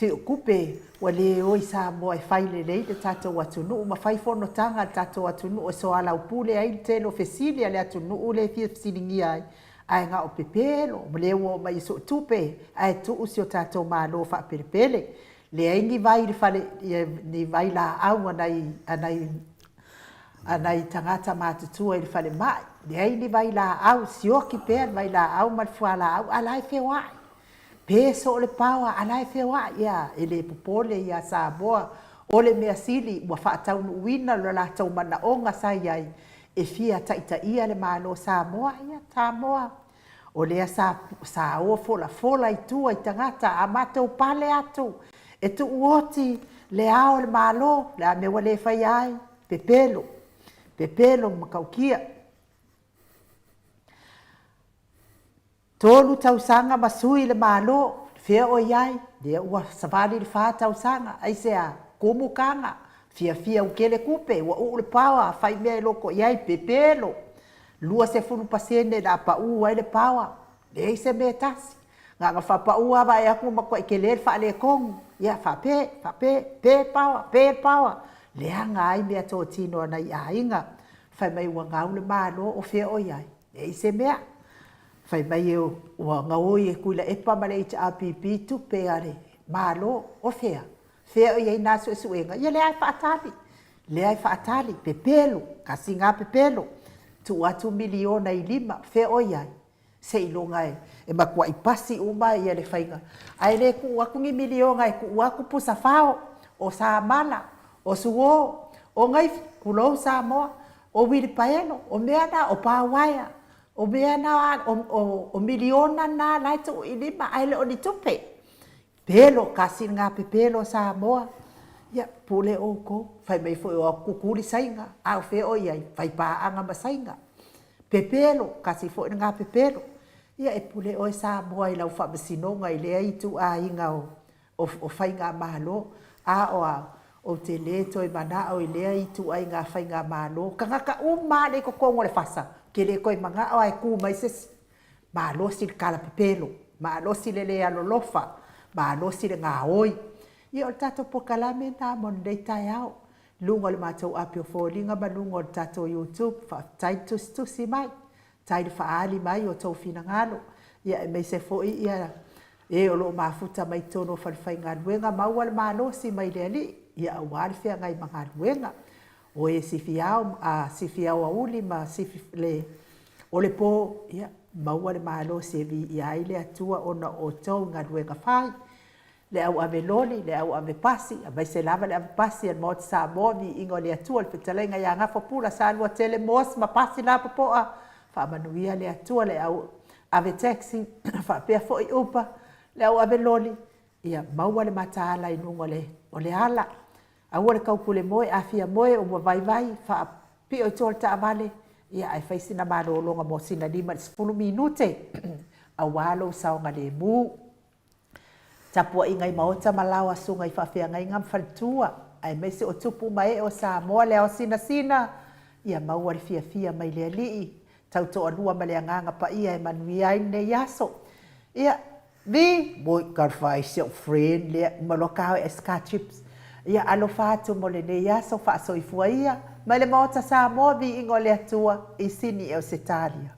Whiukupe, ua le o i Samoa e fai lelei le tatou atunuu ma fai fonotaga a le tatou atunuu e soalaupule ai le tele o fesili a le atunuu lea e fia fesiligia ai, ae na o pepelo, ma lea ua oo mai e suetupe ae tuu si o tatou Malo faapelepele. Leai ni vai i le fale, ni vailaau a nai, a nai, a nai tagata matutua i le falemai, leai ni vailaau, sioki pea le vailaau ma le fualaau, a o la e feoai. Pe soo le paoa a la e feoai, ia, e le popole ia Samoa. O le mea sili ua faataunuuina lo latou manaoga sa i ai e fia taitaia le Malo o Samoa, ia, Samoa, o lea sa, sa o folafola i tua i tagata, a matou pale atu e tuuoti le ao o le Malo, le a mea ua le faia ai? Pepelo, pepelo ma matautia. 3 tausaga ma sui le Malo, fea o i ai? Lea ua savali le 4 tausaga, aisea? Kumu kaga, fiafia ua tele tupe, ua uu le paoa, fai mea e loko i ai, pepelo, 20% le a pau ai le paoa, leai se mea e tasi. Na ona faapau lava vaai atu ua matuai tele le faaletonu, ia faape, faape, pe le paoa, pe le paoa, leaga ai meatotino a nai aiga. Fai mai ua gau le Malo, o fea o i ai? Leai se mea. Fai mai ua gaoi e Tuilaepa ma le HRPP tupe a le Malo. O fea? Fea o i ai na suesuega? Ia lea e faatali. Lea e faatali. Pepelo. Tasi na pepelo. Tuu atu miliona i lima. Fea o i ai? Seiloga e matuai pasi uma ia le faiga. Ae le tuu atu ni miliona e tuu atu pusa fao, o samala, o suo, o naifi, tulou Samoa, o uilipaelo, o mea na, o pa uaea, o mea na, o miliona na la e tuu i lima ae le o ni tupe. Pepelo, tasi lena pepelo a Samoa. Ia, pule outou. Fai mai foi o atu kukuli Saina, a o fea o i ai? Fai paaga ma Saina. Pepelo, tasi foi lena pepelo. Ia, e pule oe Samoa i lau faamasinoga i lea ituaiga o o faigamalo, a o a, ou te le toe manao i lea ituaiga faigamalo. Tagata uma lava lea i totonu o le fasa, ou te le toe manao lava e tu mai se isi. Malosi le kalapepelo, malosi le le alolofa, malosi le gaoi. Ia o le tatou polokalame lena mo lenei taeao, luga o le matou api o foliga ma luga o le tatou YouTube. Faafetai le tusitusi mai. Tai le faaali mai o tou finagalo, ia aemaise foi ia e o lo o mafuta mai totonu o falefaigaluega, maua le malosi mai le Alii, ia aua le feagai ma galuega. O e sifi ao, a sifi aoauli ma sifi le o le po, ia maua le malosi e viia ai le Atua ona o outou i galuega fai. Le au ave loli, le au ave pasi, aemaise lava le ave pasi a le Maota Samoa, viiga o le Atua, le fetalaiga ia Gafapula, Saluatele, Moasi ma Pasi Lapopoa, faamanuia le Atua, le au ave taxi, faapea foi Uber, le au ave loli, ia maua le mataala i luga o le, o le ala. Aua le taupule moe, a fia moe ua vaivai, faapio i tua o le taavale, ia ae fai sina malologa mo sina 5 i le 10 minute, aua lou saogalemu. Tapuaiga i maota ma laoa suga i faafeagaiga ma faletua, aemaise o tupu ma ee o Samoa le ao sinasina, ia maua le fiafia mai le Alii, tautoalua ma le Agaga Paia e manuia ai lenei aso. Ia, Vi, moi ka whai si ou friend lea, uma loa ka oe ska chips. Ia, alofa atu mo lenei aso, faasoifua ia, mai le Maota Samoa, viiga o le Atua, i Sini e Ausetalia.